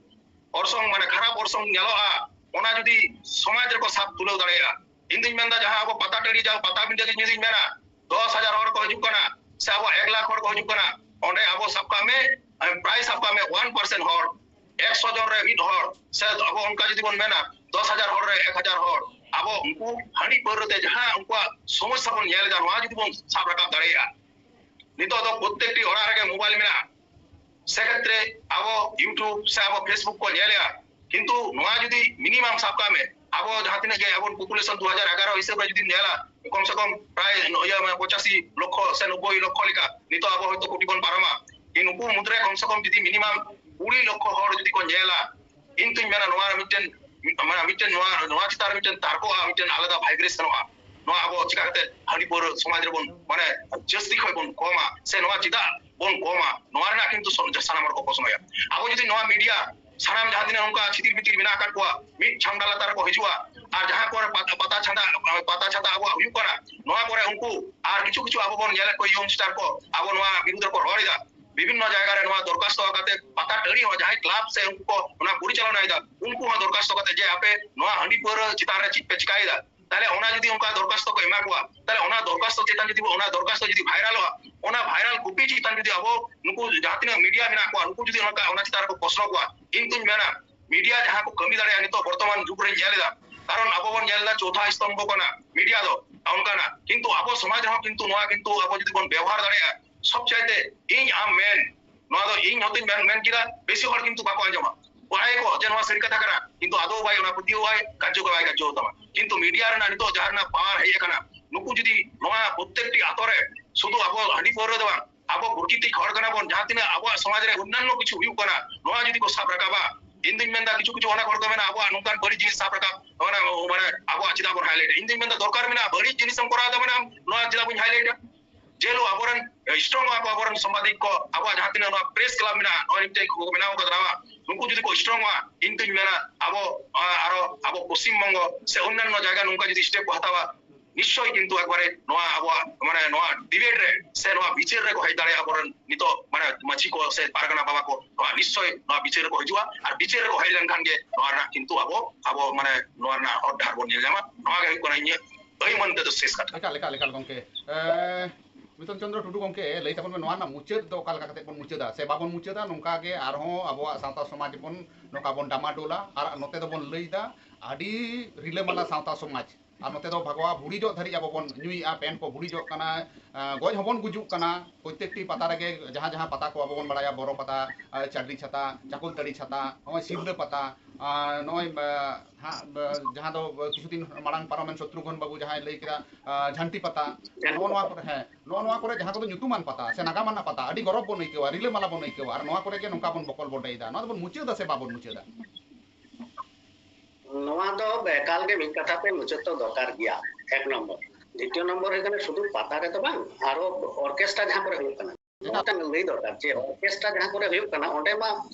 ᱚᱨᱥᱚᱝ ᱢᱟᱱᱮ ᱠᱷᱟᱨᱟᱯ ᱚᱨᱥᱚᱝ ᱧᱮᱞᱚᱜᱼᱟ, ᱚᱱᱟ ᱡᱩᱫᱤ ᱥᱚᱢᱟᱡᱽ ᱨᱮᱠᱚ ᱥᱟᱵ ᱛᱩᱞᱟᱹᱣ ᱫᱟᱲᱮᱭᱟᱜᱼᱟ, ᱤᱧ ᱫᱩᱧ ᱢᱮᱱᱫᱟ ᱡᱟᱦᱟᱸ ᱟᱵᱚ ᱯᱟᱛᱟ ᱴᱟᱺᱰᱤ ᱡᱟᱦᱟᱸ ᱯᱟᱛᱟᱵᱤᱸᱰᱟᱹ ᱜᱮ ᱡᱩᱫᱤᱧ ᱢᱮᱱᱟ, ᱫᱚᱥ ᱦᱟᱡᱟᱨ ᱦᱚᱲ ᱠᱚ ᱦᱤᱡᱩᱜ ᱠᱟᱱᱟ ᱥᱮ ᱟᱵᱚ ᱮᱠ ᱞᱟᱠᱷ ᱦᱚᱲ ᱠᱚ ᱦᱤᱡᱩᱜ ᱠᱟᱱᱟ, ᱚᱸᱰᱮ ᱟᱵᱚ ᱥᱟᱵ ᱠᱟᱜ ᱢᱮ ᱯᱨᱟᱭ ᱥᱟᱵ ᱠᱟᱜ ᱢᱮ ᱚᱣᱟᱱ ᱯᱟᱨᱥᱮᱱᱴ ᱦᱚᱲ, ᱮᱠᱥᱚ ᱡᱚᱱ ᱨᱮ ᱢᱤᱫ ᱦᱚᱲ ᱥᱮ ᱟᱵᱚ ᱚᱱᱠᱟ ᱡᱩᱫᱤ ᱵᱚᱱ ᱢᱮᱱᱟ ᱫᱚᱥ ᱦᱟᱡᱟᱨ ᱦᱚᱲ ᱨᱮ ᱮᱠ ᱦᱟᱡᱟᱨ ᱦᱚᱲ, ᱟᱵᱚ ᱩᱱᱠᱩ ᱦᱟᱺᱰᱤ ᱯᱟᱹᱣᱨᱟᱹ ᱛᱮ ᱡᱟᱦᱟᱸ ᱩᱱᱠᱩᱣᱟᱜ ᱥᱚᱢᱚᱥᱥᱟ ᱵᱚᱱ ᱧᱮᱞ ᱮᱫᱟ, ᱱᱚᱣᱟ ᱡᱩᱫᱤ ᱵᱚᱱ ᱥᱟᱵ ᱨᱟᱠᱟᱵ ᱫᱟᱲᱮᱭᱟᱜᱼᱟ᱾ ᱱᱤᱛᱚᱜ ᱫᱚ ᱯᱨᱚᱛᱛᱮᱠᱴᱤ ᱚᱲᱟᱜ ᱨᱮᱜᱮ ᱢᱳᱵᱟᱭᱤᱞ ᱢᱮᱱᱟᱜᱼᱟ, ᱥᱮ ᱠᱷᱮᱛᱨᱮ ᱟᱵᱚ YouTube ᱥᱮ ᱟᱵᱚ Facebook ᱠᱚ ᱧᱮᱞᱮᱜᱼᱟ, ᱠᱤᱱᱛᱩ ᱱᱚᱣᱟ ᱡᱩᱫᱤ minimum ᱥᱟᱵ ᱠᱟᱜ ᱢᱮ, ᱟᱵᱚ ᱡᱟᱦᱟᱸ ᱛᱤᱱᱟᱹᱜ ᱜᱮ ᱟᱵᱚ population ᱫᱩ ᱦᱟᱡᱟᱨ ᱮᱜᱟᱨᱚ ᱦᱤᱥᱟᱹᱵ ᱨᱮ ᱡᱩᱫᱤᱢ ᱧᱮᱞᱟ, ᱠᱚᱢ ᱥᱮ ᱠᱚᱢ ᱯᱨᱟᱭ ᱤᱭᱟᱹ ᱯᱚᱸᱪᱟᱥᱤ ᱞᱚᱠᱷᱚ ᱥᱮ ᱱᱚᱵᱵᱳᱭ ᱞᱚᱠᱷᱚ ᱞᱮᱠᱟ ᱱᱤᱛᱚᱜ ᱟᱵᱚ ᱦᱚᱭᱛᱳ ᱠᱳᱴᱤ ᱵᱚᱱ ᱯᱟᱨᱚᱢᱟ᱾ ᱠᱤ ᱱᱩᱠᱩ ᱢᱩᱫᱽᱨᱮ ᱠᱚᱢ ᱥᱮ ᱠᱚᱢ ᱡᱩᱫᱤ minimum ᱠᱩᱲᱤ ᱞᱚᱠᱷᱚ ᱦᱚᱲ ᱡᱩᱫᱤ ᱠᱚ ᱧᱮᱞᱟ, ᱤᱧ ᱛᱩᱧ ᱢᱮᱱᱟ ᱱᱚᱣᱟ ᱢᱤᱫᱴᱮᱱ, ᱢᱟᱱᱮ ᱢᱤᱫᱴᱮᱱ ᱱᱚᱣᱟ, ᱱᱚᱣᱟ ᱪᱮᱛᱟᱱ ᱨᱮ ᱢᱤᱫᱴᱮᱱ ᱛᱟᱨᱠᱚᱜᱼᱟ, ᱢᱤᱫᱴᱮᱱ ᱟᱞᱟᱫᱟ vibrationᱚᱜᱼᱟ᱾ ᱱᱚᱣᱟ ᱟᱵᱚ ᱪᱤᱠᱟ ᱠᱟᱛᱮ ᱦᱟᱺᱰᱤ ᱯᱟᱹᱣᱨᱟᱹ ᱥᱚᱢᱟᱡᱽ ᱨᱮᱵᱚᱱ ᱢᱟᱱᱮ ᱡᱟᱹᱥᱛᱤ ᱠᱷᱚᱱ ᱵᱚᱱ ᱠᱚᱢᱟ, ᱥᱮ ᱱᱚᱣᱟ ᱪᱮᱫᱟᱜ ᱵᱚᱱ ᱠᱚᱢᱟ, ᱱᱚᱣᱟ ᱨᱮᱱᱟᱜ ᱠᱤᱱᱛᱩ ᱥᱚ-, ᱥᱟᱱᱟᱢ ᱦᱚᱲ ᱠᱚ ᱠᱚᱥᱱᱚᱭᱟ᱾ ᱟᱵᱚ ᱡᱩᱫᱤ ᱱᱚᱣᱟ media ᱥᱟᱱᱟᱢ ᱡᱟᱦᱟᱸ ᱛᱤᱱᱟᱹᱜ ᱚᱱᱠᱟ ᱪᱷᱤᱛᱤᱨ ᱵᱤᱛᱤᱨ ᱢᱮᱱᱟᱜ ᱟᱠᱟᱫ ᱠᱚᱣᱟ, ᱢᱤᱫ ᱪᱷᱟᱢᱰᱟ ᱞᱟᱛᱟᱨ ᱨᱮᱠᱚ ᱦᱤᱡᱩᱜᱼᱟ, ᱟᱨ ᱡᱟᱦᱟᱸ ᱠᱚᱨᱮ ᱯᱟᱛᱟ, ᱯᱟᱛᱟ ᱪᱷᱟᱛᱟ, ᱯᱟᱛᱟ ᱪᱷᱟᱛᱟ ᱟᱵᱚᱣᱟᱜ ᱦᱩᱭᱩᱜ ᱠᱟᱱᱟ, ᱱᱚᱣᱟ ᱠᱚᱨᱮ ᱩᱱᱠᱩ ᱟᱨ ᱠᱤᱪᱷᱩ ᱠᱤᱪᱷᱩ ᱟᱵᱚ ᱵᱚᱱ ᱧᱮᱞᱮᱫ ᱠᱚᱣᱟ youngster ᱠᱚ ᱟᱵᱚ ᱱᱚᱣᱟ ᱵᱤᱨᱩᱫᱷ ᱨᱮᱠᱚ ᱨᱚᱲ ᱮᱫᱟ᱾ ᱵᱤᱵᱷᱤᱱᱱᱚ ᱡᱟᱭᱜᱟ ᱨᱮ ᱱᱚᱣᱟ ᱫᱚᱨᱠᱷᱟᱥᱛᱚ ᱠᱟᱛᱮ ᱯᱟᱛᱟ ᱴᱟᱺᱰᱤ ᱦᱚᱸ ᱡᱟᱦᱟᱸᱭ club ᱥᱮ ᱩᱱᱠᱩ ᱠᱚ ᱚᱱᱟ ᱯᱚᱨᱤᱪᱟᱞᱚᱱᱟᱭᱮᱫᱟ, ᱩᱱᱠᱩ ᱦᱚᱸ ᱫᱚᱨᱠᱷᱟᱥᱛᱚ ᱠᱟᱛᱮ ᱡᱮ ᱟᱯᱮ ᱱᱚᱣᱟ ᱦᱟᱺᱰᱤ ᱯᱟᱹᱣᱨᱟᱹ ᱪᱮᱛᱟᱱ ᱨᱮ ᱪᱮᱫ ᱯᱮ ᱪᱤᱠᱟᱭᱮᱫᱟ, ᱛᱟᱦᱞᱮ ᱚᱱᱟ ᱡᱩᱫᱤ ᱚᱱᱠᱟ ᱫᱚᱨᱠᱷᱟᱥᱛᱚ ᱠᱚ ᱮᱢᱟ ᱠᱚᱣᱟ, ᱛᱟᱦᱞᱮ ᱚᱱᱟ ᱫᱚᱨᱠᱷᱟᱥᱛᱚ ᱪᱮᱛᱟᱱ ᱡᱩᱫᱤ ᱚᱱᱟ ᱫᱚᱨᱠᱷᱟᱥᱛᱚ ᱡᱩᱫᱤ viralᱚᱜᱼᱟ, ᱚᱱᱟ viral copy ᱪᱮᱛᱟᱱ ᱡᱩᱫᱤ ᱟᱵᱚ ᱱᱩᱠᱩ ᱡᱟᱦᱟᱸ ᱛᱤᱱᱟᱹᱜ media ᱢᱮᱱᱟᱜ ᱠᱚᱣᱟ, ᱩᱱᱠᱩ ᱡᱩᱫᱤ ᱚᱱᱟ, ᱚᱱᱟ ᱪᱮᱛᱟᱱ ᱨᱮᱠᱚ ᱯᱨᱚᱥᱱᱚ ᱠᱚᱣᱟ, ᱤᱧ ᱛᱩᱧ ᱢᱮᱱᱟ media ᱡᱟᱦᱟᱸ ᱠᱚ ᱠᱟᱹᱢᱤ ᱫᱟᱲᱮᱭᱟᱜᱼᱟ ᱱᱤᱛᱚᱜ ᱵᱚᱨᱛᱚᱢᱟᱱ ᱡᱩᱜᱽ ᱨᱮᱧ ᱧᱮᱞ ᱮᱫᱟ, ᱠᱟᱨᱚᱱ ᱟᱵᱚ ᱵᱚᱱ ᱧᱮᱞ ᱮᱫᱟ ᱪᱳᱛᱷᱟ ᱥᱛᱚᱢᱵᱷᱚ ᱠᱟᱱᱟ media ᱫᱚ ᱚᱱᱠᱟᱱᱟᱜ, ᱠᱤᱱᱛᱩ ᱟᱵᱚ ᱥᱚᱢᱟᱡᱽ ᱨᱮᱦᱚᱸ ᱠᱤᱱᱛᱩ ᱱᱚᱣᱟ ᱠᱤᱱᱛᱩ ᱟᱵᱚ ᱡᱩᱫᱤ ᱵᱚᱱ ᱵᱮᱵᱚᱦᱟᱨ ᱫᱟᱲᱮᱭᱟᱜᱼᱟ, ᱥᱚᱵ ᱪᱟᱭᱛᱮ ᱤᱧ ᱟᱢ ᱢᱮᱱ, ᱱᱚᱣᱟ ᱫᱚ ᱤᱧ ᱦᱚᱸᱛᱚᱧ ᱢᱮᱱ, ᱢᱮᱱ ᱠᱮᱫᱟ, ᱵᱮᱥᱤ ᱦᱚᱲ ᱠᱤᱱᱛᱩ ᱵᱟᱠᱚ ᱟᱸᱡᱚᱢᱟ, ᱵᱟᱲᱟᱭᱟᱠᱚ ᱡᱮ ᱱᱚᱣᱟ ᱥᱟᱹᱨᱤ ᱠᱟᱛᱷᱟ ᱠᱟᱱᱟ, ᱠᱤᱱᱛᱩ ᱟᱫᱚ ᱵᱟᱭ ᱚᱱᱟ ᱯᱟᱹᱛᱭᱟᱹᱣ ᱟᱭ, ᱠᱟᱨᱡᱚ ᱠᱚ ᱵᱟᱭ ᱠᱟᱨᱡᱚ ᱛᱟᱢᱟ᱾ ᱠᱤᱱᱛᱩ media ᱨᱮᱱᱟᱜ ᱱᱤᱛᱚᱜ ᱡᱟᱦᱟᱸ ᱨᱮᱱᱟᱜ power ᱦᱮᱡ ᱟᱠᱟᱱᱟ, ᱱᱩᱠᱩ ᱡᱩᱫᱤ ᱱᱚᱣᱟ ᱯᱨᱚᱛᱮᱠᱴᱤ ᱟᱛᱳ ᱨᱮ ᱥᱩᱫᱷᱩ ᱟᱵᱚ ᱦᱟᱺᱰᱤ ᱯᱟᱹᱣᱨᱟᱹ ᱫᱚ ᱵᱟᱝ, ᱟᱵᱚ ᱯᱨᱚᱠᱨᱤᱛᱤᱠ ᱦᱚᱲ ᱠᱟᱱᱟ ᱵᱚᱱ, ᱡᱟᱦᱟᱸ ᱛᱤᱱᱟᱹᱜ ᱟᱵᱚᱣᱟᱜ ᱥᱚᱢᱟᱡᱽ ᱨᱮ ᱚᱱᱱᱟᱱᱱᱚ ᱠᱤᱪᱷᱩ ᱦᱩᱭᱩᱜ ᱠᱟᱱᱟ, ᱱᱚᱣᱟ ᱡᱩᱫᱤ ᱠᱚ ᱥᱟᱵ ᱨᱟᱠᱟᱵᱟ, ᱤᱧ ᱫᱩᱧ ᱢᱮᱱᱫᱟ ᱠᱤᱪᱷᱩ ᱠᱤᱪᱷᱩ ᱚᱱᱟ ᱦᱚᱲ ᱠᱚ ᱢᱮᱱᱟ ᱟᱵᱚᱣᱟᱜ ᱱᱚᱝᱠᱟᱱ ᱵᱟᱹᱲᱤᱡ ᱡᱤᱱᱤᱥ ᱥᱟᱵ ᱨᱟᱠᱟᱵ, ᱢᱟᱱᱮ, ᱢᱟᱱᱮ ᱟᱵᱚᱣᱟᱜ ᱪᱮᱫᱟᱜ ᱵᱚᱱ highlight ᱟ? ᱤᱧ ᱫᱩᱧ ᱢᱮᱱᱫᱟ ᱫᱚᱨᱠᱟᱨ ᱢᱮᱱᱟᱜᱼᱟ, ᱵᱟᱹᱲᱤᱡ ᱡᱤᱱᱤᱥ ᱮᱢ ᱠᱚᱨᱟᱣ ᱮᱫᱟ ᱢᱟᱱᱮ ᱟᱢ ᱱᱚᱣᱟ ᱪᱮᱫᱟᱜ ᱵᱚᱱ highlight ᱟ? ᱡᱮ ᱦᱤᱞᱳᱜ ᱟᱵᱚᱨᱮᱱ strong ᱚᱜᱼᱟ ᱠᱚ ᱟᱵᱚᱨᱮᱱ ᱥᱟᱢᱵᱟᱫᱤᱠ ᱠᱚ, ᱟᱵᱚᱣᱟᱜ ᱡᱟᱦᱟᱸ ᱛᱤᱱᱟᱹᱜ ᱱᱚᱣᱟ press club ᱢᱮᱱᱟᱜᱼᱟ, ᱱᱚᱜᱼᱚᱭ ᱢᱤᱫᱴᱮᱱ ᱠᱚ ᱵᱮᱱᱟᱣ ᱠᱟᱫᱟ ᱱᱟᱣᱟ, ᱱᱩᱠᱩ ᱡᱩᱫᱤ ᱠᱚ strong ᱚᱜᱼᱟ, ᱤᱧ ᱫᱩᱧ ᱢᱮᱱᱟ ᱟᱵᱚ, ᱟᱨᱚ ᱟᱵᱚ ᱯᱚᱥᱪᱤᱢ ᱵᱚᱝᱜᱚ ᱥᱮ ᱚᱱᱱᱟᱱᱱᱚ ᱡᱟᱭᱜᱟ ᱱᱚᱝᱠᱟ ᱡᱩᱫᱤ step ᱠᱚ ᱦᱟᱛᱟᱣᱟ, ᱱᱤᱥᱪᱚᱭ ᱠᱤᱱᱛᱩ ᱮᱠᱵᱟᱨᱮ ᱱᱚᱣᱟ ᱟᱵᱚᱣᱟᱜ ᱢᱟᱱᱮ ᱱᱚᱣᱟ debate ᱨᱮ ᱥᱮ ᱱᱚᱣᱟ ᱵᱤᱪᱟᱹᱨ ᱨᱮᱠᱚ ᱦᱮᱡ ᱫᱟᱲᱮᱭᱟᱜᱼᱟ ᱟᱵᱚᱨᱮᱱ ᱱᱤᱛᱚᱜ ᱢᱟᱱᱮ ᱢᱟᱹᱡᱷᱤ ᱠᱚ ᱥᱮ ᱯᱟᱨᱜᱟᱱᱟ ᱵᱟᱵᱟ ᱠᱚ, ᱱᱚᱣᱟ ᱱᱤᱥᱪᱚᱭ ᱱᱚᱣᱟ ᱵᱤᱪᱟᱹᱨ ᱨᱮᱠᱚ ᱦᱤᱡᱩᱜᱼᱟ᱾ ᱟᱨ ᱵᱤᱪᱟᱹᱨ ᱨᱮᱠᱚ ᱦᱮᱡ ᱞᱮᱱᱠᱷᱟᱱ ᱜᱮ ᱱᱚᱣᱟ ᱨᱮᱱᱟᱜ ᱠᱤᱱᱛᱩ ᱟᱵᱚ, ᱟᱵᱚ ᱢᱟᱱᱮ ᱱᱚᱣᱟ ᱨᱮᱱᱟᱜ ᱦᱚᱨ ᱰᱟᱦᱟᱨ ᱵᱚᱱ ᱧᱮᱞ ᱧᱟᱢᱟ᱾ ᱱᱚᱣᱟ ᱜᱮ ᱦᱩᱭᱩᱜ ᱠᱟᱱᱟ ᱤᱧᱟᱹᱜ ᱟᱹᱭ ᱢᱟᱹᱱ ᱛᱮᱫᱚ ᱥᱮᱥ ᱠᱟᱛᱷᱟ᱾ ᱮᱠᱟᱞ, ᱮᱠᱟᱞ, ᱮᱠᱟᱞ ᱜᱚᱢᱠᱮ᱾ ᱮ, ᱢᱤᱛᱚᱱ ᱪᱚᱸᱫᱽᱨᱚ ᱴᱩᱰᱩ ᱜᱚᱢᱠᱮ, ᱞᱟᱹᱭ ᱛᱟᱵᱚᱱ ᱢᱮ, ᱱᱚᱣᱟ ᱨᱮᱱᱟᱜ ᱢᱩᱪᱟᱹᱫ ᱫᱚ ᱚᱠᱟ ᱞᱮᱠᱟ ᱠᱟᱛᱮ ᱵᱚᱱ ᱢᱩᱪᱟᱹᱫᱟ ᱥᱮ ᱵᱟᱵᱚᱱ ᱢᱩᱪᱟᱹᱫᱟ? ᱱᱚᱝᱠᱟ ᱜᱮ ᱟᱨᱦᱚᱸ ᱟᱵᱚᱣᱟᱜ ᱥᱟᱶᱛᱟ ᱥᱚᱢᱟᱡᱽ ᱵᱚᱱ ᱱᱚᱝᱠᱟ ᱵᱚᱱ ᱰᱟᱢᱟᱰᱳᱞᱟ᱾ ᱟᱨ ᱱᱚᱛᱮ ᱫᱚᱵᱚᱱ ᱞᱟᱹᱭᱫᱟ, ᱟᱹᱰᱤ ᱨᱤᱞᱟᱹᱢᱟᱞᱟ ᱥᱟᱶᱛᱟ ᱥᱚᱢᱟᱡᱽ, ᱟᱨ ᱱᱚᱛᱮ ᱫᱚ ᱵᱷᱟᱜᱽᱣᱟ ᱵᱷᱩᱲᱤᱡᱚᱜ ᱫᱷᱟᱹᱨᱤᱡ ᱟᱵᱚ ᱵᱚᱱ ᱧᱩᱭᱮᱫᱼᱟ, ᱯᱮᱱ ᱠᱚ ᱵᱷᱩᱲᱤᱡᱚᱜ ᱠᱟᱱᱟ, ᱟᱸ, ᱜᱚᱡ ᱦᱚᱸᱵᱚᱱ ᱜᱩᱡᱩᱜ ᱠᱟᱱᱟ᱾ ᱯᱨᱚᱛᱮᱠᱴᱤ ᱯᱟᱛᱟ ᱨᱮᱜᱮ ᱡᱟᱦᱟᱸ ᱡᱟᱦᱟᱸ ᱯᱟᱛᱟ ᱠᱚ ᱟᱵᱚ ᱵᱚᱱ ᱵᱟᱲᱟᱭᱟ, ᱵᱚᱨᱚ ᱯᱟᱛᱟ, ᱟᱸ, ᱪᱟᱰᱨᱤ ᱪᱷᱟᱛᱟ, ᱪᱟᱠᱚᱞᱛᱟᱹᱲᱤ ᱪᱷᱟᱛᱟ, ᱱᱚᱜᱼᱚᱭ ᱥᱤᱞᱫᱟᱹ ᱯᱟᱛᱟ, ᱟᱨ ᱱᱚᱜᱼᱚᱭ, ᱟᱸ, ᱦᱟᱸᱜ, ᱟᱸ, ᱡᱟᱦᱟᱸ ᱫᱚ ᱠᱤᱪᱷᱩ ᱫᱤᱱ ᱢᱟᱲᱟᱝ ᱯᱟᱨᱚᱢᱮᱱ ᱥᱚᱛᱨᱩᱜᱷᱚᱱ ᱵᱟᱹᱵᱩ ᱡᱟᱦᱟᱸᱭ ᱞᱟᱹᱭ ᱠᱮᱫᱟ, ᱟᱸ, ᱡᱷᱟᱱᱴᱤ ᱯᱟᱛᱟ, ᱡᱷᱟᱱᱴᱤ ᱱᱚᱜᱼᱚ ᱱᱚᱣᱟ ᱯᱟᱛᱟ᱾ ᱠᱚᱨᱮ, ᱦᱮᱸ, ᱱᱚᱜᱼᱚ ᱱᱚᱣᱟ ᱠᱚᱨᱮ ᱡᱟᱦᱟᱸ ᱠᱚᱫᱚ ᱧᱩᱛᱩᱢᱟᱱ ᱯᱟᱛᱟ ᱥᱮ ᱱᱟᱜᱟᱢ ᱟᱱᱟᱜ ᱯᱟᱛᱟ, ᱟᱹᱰᱤ ᱜᱚᱨᱚᱵᱽ ᱵᱚᱱ ᱟᱹᱭᱠᱟᱹᱣᱟ, ᱨᱤᱞᱟᱹᱢᱟᱞᱟ ᱵᱚᱱ ᱟᱹᱭᱠᱟᱹᱣᱟ, ᱟᱨ ᱱᱚᱣᱟ ᱠᱚᱨᱮ ᱜᱮ ᱱᱚᱝᱠᱟ ᱵᱚᱱ ᱵᱚᱠᱚᱞ ᱵᱚᱰᱮᱭᱮᱫᱟ, ᱱᱚᱣᱟ ᱫᱚᱵᱚᱱ ᱢᱩᱪᱟᱹᱫᱟ ᱥᱮ ᱵᱟᱵᱚᱱ ᱢᱩᱪᱟᱹᱫᱟ? ᱱᱚᱣᱟ ᱫᱚ ᱮᱠᱟᱞ ᱜᱮ ᱢᱤᱫ ᱠᱟᱛᱷᱟ ᱛᱮ ᱢᱩᱪᱟᱹᱫ ᱫᱚ ᱫᱚᱨᱠᱟᱨ ᱜᱮᱭᱟ, ᱮᱠ ᱱᱚᱢᱵᱚᱨ᱾ ᱫᱤᱛᱤᱭᱚ ᱱᱚᱢᱵᱚᱨ ᱦᱩᱭᱩᱜ ᱠᱟᱱᱟ, ᱥᱩᱫᱷᱩ ᱯᱟᱛᱟ ᱨᱮᱫᱚ ᱵᱟᱝ, ᱟᱨᱚ ᱚᱨᱠᱮᱥᱴᱨᱟ ᱡᱟᱦᱟᱸ ᱠᱚᱨᱮ ᱦᱩᱭᱩᱜ ᱠᱟᱱᱟ, ᱱᱚᱣᱟ ᱢᱤᱫᱴᱟᱝ ᱞᱟᱹᱭ ᱫᱚᱨᱠᱟᱨ ᱡᱮ ᱚᱨᱠᱮᱥᱴᱨᱟ ᱡᱟᱦᱟᱸ ᱠᱚᱨᱮ ᱦᱩᱭᱩᱜ ᱠᱟᱱᱟ, ᱚᱸᱰᱮ ᱢᱟ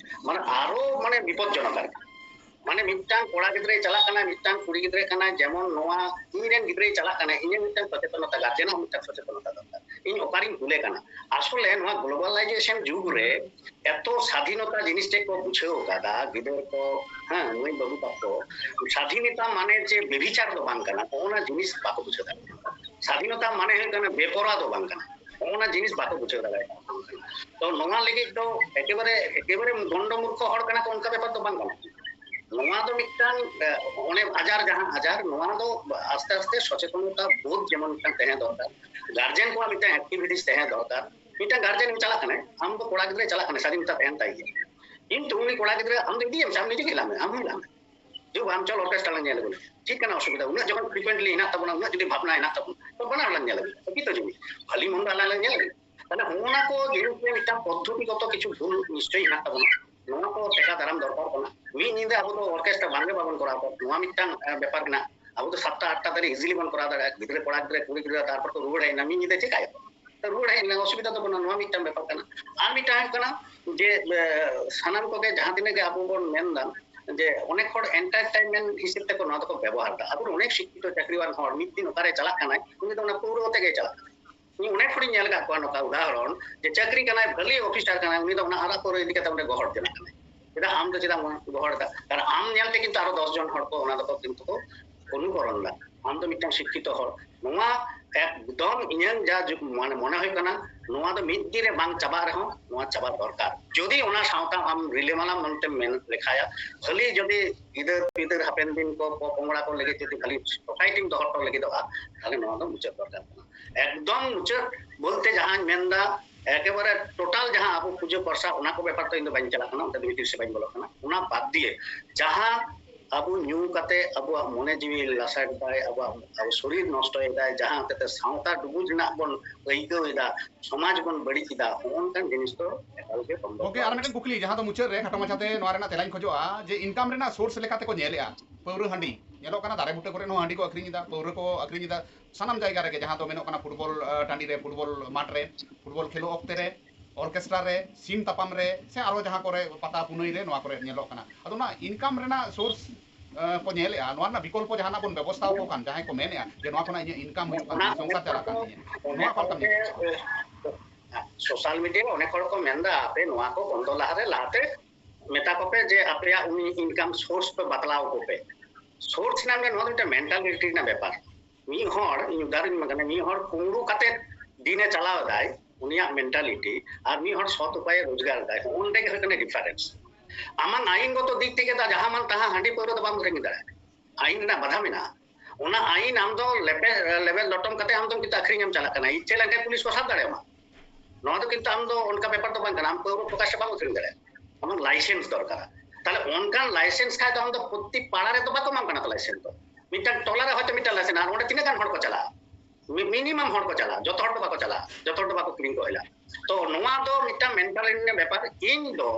ᱢᱟᱱᱮ ᱟᱨᱚ ᱢᱟᱱᱮ ᱵᱤᱯᱚᱫᱽᱡᱚᱱᱚᱠ ᱟᱨᱠᱤ᱾ ᱢᱟᱱᱮ ᱢᱤᱫᱴᱟᱝ ᱠᱚᱲᱟ ᱜᱤᱫᱽᱨᱟᱹᱭ ᱪᱟᱞᱟᱜ ᱠᱟᱱᱟ, ᱢᱤᱫᱴᱟᱝ ᱠᱩᱲᱤ ᱜᱤᱫᱽᱨᱟᱹ ᱠᱟᱱᱟᱭ, ᱡᱮᱢᱚᱱ ᱱᱚᱣᱟ ᱤᱧ ᱨᱮᱱ ᱜᱤᱫᱽᱨᱟᱹᱭ ᱪᱟᱞᱟᱜ ᱠᱟᱱᱟ, ᱤᱧᱟᱹᱜ ᱢᱤᱫᱴᱟᱝ ᱥᱚᱪᱮᱛᱚᱱᱚᱛᱟ, ᱜᱟᱨᱡᱮᱱ ᱦᱚᱸ ᱢᱤᱫᱴᱟᱝ ᱥᱚᱪᱮᱛᱚᱱᱚᱛᱟ ᱫᱚᱨᱠᱟᱨ, ᱤᱧ ᱚᱠᱟᱨᱤᱧ ᱠᱩᱞᱮ ᱠᱟᱱᱟ᱾ ᱟᱥᱚᱞᱮ ᱱᱚᱣᱟ ᱜᱞᱳᱵᱟᱞᱟᱭᱡᱮᱥᱚᱱ ᱡᱩᱜᱽ ᱨᱮ ᱮᱛᱚ ᱥᱟᱫᱷᱤᱱᱚᱛᱟ ᱡᱤᱱᱤᱥ ᱪᱮᱫ ᱠᱚ ᱵᱩᱡᱷᱟᱹᱣ ᱠᱟᱫᱟ ᱜᱤᱫᱟᱹᱨ ᱠᱚ, ᱦᱮᱸ, ᱢᱟᱹᱭ ᱵᱟᱹᱵᱩ ᱛᱟᱠᱚ, ᱥᱟᱫᱷᱤᱱᱚᱛᱟ ᱢᱟᱱᱮ ᱡᱮ ᱵᱮᱵᱤᱪᱟᱨ ᱫᱚ ᱵᱟᱝ ᱠᱟᱱᱟ, ᱚᱱᱟ ᱡᱤᱱᱤᱥ ᱵᱟᱠᱚ ᱵᱩᱡᱷᱟᱹᱣ ᱫᱟᱲᱮᱭᱟᱜ ᱠᱟᱱᱟ᱾ ᱥᱟᱫᱷᱤᱱᱚᱛᱟ ᱢᱟᱱᱮ ᱦᱩᱭᱩᱜ ᱠᱟᱱᱟ ᱵᱮᱯᱚᱨᱟ ᱫᱚ ᱵᱟᱝ ᱠᱟᱱᱟ, ᱚᱱᱟ ᱡᱤᱱᱤᱥ ᱵᱟᱠᱚ ᱵᱩᱡᱷᱟᱹᱣ ᱫᱟᱲᱮᱭᱟᱜ ᱠᱟᱱᱟ᱾ ᱛᱚ ᱱᱚᱣᱟ ᱞᱟᱹᱜᱤᱫ ᱫᱚ ᱮᱠᱮᱵᱟᱨᱮ, ᱮᱠᱮᱵᱟᱨᱮ ᱜᱚᱱᱰᱚ ᱢᱩᱨᱠᱷᱚ ᱦᱚᱲ ᱠᱟᱱᱟ ᱠᱚ, ᱚᱱᱠᱟ ᱵᱮᱯᱟᱨ ᱫᱚ ᱵᱟᱝ ᱠᱟᱱᱟ᱾ ᱱᱚᱣᱟ ᱫᱚ ᱢᱤᱫᱴᱟᱝ, ᱮ, ᱚᱱᱮ ᱟᱡᱟᱨ, ᱡᱟᱦᱟᱸ ᱟᱡᱟᱨ, ᱱᱚᱣᱟ ᱫᱚ ᱟᱥᱛᱮ ᱟᱥᱛᱮ ᱥᱚᱪᱮᱛᱚᱱᱚᱛᱟ ᱵᱳᱫᱷ ᱡᱮᱢᱚᱱ ᱢᱤᱫᱴᱟᱝ ᱛᱟᱦᱮᱸ ᱫᱚᱨᱠᱟᱨ, ᱜᱟᱨᱡᱮᱱ ᱠᱚᱣᱟᱜ ᱢᱤᱫᱴᱟᱝ ᱮᱠᱴᱤᱵᱷᱤᱴᱤᱥ ᱛᱟᱦᱮᱸ ᱫᱚᱨᱠᱟᱨ᱾ ᱢᱤᱫᱴᱟᱝ ᱜᱟᱨᱡᱮᱱ ᱪᱟᱞᱟᱜ ᱠᱟᱱᱟᱭ, ᱟᱢ ᱫᱚ ᱠᱚᱲᱟ ᱜᱤᱫᱽᱨᱟᱹᱭ ᱪᱟᱞᱟᱜ ᱠᱟᱱᱟᱭ, ᱥᱟᱫᱷᱤᱱᱚᱛᱟ ᱛᱟᱦᱮᱱ ᱛᱟᱭ ᱜᱮᱭᱟ, ᱠᱤᱱᱛᱩ ᱩᱱᱤ ᱠᱚᱲᱟ ᱜᱤᱫᱽᱨᱟᱹ ᱟᱢ ᱫᱚ ᱤᱫᱤᱭᱮᱢ ᱥᱮ, ᱟᱢ ᱱᱤᱡᱮ ᱜᱮ ᱦᱮᱞᱟᱜ ᱢᱮ, ᱟᱢ ᱦᱚᱸ ᱦᱮᱞᱟᱜ ᱢᱮ᱾ ᱡᱮ ᱵᱟᱝ, ᱪᱚᱞ ᱚᱨᱠᱮᱥᱴᱨᱟ ᱞᱟᱝ ᱧᱮᱞ ᱟᱹᱜᱩ ᱞᱮᱜᱮ, ᱪᱮᱫ ᱠᱟᱱᱟ ᱚᱥᱩᱵᱤᱫᱷᱟ? ᱩᱱᱟᱹᱜ ᱡᱚᱠᱷᱚᱱ ᱯᱷᱨᱤᱠᱩᱭᱮᱱᱴᱞᱤ ᱦᱮᱱᱟᱜ ᱛᱟᱵᱚᱱᱟ, ᱩᱱᱟᱹᱜ ᱡᱩᱫᱤ ᱵᱷᱟᱵᱽᱱᱟ ᱦᱮᱱᱟᱜ ᱛᱟᱵᱚᱱᱟ, ᱛᱚ ᱵᱟᱱᱟ ᱦᱚᱲ ᱞᱟᱝ ᱧᱮᱞ ᱟᱹᱜᱩ, ᱛᱚ ᱠᱤ ᱛᱚ ᱡᱩᱢᱤ, ᱵᱷᱟᱞᱤ ᱢᱚᱱᱫᱚ ᱟᱞᱟᱝ ᱞᱟᱝ ᱧᱮᱞ ᱟᱹᱜᱩ᱾ ᱛᱟᱦᱞᱮ ᱦᱚᱸᱜᱼᱚ ᱱᱟ ᱠᱚ ᱡᱤᱱᱤᱥ ᱨᱮ ᱢᱤᱫᱴᱟᱝ ᱯᱚᱫᱽᱫᱷᱚᱛᱤᱜᱚᱛᱚ ᱠᱤᱪᱷᱩ ᱵᱷᱩᱞ ᱱᱤᱥᱪᱚᱭ ᱦᱮᱱᱟᱜ ᱛᱟᱵᱚᱱᱟ᱾ ᱱᱚᱣᱟ ᱠᱚ ᱴᱮᱠᱟ ᱫᱟᱨᱟᱢ ᱫᱚᱨᱠᱟᱨ ᱠᱟᱱᱟ᱾ ᱢᱤᱫ ᱧᱤᱫᱟᱹ ᱟᱵᱚ ᱫᱚ ᱚᱨᱠᱮᱥᱴᱨᱟ ᱵᱟᱝᱜᱮ ᱵᱟᱵᱚᱱ ᱠᱚᱨᱟᱣ ᱠᱚᱣᱟ, ᱱᱚᱣᱟ ᱢᱤᱫᱴᱟᱝ, ᱮ, ᱵᱮᱯᱟᱨ ᱢᱮᱱᱟᱜᱼᱟ᱾ ᱟᱵᱚ ᱫᱚ ᱥᱟᱛᱴᱟ ᱟᱴᱴᱟ ᱫᱷᱟᱹᱨᱤᱡ ᱤᱡᱤᱞᱤ ᱵᱚᱱ ᱠᱚᱨᱟᱣ ᱫᱟᱲᱮᱭᱟᱜᱼᱟ᱾ ᱜᱤᱫᱽᱨᱟᱹ, ᱠᱚᱲᱟ ᱜᱤᱫᱽᱨᱟᱹ, ᱠᱩᱲᱤ ᱜᱤᱫᱽᱨᱟᱹ, ᱛᱟᱨᱯᱚᱨ ᱠᱚ ᱨᱩᱣᱟᱹᱲ ᱦᱮᱡ ᱮᱱᱟ, ᱢᱤᱫ ᱧᱤᱫᱟᱹ ᱪᱮᱠᱟᱭᱟ? ᱛᱚ ᱨᱩᱣᱟᱹᱲ ᱦᱮᱡ ᱮᱱᱟ, ᱚᱥᱩᱵᱤᱫᱷᱟ ᱫᱚ ᱵᱟᱹᱱᱩᱜᱼᱟ᱾ ᱱᱚᱣᱟ ᱢᱤᱫᱴᱟᱝ ᱵᱮᱯᱟᱨ ᱠᱟᱱᱟ᱾ ᱟᱨ ᱢᱤᱫᱴᱟᱝ ᱦᱩᱭᱩᱜ ᱠᱟᱱᱟ ᱡᱮ, ᱮ, ᱥᱟᱱᱟᱢ ᱠᱚᱜᱮ ᱡᱟᱦᱟᱸ ᱛᱤᱱᱟᱹᱜ ᱜᱮ ᱟᱵᱚ ᱵᱚᱱ ᱢᱮᱱᱫᱟ ᱡᱮ ᱚᱱᱮᱠ ᱦᱚᱲ ᱮᱱᱴᱟᱨᱴᱮᱱᱢᱮᱱᱴ ᱦᱤᱥᱟᱹᱵ ᱛᱮᱠᱚ ᱱᱚᱣᱟ ᱫᱚᱠᱚ ᱵᱮᱵᱚᱦᱟᱨ ᱮᱫᱟ᱾ ᱟᱵᱚ ᱚᱱᱮᱠ ᱥᱤᱠᱠᱷᱤᱛᱚ ᱪᱟᱹᱠᱨᱤᱣᱟᱱ ᱦᱚᱲ ᱢᱤᱫ ᱫᱤᱱ ᱚᱠᱟᱨᱮ ᱪᱟᱞᱟᱜ ᱠᱟᱱᱟᱭ, ᱩᱱᱤ ᱫᱚ ᱚᱱᱟ ᱯᱟᱹᱣᱨᱟᱹ ᱟᱛᱮ ᱜᱮᱭ ᱪᱟᱞᱟᱜ ᱠᱟᱱᱟ᱾ ᱤᱧ ᱚᱱᱮᱠ ᱦᱚᱲᱤᱧ ᱧᱮᱞ ᱟᱠᱟᱫ ᱠᱚᱣᱟ ᱱᱚᱝᱠᱟ ᱩᱫᱟᱦᱚᱨᱚᱱ, ᱡᱮ ᱪᱟᱹᱠᱨᱤ ᱠᱟᱱᱟᱭ, ᱵᱷᱟᱹᱞᱤ ᱚᱯᱷᱤᱥᱟᱨ ᱠᱟᱱᱟᱭ, ᱩᱱᱤ ᱫᱚ ᱚᱱᱟ ᱟᱨᱟᱜ ᱯᱟᱹᱣᱨᱟᱹ ᱤᱫᱤ ᱠᱟᱛᱮ ᱚᱸᱰᱮ ᱜᱚᱦᱚᱲ ᱪᱟᱞᱟᱜ ᱠᱟᱱᱟᱭ᱾ ᱪᱮᱫᱟᱜ ᱟᱢ ᱫᱚ ᱪᱮᱫᱟᱜ ᱮᱢ ᱜᱚᱦᱚᱲ ᱮᱫᱟ? ᱠᱟᱨᱚᱱ ᱟᱢ ᱧᱮᱞᱛᱮ ᱠᱤᱱᱛᱩ ᱟᱨᱚ ᱫᱚᱥ ᱡᱚᱱ ᱦᱚᱲ ᱠᱚ ᱚᱱᱟ ᱫᱚᱠᱚ ᱠᱤᱱᱛᱩ ᱠᱚ ᱚᱱᱩᱠᱚᱨᱚᱱ ᱮᱫᱟ᱾ ᱟᱢ ᱫᱚ ᱢᱤᱫᱴᱟᱝ ᱥᱤᱠᱠᱷᱤᱛᱚ ᱦᱚᱲ᱾ ᱱᱚᱣᱟ ᱮᱠᱫᱚᱢ ᱤᱧᱟᱹᱝ ᱡᱟ ᱡᱩ- ᱢᱟᱱᱮ ᱢᱚᱱᱮ ᱦᱩᱭᱩᱜ ᱠᱟᱱᱟ, ᱱᱚᱣᱟ ᱫᱚ ᱢᱤᱫ ᱫᱤᱱ ᱨᱮ ᱵᱟᱝ ᱪᱟᱵᱟᱜ ᱨᱮᱦᱚᱸ ᱱᱚᱣᱟ ᱪᱟᱵᱟ ᱫᱚᱨᱠᱟᱨ᱾ ᱡᱩᱫᱤ ᱚᱱᱟ ᱥᱟᱶᱛᱟ ᱟᱢ ᱨᱤᱞᱟᱹᱢᱟᱞᱟᱢ ᱢᱮᱱᱛᱮᱢ ᱢᱮᱱ ᱞᱮᱠᱷᱟᱭᱟ, ᱠᱷᱟᱹᱞᱤ ᱡᱩᱫᱤ ᱜᱤᱫᱟᱹᱨ ᱯᱤᱫᱟᱹᱨ ᱦᱟᱯᱮᱱ ᱫᱤᱱ ᱠᱚ ᱯᱚ-ᱯᱚᱝᱲᱟ ᱠᱚ ᱞᱟᱹᱜᱤᱫ ᱡᱩᱫᱤ ᱠᱷᱟᱹᱞᱤ ᱥᱳᱥᱟᱭᱴᱤᱢ ᱫᱚᱦᱚ ᱦᱚᱴᱚ ᱞᱟᱹᱜᱤᱫᱚᱜᱼᱟ, ᱛᱟᱦᱞᱮ ᱱᱚᱣᱟ ᱫᱚ ᱢᱩᱪᱟᱹᱫ ᱫᱚᱨᱠᱟᱨ ᱠᱟᱱᱟ᱾ ᱮᱠᱫᱚᱢ ᱢᱩᱪᱟᱹᱫ ᱵᱚᱞᱛᱮ ᱡᱟᱦᱟᱸᱧ ᱢᱮᱱᱫᱟ, ᱮᱠᱮᱵᱟᱨᱮ ᱴᱳᱴᱟᱞ ᱡᱟᱦᱟᱸ ᱟᱵᱚ ᱯᱩᱡᱟᱹ ᱯᱟᱨᱥᱟ, ᱚᱱᱟ ᱠᱚ ᱵᱮᱯᱟᱨ ᱫᱚ ᱤᱧ ᱫᱚ ᱵᱟᱹᱧ ᱪᱟᱞᱟᱜ ᱠᱟᱱᱟ, ᱚᱱᱛᱮ ᱫᱚ ᱵᱷᱤᱛᱤᱨ ᱥᱮᱫ ᱵᱟᱹᱧ ᱵᱚᱞᱚᱜ ᱠᱟᱱᱟ᱾ ᱚᱱᱟ ᱵᱟᱫ ᱫᱤᱭᱮ ᱡᱟᱦᱟᱸ ᱟᱵᱚ ᱧᱩ ᱠᱟᱛᱮ ᱟᱵᱚᱣᱟᱜ ᱢᱚᱱᱮ ᱡᱤᱣᱤ ᱞᱟᱥᱟᱲ ᱮᱫᱟᱭ, ᱟᱵᱚᱣᱟᱜ ᱟᱵᱚ ᱥᱚᱨᱤᱨ ᱱᱚᱥᱴᱚᱭᱮᱫᱟᱭ, ᱡᱟᱦᱟᱸ ᱦᱚᱛᱮᱛᱮ ᱥᱟᱶᱛᱟ ᱰᱩᱵᱩᱡ ᱨᱮᱱᱟᱜ ᱵᱚᱱ ᱟᱹᱭᱠᱟᱹᱣ ᱮᱫᱟ, ᱥᱚᱢᱟᱡᱽ ᱵᱚᱱ ᱵᱟᱹᱲᱤᱡ ᱮᱫᱟ, ᱦᱚᱸᱜᱼᱚ ᱱᱚᱝᱠᱟᱱ ᱡᱤᱱᱤᱥ ᱫᱚ ᱮᱠᱟᱞ ᱜᱮ ᱵᱚᱱᱫᱚ ᱜᱚᱝᱠᱮ, ᱟᱨ ᱫᱚᱨᱠᱟᱨ᱾ ᱢᱤᱫᱴᱮᱱ ᱠᱩᱠᱞᱤ, ᱡᱟᱦᱟᱸ ᱫᱚ ᱢᱩᱪᱟᱹᱫ ᱨᱮ ᱠᱷᱟᱴᱚ ᱢᱟᱪᱷᱟᱛᱮ ᱱᱚᱣᱟ ᱨᱮᱱᱟᱜ ᱛᱮᱞᱟᱧ ᱠᱷᱚᱡᱚᱜᱼᱟ, ᱡᱮ ᱤᱱᱠᱟᱢ ᱨᱮᱱᱟᱜ ᱥᱳᱨᱥ ᱞᱮᱠᱟ ᱛᱮᱠᱚ ᱧᱮᱞᱮᱜᱼᱟ ᱯᱟᱹᱣᱨᱟᱹ ᱦᱟᱺᱰᱤ᱾ ᱧᱮᱞᱚᱜ ᱠᱟᱱᱟ ᱫᱟᱨᱮ ᱵᱩᱴᱟᱹ ᱠᱚᱨᱮ ᱦᱚᱸ ᱦᱟᱺᱰᱤ ᱠᱚ ᱟᱹᱠᱷᱨᱤᱧ ᱮᱫᱟ, ᱯᱟᱹᱣᱨᱟᱹ ᱠᱚ ᱟᱹᱠᱷᱨᱤᱧ ᱮᱫᱟ, ᱥᱟᱱᱟᱢ ᱡᱟᱭᱜᱟ ᱨᱮᱜᱮ, ᱡᱟᱦᱟᱸ ᱫᱚ ᱢᱮᱱᱚᱜ ᱠᱟᱱᱟ ᱯᱷᱩᱴᱵᱚᱞ, ᱟᱸ, ᱴᱟᱺᱰᱤ ᱨᱮ, ᱯᱷᱩᱴᱵᱚᱞ ᱢᱟᱴᱷ ᱨᱮ, ᱯᱷᱩᱴᱵᱚᱞ ᱠᱷᱮᱞᱳ ᱚᱠᱛᱮ ᱨᱮ, ᱚᱨᱠᱮᱥᱴᱨᱟ ᱨᱮ, ᱥᱤᱢ ᱛᱟᱯᱟᱢ ᱨᱮ, ᱥᱮ ᱟᱨᱚ ᱡᱟᱦᱟᱸ ᱠᱚᱨᱮ ᱯᱟᱛᱟ ᱯᱩᱱᱟᱹᱭ ᱨᱮ ᱱᱚᱣᱟ ᱠᱚᱨᱮ ᱧᱮᱞᱚᱜ ᱠᱟᱱᱟ᱾ ᱟᱫᱚ ᱚᱱᱟ ᱤᱱᱠᱟᱢ ᱨᱮᱱᱟᱜ ᱥᱳᱨᱥ, ᱟᱸ, ᱠᱚ ᱧᱮᱞᱮᱜᱼᱟ, ᱱᱚᱣᱟ ᱨᱮᱱᱟᱜ ᱵᱤᱠᱚᱞᱯᱚ ᱡᱟᱦᱟᱱᱟᱜ ᱵᱚᱱ ᱵᱮᱵᱚᱥᱛᱷᱟ ᱟᱠᱚ ᱠᱷᱟᱱ, ᱡᱟᱦᱟᱸᱭ ᱠᱚ ᱢᱮᱱᱮᱜᱼᱟ ᱡᱮ ᱱᱚᱣᱟ ᱠᱷᱚᱱᱟᱜ ᱤᱧᱟᱹᱜ ᱤᱱᱠᱟᱢ ᱦᱩᱭᱩᱜ ᱠᱟᱱ ᱛᱤᱧᱟ, ᱥᱚᱝᱥᱟᱨ ᱪᱟᱞᱟᱜ ᱠᱟᱱ ᱛᱤᱧᱟ, ᱱᱚᱣᱟ ᱚᱠᱟ ᱞᱮᱠᱟᱢ ᱧᱮᱞᱮᱜᱼᱟ? ᱥᱳᱥᱟᱞ ᱢᱤᱰᱤᱭᱟ ᱨᱮ ᱚᱱᱮᱠ ᱦᱚᱲ ᱠᱚ ᱢᱮᱱᱫᱟ, ᱟᱯᱮ ᱱᱚᱣᱟ ᱠᱚ ᱵᱚᱱᱫᱚ ᱞᱟᱦᱟᱨᱮ ᱞᱟᱦᱟᱛᱮ ᱢᱮᱛᱟ ᱠᱚᱯᱮ ᱡᱮ ᱟᱯᱮᱭᱟᱜ ᱩᱱᱤ ᱤᱱᱠᱟᱢ ᱥᱳᱨᱥ ᱯᱮ ᱵᱟᱛᱞᱟᱣ ᱠᱚᱯᱮ᱾ ᱥᱳᱨᱥ ᱨᱮᱱᱟᱜ ᱱᱚᱣᱟ ᱫᱚ ᱢᱤᱫᱴᱟᱝ ᱢᱮᱱᱴᱟᱞᱤᱴᱤ ᱨᱮᱱᱟᱜ ᱵᱮᱯᱟᱨ᱾ ᱢᱤᱫ ᱦᱚᱲ, ᱤᱧ ᱩᱫᱟᱦᱚᱨᱚᱧ ᱮᱢᱟᱜ ᱠᱟᱱᱟ, ᱢᱤᱫ ᱦᱚᱲ ᱠᱩᱢᱵᱽᱲᱩ ᱠᱟᱛᱮ ᱫᱤᱱᱮ ᱪᱟᱞᱟᱣ ᱮᱫᱟᱭ, ᱩᱱᱤᱭᱟᱜ ᱢᱮᱱᱴᱟᱞᱤᱴᱤ, ᱟᱨ ᱢᱤᱫ ᱦᱚᱲ ᱥᱚᱛ ᱩᱯᱟᱭᱮ ᱨᱳᱡᱽᱜᱟᱨ ᱮᱫᱟᱭ, ᱚᱸᱰᱮ ᱜᱮ ᱦᱩᱭᱩᱜ ᱠᱟᱱᱟ ᱰᱤᱯᱷᱟᱨᱮᱱᱥ᱾ ᱟᱢᱟᱜ ᱟᱭᱤᱱ ᱜᱚᱛᱚ ᱫᱤᱠ ᱛᱷᱮᱠᱮ ᱫᱚ ᱡᱟᱦᱟᱸ ᱢᱟᱱ ᱛᱟᱦᱟᱸ ᱦᱟᱺᱰᱤ ᱯᱟᱹᱣᱨᱟᱹ ᱫᱚ ᱵᱟᱢ ᱟᱹᱠᱷᱨᱤᱧ ᱫᱟᱲᱮᱭᱟᱜᱼᱟ, ᱟᱭᱤᱱ ᱨᱮᱱᱟᱜ ᱵᱟᱫᱷᱟ ᱢᱮᱱᱟᱜᱼᱟ᱾ ᱚᱱᱟ ᱟᱭᱤᱱ ᱟᱢ ᱫᱚ ᱞᱮᱯᱮ-, ᱞᱮᱵᱮᱫ ᱞᱚᱴᱚᱢ ᱠᱟᱛᱮ ᱟᱢ ᱫᱚ ᱠᱤᱱᱛᱩ ᱟᱹᱠᱷᱨᱤᱧ ᱮᱢ ᱪᱟᱞᱟᱜ ᱠᱟᱱᱟ, ᱤᱪᱪᱷᱟᱹ ᱞᱮᱱᱠᱷᱟᱱ ᱯᱩᱞᱤᱥ ᱠᱚ ᱥᱟᱵ ᱫᱟᱲᱮᱭᱟᱢᱟ᱾ ᱱᱚᱣᱟ ᱫᱚ ᱠᱤᱱᱛᱩ ᱟᱢ ᱫᱚ ᱚᱱᱠᱟ ᱵᱮᱯᱟᱨ ᱫᱚ ᱵᱟᱝ ᱠᱟᱱᱟ, ᱟᱢ ᱯᱟᱹᱣᱨᱟᱹ ᱯᱨᱚᱠᱟᱥ ᱨᱮ ᱵᱟᱢ ᱟᱹᱠᱷᱨᱤᱧ ᱫᱟᱲᱮᱭᱟᱜᱼᱟ᱾ ᱟᱢᱟᱜ ᱞᱟᱭᱥᱮᱱᱥ ᱫᱚᱨᱠᱟᱨᱟ᱾ ᱛᱟᱦᱞᱮ ᱚᱱᱠᱟᱱ ᱞᱟᱭᱥᱮᱱᱥ ᱠᱷᱟᱡ ᱫᱚ ᱟᱢ ᱫᱚ ᱯᱨᱚᱛᱤ ᱯᱟᱲᱟ ᱨᱮᱫᱚ ᱵᱟᱠᱚ ᱮᱢᱟᱢ ᱠᱟᱱᱟ ᱛᱚ ᱞᱟᱭᱥᱮᱱᱥ ᱫᱚ᱾ ᱢᱤᱫᱴᱟᱝ ᱴᱚᱞᱟ ᱨᱮ ᱦᱚᱭᱛᱳ ᱢᱤᱫᱴᱟᱝ ᱞᱟᱭᱥᱮᱱᱥ, ᱟᱨ ᱚᱸᱰᱮ ᱛᱤᱱᱟᱹᱜ ᱜᱟᱱ ᱦᱚᱲ ᱠᱚ ᱪᱟᱞᱟᱜᱼᱟ? ᱢᱤ-, ᱢᱤᱱᱤᱢᱟᱢ ᱦᱚᱲ ᱠᱚ ᱪᱟᱞᱟᱜᱼᱟ, ᱡᱚᱛᱚ ᱦᱚᱲ ᱫᱚ ᱵᱟᱠᱚ ᱪᱟᱞᱟᱜᱼᱟ, ᱡᱚᱛᱚ ᱦᱚᱲ ᱫᱚ ᱵᱟᱠᱚ ᱠᱤᱨᱤᱧ ᱠᱚ ᱦᱮᱞᱟ᱾ ᱛᱚ ᱱᱚᱣᱟ ᱫᱚ ᱢᱤᱫᱴᱟᱝ ᱢᱮᱱᱴᱟᱞᱤᱴᱤ ᱨᱮᱱᱟᱜ ᱵᱮᱯᱟᱨ᱾ ᱤᱧ ᱫᱚ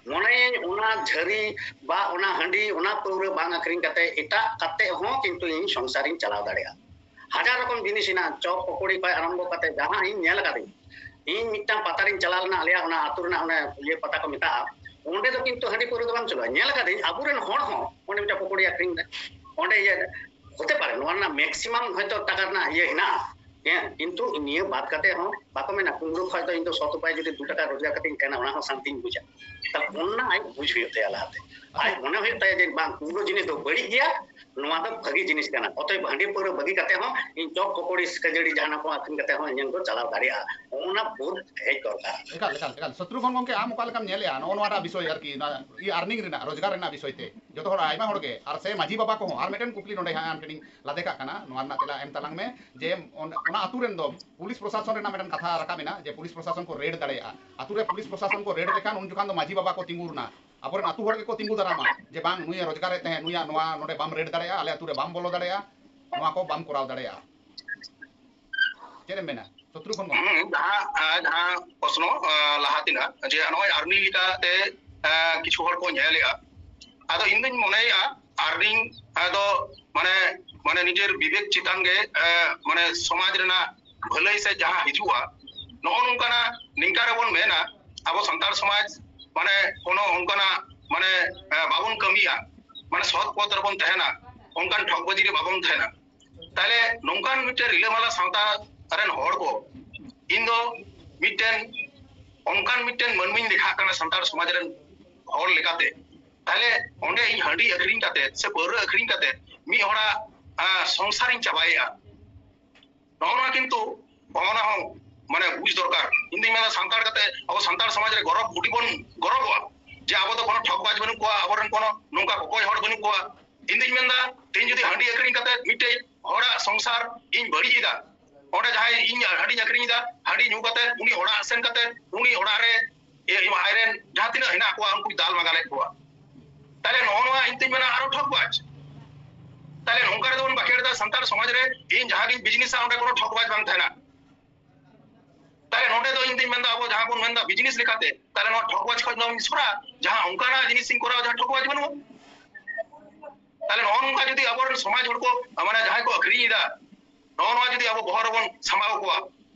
ᱢᱚᱱᱮᱭᱟᱹᱧ ᱚᱱᱟ ᱡᱷᱟᱹᱨᱤ ᱵᱟ ᱚᱱᱟ ᱦᱟᱺᱰᱤ, ᱚᱱᱟ ᱯᱟᱹᱣᱨᱟᱹ ᱵᱟᱝ ᱟᱹᱠᱷᱨᱤᱧ ᱠᱟᱛᱮ ᱮᱴᱟᱜ ᱠᱟᱛᱮ ᱦᱚᱸ ᱠᱤᱱᱛᱩ ᱤᱧ ᱥᱚᱝᱥᱟᱨᱤᱧ ᱪᱟᱞᱟᱣ ᱫᱟᱲᱮᱭᱟᱜᱼᱟ᱾ ᱦᱟᱡᱟᱨ ᱨᱚᱠᱚᱢ ᱡᱤᱱᱤᱥ ᱦᱮᱱᱟᱜᱼᱟ, ᱪᱚᱯ ᱯᱚᱠᱚᱲᱤ ᱠᱷᱚᱱ ᱟᱨᱟᱢᱵᱷᱚ ᱠᱟᱛᱮ ᱡᱟᱦᱟᱸ ᱤᱧ ᱧᱮᱞ ᱟᱠᱟᱫᱟᱹᱧ᱾ ᱤᱧ ᱢᱤᱫᱴᱟᱝ ᱯᱟᱛᱟ ᱨᱤᱧ ᱪᱟᱞᱟᱣ ᱞᱮᱱᱟ, ᱟᱞᱮᱭᱟᱜ ᱚᱱᱟ ᱟᱹᱛᱩ ᱨᱮᱱᱟᱜ ᱚᱱᱮ ᱤᱭᱟᱹ ᱯᱟᱛᱟ ᱠᱚ ᱢᱮᱛᱟᱜᱼᱟ, ᱚᱸᱰᱮ ᱫᱚ ᱠᱤᱱᱛᱩ ᱦᱟᱺᱰᱤ ᱯᱟᱹᱣᱨᱟᱹ ᱫᱚ ᱵᱟᱝ ᱪᱟᱹᱞᱩᱜᱼᱟ᱾ ᱧᱮᱞ ᱟᱠᱟᱫᱟᱹᱧ ᱟᱵᱚᱨᱮᱱ ᱦᱚᱲ ᱦᱚᱸ ᱚᱸᱰᱮ ᱢᱤᱫᱴᱟᱝ ᱯᱚᱠᱚᱲᱤ ᱟᱹᱠᱷᱨᱤᱧ ᱮᱫᱟ, ᱚᱸᱰᱮ ᱤᱭᱟᱹ ᱦᱚᱛᱮ ᱯᱟᱨᱮ ᱱᱚᱣᱟ ᱨᱮᱱᱟᱜ ᱢᱮᱠᱥᱤᱢᱟᱢ ᱦᱚᱭᱛᱳ ᱴᱟᱠᱟ ᱨᱮᱱᱟᱜ ᱤᱭᱟᱹ ᱦᱮᱱᱟᱜᱼᱟ, ᱦᱮᱸ, ᱠᱤᱱᱛᱩ ᱱᱤᱭᱟᱹ ᱵᱟᱫ ᱠᱟᱛᱮ ᱦᱚᱸ ᱵᱟᱠᱚ ᱢᱮᱱᱟ, ᱠᱩᱢᱲᱩ ᱠᱷᱚᱡ ᱫᱚ ᱤᱧ ᱫᱚ ᱥᱚᱛ ᱩᱯᱟᱭ ᱡᱩᱫᱤ ᱫᱩ ᱴᱟᱠᱟ ᱨᱳᱡᱽᱜᱟᱨ ᱠᱟᱛᱮᱧ ᱛᱟᱦᱮᱱᱟ, ᱚᱱᱟ ᱦᱚᱸ ᱥᱟᱱᱛᱤᱧ ᱵᱩᱡᱟ᱾ ᱛᱟᱦᱞᱮ ᱚᱱᱟ ᱟᱡ ᱵᱩᱡᱽ ᱦᱩᱭᱩᱜ ᱛᱟᱭᱟ ᱞᱟᱦᱟᱛᱮ᱾ ᱟᱡ ᱢᱚᱱᱮ ᱦᱩᱭᱩᱜ ᱛᱟᱭᱟ ᱡᱮ ᱵᱟᱝ, ᱠᱩᱢᱲᱩ ᱡᱤᱱᱤᱥ ᱫᱚ ᱵᱟᱹᱲᱤᱡ ᱜᱮᱭᱟ, ᱱᱚᱣᱟ ᱫᱚ ᱵᱷᱟᱹᱜᱤ ᱡᱤᱱᱤᱥ ᱠᱟᱱᱟ᱾ ᱚᱛᱚᱭᱮᱵ ᱦᱟᱺᱰᱤ ᱯᱟᱹᱣᱨᱟᱹ ᱵᱟᱹᱜᱤ ᱠᱟᱛᱮ ᱦᱚᱸ ᱤᱧ ᱪᱚᱯ ᱯᱚᱠᱚᱲᱤ ᱠᱷᱟᱹᱡᱟᱹᱲᱤ ᱡᱟᱦᱟᱱᱟᱜ ᱠᱚ ᱟᱹᱠᱷᱨᱤᱧ ᱠᱟᱛᱮ ᱦᱚᱸ ᱤᱧᱟᱹᱝ ᱫᱚ ᱪᱟᱞᱟᱣ ᱫᱟᱲᱮᱭᱟᱜᱼᱟ, ᱚᱱᱟ ᱵᱳᱫᱷ ᱦᱮᱡ ᱫᱚᱨᱠᱟᱨ᱾ ᱮᱠᱟᱞ, ᱮᱠᱟᱞ, ᱮᱠᱟᱞ᱾ ᱥᱚᱛᱨᱩᱜᱷᱚᱱ ᱜᱚᱢᱠᱮ, ᱟᱢ ᱚᱠᱟ ᱞᱮᱠᱟᱢ ᱧᱮᱞᱮᱜᱼᱟ ᱱᱚᱜᱼᱚ ᱱᱚᱣᱟᱴᱟᱜ ᱵᱤᱥᱚᱭ ᱟᱨᱠᱤ, ᱱᱚᱣᱟ ᱤᱭᱟᱹ earning ᱨᱮᱱᱟᱜ, ᱨᱳᱡᱽᱜᱟᱨ ᱨᱮᱱᱟᱜ ᱵᱤᱥᱚᱭ ᱛᱮ? ᱡᱚᱛᱚ ᱦᱚᱲ, ᱟᱭᱢᱟ ᱦᱚᱲ ᱜᱮ, ᱟᱨ ᱥᱮ ᱢᱟᱹᱡᱷᱤ ᱵᱟᱵᱟ ᱠᱚᱦᱚᱸ, ᱟᱨ ᱢᱤᱫᱴᱮᱱ ᱠᱩᱠᱞᱤ ᱱᱚᱰᱮ ᱦᱟᱸᱜ ᱟᱢ ᱴᱷᱮᱱᱤᱧ ᱞᱟᱫᱮ ᱠᱟᱜ ᱠᱟᱱᱟ, ᱱᱚᱣᱟ ᱨᱮᱱᱟᱜ ᱛᱮᱞᱟ ᱮᱢ ᱛᱟᱞᱟᱝ ᱢᱮ ᱡᱮ ᱚᱱ-, ᱚᱱᱟ ᱟᱹᱛᱩ ᱨᱮᱱ ᱫᱚ ᱯᱩᱞᱤᱥ ᱯᱨᱚᱥᱟᱥᱚᱱ ᱨᱮᱱᱟᱜ ᱢᱤᱫᱴᱮᱱ ᱠᱟᱛᱷᱟ ᱨᱟᱠᱟᱵ ᱮᱱᱟ ᱡᱮ ᱯᱩᱞᱤᱥ ᱯᱨᱚᱥᱟᱥᱚᱱ ᱠᱚ ᱨᱮᱰ ᱫᱟᱲᱮᱭᱟᱜᱼᱟ᱾ ᱟᱹᱛᱩ ᱨᱮ ᱯᱩᱞᱤᱥ ᱯᱨᱚᱥᱟᱥᱚᱱ ᱠᱚ ᱨᱮᱰ ᱞᱮᱠᱷᱟᱱ ᱩᱱ ᱡᱚᱠᱷᱟᱱ ᱫᱚ ᱢᱟᱹᱡᱷᱤ ᱵᱟᱵᱟ ᱠᱚ ᱛᱤᱸᱜᱩ ᱨᱮᱱᱟ, ᱟᱵᱚᱨᱮᱱ ᱟᱹᱛᱩ ᱦᱚᱲ ᱜᱮᱠᱚ ᱛᱤᱸᱜᱩ ᱫᱟᱨᱟᱢᱟ ᱡᱮ ᱵᱟᱝ, ᱱᱩᱭᱮ ᱨᱳᱡᱽᱜᱟᱨᱮᱫ ᱛᱟᱦᱮᱸᱫ, ᱱᱩᱭᱟᱜ ᱱᱚᱣᱟ ᱱᱚᱰᱮ ᱵᱟᱢ ᱨᱮᱰ ᱫᱟᱲᱮᱭᱟᱜᱼᱟ, ᱟᱞᱮ ᱟᱹᱛᱩ ᱨᱮ ᱵᱟᱢ ᱵᱚᱞᱚ ᱫᱟᱲᱮᱭᱟᱜᱼᱟ, ᱱᱚᱣᱟ ᱠᱚ ᱵᱟᱢ ᱠᱚᱨᱟᱣ ᱫᱟᱲᱮᱭᱟᱜᱼᱟ᱾ ᱪᱮᱫ ᱮᱢ ᱢᱮᱱᱟ ᱥᱚᱛᱨᱩᱜᱷᱚᱱ ᱜᱚᱢᱠᱮ? ᱦᱩᱸ, ᱡᱟᱦᱟᱸ, ᱟᱸ, ᱡᱟᱦᱟᱸ ᱯᱨᱚᱥᱱᱚ, ᱟᱸ, ᱞᱟᱦᱟ ᱛᱮᱱᱟᱜ ᱡᱮ ᱱᱚᱜᱼᱚᱭ earning ᱞᱮᱠᱟᱛᱮ, ᱟᱸ, ᱠᱤᱪᱷᱩ ᱦᱚᱲ ᱠᱚ ᱧᱮᱞᱮᱜᱼᱟ, ᱟᱫᱚ ᱤᱧ ᱫᱩᱧ ᱢᱚᱱᱮᱭᱮᱜᱼᱟ earning ᱫᱚ ᱢᱟᱱᱮ, ᱢᱟᱱᱮ ᱱᱤᱡᱮᱨ ᱵᱤᱵᱮᱠ ᱪᱮᱛᱟᱱ ᱜᱮ, ᱟᱸ, ᱢᱟᱱᱮ ᱥᱚᱢᱟᱡᱽ ᱨᱮᱱᱟᱜ ᱵᱷᱟᱹᱞᱟᱹᱭ ᱥᱮ ᱡᱟᱦᱟᱸ ᱦᱤᱡᱩᱜᱼᱟ, ᱱᱚᱜᱼᱚ ᱱᱚᱝᱠᱟᱱᱟᱜ ᱱᱤᱝᱠᱟ ᱨᱮᱵᱚᱱ ᱢᱮᱱᱟ, ᱟᱵᱚ ᱥᱟᱱᱛᱟᱲ ᱥᱚᱢᱟᱡᱽ ᱢᱟᱱᱮ ᱠᱳᱱᱳ ᱚᱱᱠᱟᱱᱟᱜ ᱢᱟᱱᱮ, ᱟᱸ, ᱵᱟᱵᱚᱱ ᱠᱟᱹᱢᱤᱭᱟ, ᱢᱟᱱᱮ ᱥᱚᱛ ᱯᱚᱛᱷ ᱨᱮᱵᱚᱱ ᱛᱟᱦᱮᱱᱟ, ᱚᱱᱠᱟᱱ ᱴᱷᱚᱜᱽᱵᱟᱡᱤ ᱨᱮ ᱵᱟᱵᱚᱱ ᱛᱟᱦᱮᱱᱟ᱾ ᱛᱟᱦᱞᱮ ᱱᱚᱝᱠᱟᱱ ᱢᱤᱫᱴᱮᱱ ᱨᱤᱞᱟᱹᱢᱟᱞᱟ ᱥᱟᱶᱛᱟ ᱨᱮᱱ ᱦᱚᱲ ᱠᱚ, ᱤᱧ ᱫᱚ ᱢᱤᱫᱴᱮᱱ ᱚᱱᱠᱟᱱ ᱢᱤᱫᱴᱮᱱ ᱢᱟᱹᱱᱢᱤᱧ ᱞᱮᱠᱷᱟᱜ ᱠᱟᱱᱟ ᱥᱟᱱᱛᱟᱲ ᱥᱚᱢᱟᱡᱽ ᱨᱮᱱ ᱦᱚᱲ ᱞᱮᱠᱟᱛᱮ᱾ ᱛᱟᱦᱞᱮ ᱚᱸᱰᱮ ᱤᱧ ᱦᱟᱺᱰᱤ ᱟᱹᱠᱷᱨᱤᱧ ᱠᱟᱛᱮ ᱥᱮ ᱯᱟᱹᱣᱨᱟᱹ ᱟᱹᱠᱷᱨᱤᱧ ᱠᱟᱛᱮ ᱢᱤᱫ ᱦᱚᱲᱟᱜ, ᱟᱸ, ᱥᱚᱝᱥᱟᱨᱤᱧ ᱪᱟᱵᱟᱭᱮᱜᱼᱟ᱾ ᱱᱚᱜᱼᱚ ᱱᱚᱣᱟ ᱠᱤᱱᱛᱩ ᱚᱱᱟ ᱦᱚᱸ ᱢᱟᱱᱮ ᱵᱩᱡᱽ ᱫᱚᱨᱠᱟᱨ᱾ ᱤᱧ ᱫᱩᱧ ᱢᱮᱱᱟ ᱥᱟᱱᱛᱟᱲ ᱠᱟᱛᱮ ᱟᱵᱚ ᱥᱟᱱᱛᱟᱲ ᱥᱚᱢᱟᱡᱽ ᱨᱮ ᱜᱚᱨᱚᱵᱽ ᱟᱹᱰᱤ ᱵᱚᱱ ᱜᱚᱨᱚᱵᱚᱜᱼᱟ ᱡᱮ ᱟᱵᱚ ᱫᱚ ᱠᱳᱱᱳ ᱴᱷᱚᱜᱽᱵᱟᱡᱽ ᱵᱟᱹᱱᱩᱜ ᱠᱚᱣᱟ, ᱟᱵᱚᱨᱮᱱ ᱠᱳᱱᱳ ᱱᱚᱝᱠᱟ ᱠᱚᱠᱚᱭ ᱦᱚᱲ ᱵᱟᱹᱱᱩᱜ ᱠᱚᱣᱟ᱾ ᱤᱧ ᱫᱩᱧ ᱢᱮᱱᱫᱟ ᱛᱮᱦᱮᱧ ᱡᱩᱫᱤ ᱦᱟᱺᱰᱤ ᱟᱹᱠᱷᱨᱤᱧ ᱠᱟᱛᱮ ᱢᱤᱫᱴᱮᱡ ᱦᱚᱲᱟᱜ ᱥᱚᱝᱥᱟᱨ ᱤᱧ ᱵᱟᱹᱲᱤᱡ ᱮᱫᱟ, ᱚᱸᱰᱮ ᱡᱟᱦᱟᱸᱭ ᱤᱧ ᱦᱟᱺᱰᱤᱧ ᱟᱹᱠᱷᱨᱤᱧ ᱮᱫᱟ, ᱦᱟᱺᱰᱤ ᱧᱩ ᱠᱟᱛᱮ ᱩᱱᱤ ᱚᱲᱟᱜ ᱥᱮᱱ ᱠᱟᱛᱮ ᱩᱱᱤ ᱚᱲᱟᱜ ᱨᱮ ᱮ, ᱟᱡᱨᱮᱱ ᱡᱟᱦᱟᱸ ᱛᱤᱱᱟᱹᱜ ᱦᱮᱱᱟᱜ ᱠᱚᱣᱟ ᱩᱱᱠᱩ ᱫᱟᱞ ᱢᱟᱜᱟᱞᱮᱫ ᱠᱚᱣᱟ᱾ ᱛᱟᱦᱞᱮ ᱱᱚᱜᱼᱚ ᱱᱚᱣᱟ ᱤᱧ ᱛᱩᱧ ᱢᱮᱱᱟ ᱟᱨᱚ ᱴᱷᱚᱜᱽᱵᱟᱡᱽ᱾ ᱛᱟᱦᱞᱮ ᱱᱚᱝᱠᱟ ᱨᱮᱫᱚ ᱵᱚᱱ ᱵᱟᱠᱷᱮᱲ ᱮᱫᱟ ᱥᱟᱱᱛᱟᱲ ᱥᱚᱢᱟᱡᱽ ᱨᱮ, ᱤᱧ ᱡᱟᱦᱟᱸ ᱜᱤᱧ ᱵᱤᱡᱽᱱᱮᱥᱟ ᱚᱸᱰᱮ ᱠᱳᱱᱳ ᱴᱷᱚᱜᱽᱵᱟᱡᱽ ᱵᱟᱝ ᱛᱟᱦᱮᱱᱟ᱾ ᱛᱟᱦᱞᱮ ᱱᱚᱰᱮ ᱫᱚ ᱤᱧ ᱫᱩᱧ ᱢᱮᱱᱫᱟ ᱟᱵᱚ ᱡᱟᱦᱟᱸ ᱵᱚᱱ ᱢᱮᱱᱫᱟ ᱵᱤᱡᱽᱱᱮᱥ ᱞᱮᱠᱟᱛᱮ, ᱛᱟᱦᱞᱮ ᱱᱚᱣᱟ ᱴᱷᱚᱜᱽᱵᱟᱡᱽ ᱠᱷᱚᱱ ᱫᱚ ᱥᱚᱨᱟ, ᱡᱟᱦᱟᱸ ᱚᱱᱠᱟᱱᱟᱜ ᱡᱤᱱᱤᱥ ᱤᱧ ᱠᱚᱨᱟᱣᱟ ᱡᱟᱦᱟᱸ ᱴᱷᱚᱜᱽᱵᱟᱡᱽ ᱵᱟᱹᱱᱩᱜᱼᱟ᱾ ᱛᱟᱦᱞᱮ ᱱᱚᱜᱼᱚ ᱱᱚᱝᱠᱟ ᱡᱩᱫᱤ ᱟᱵᱚᱨᱮᱱ ᱥᱚᱢᱟᱡᱽ ᱦᱚᱲ ᱠᱚ, ᱢᱟᱱᱮ ᱡᱟᱦᱟᱸᱭ ᱠᱚ ᱟᱹᱠᱷᱨᱤᱧ ᱮᱫᱟ, ᱱᱚᱜᱼᱚ ᱱᱚᱣᱟ ᱡᱩᱫᱤ ᱟᱵᱚ ᱵᱚᱦᱚᱜ ᱨᱮᱵᱚᱱ ᱥᱟᱢᱵᱟᱣ ᱠᱚᱣᱟ,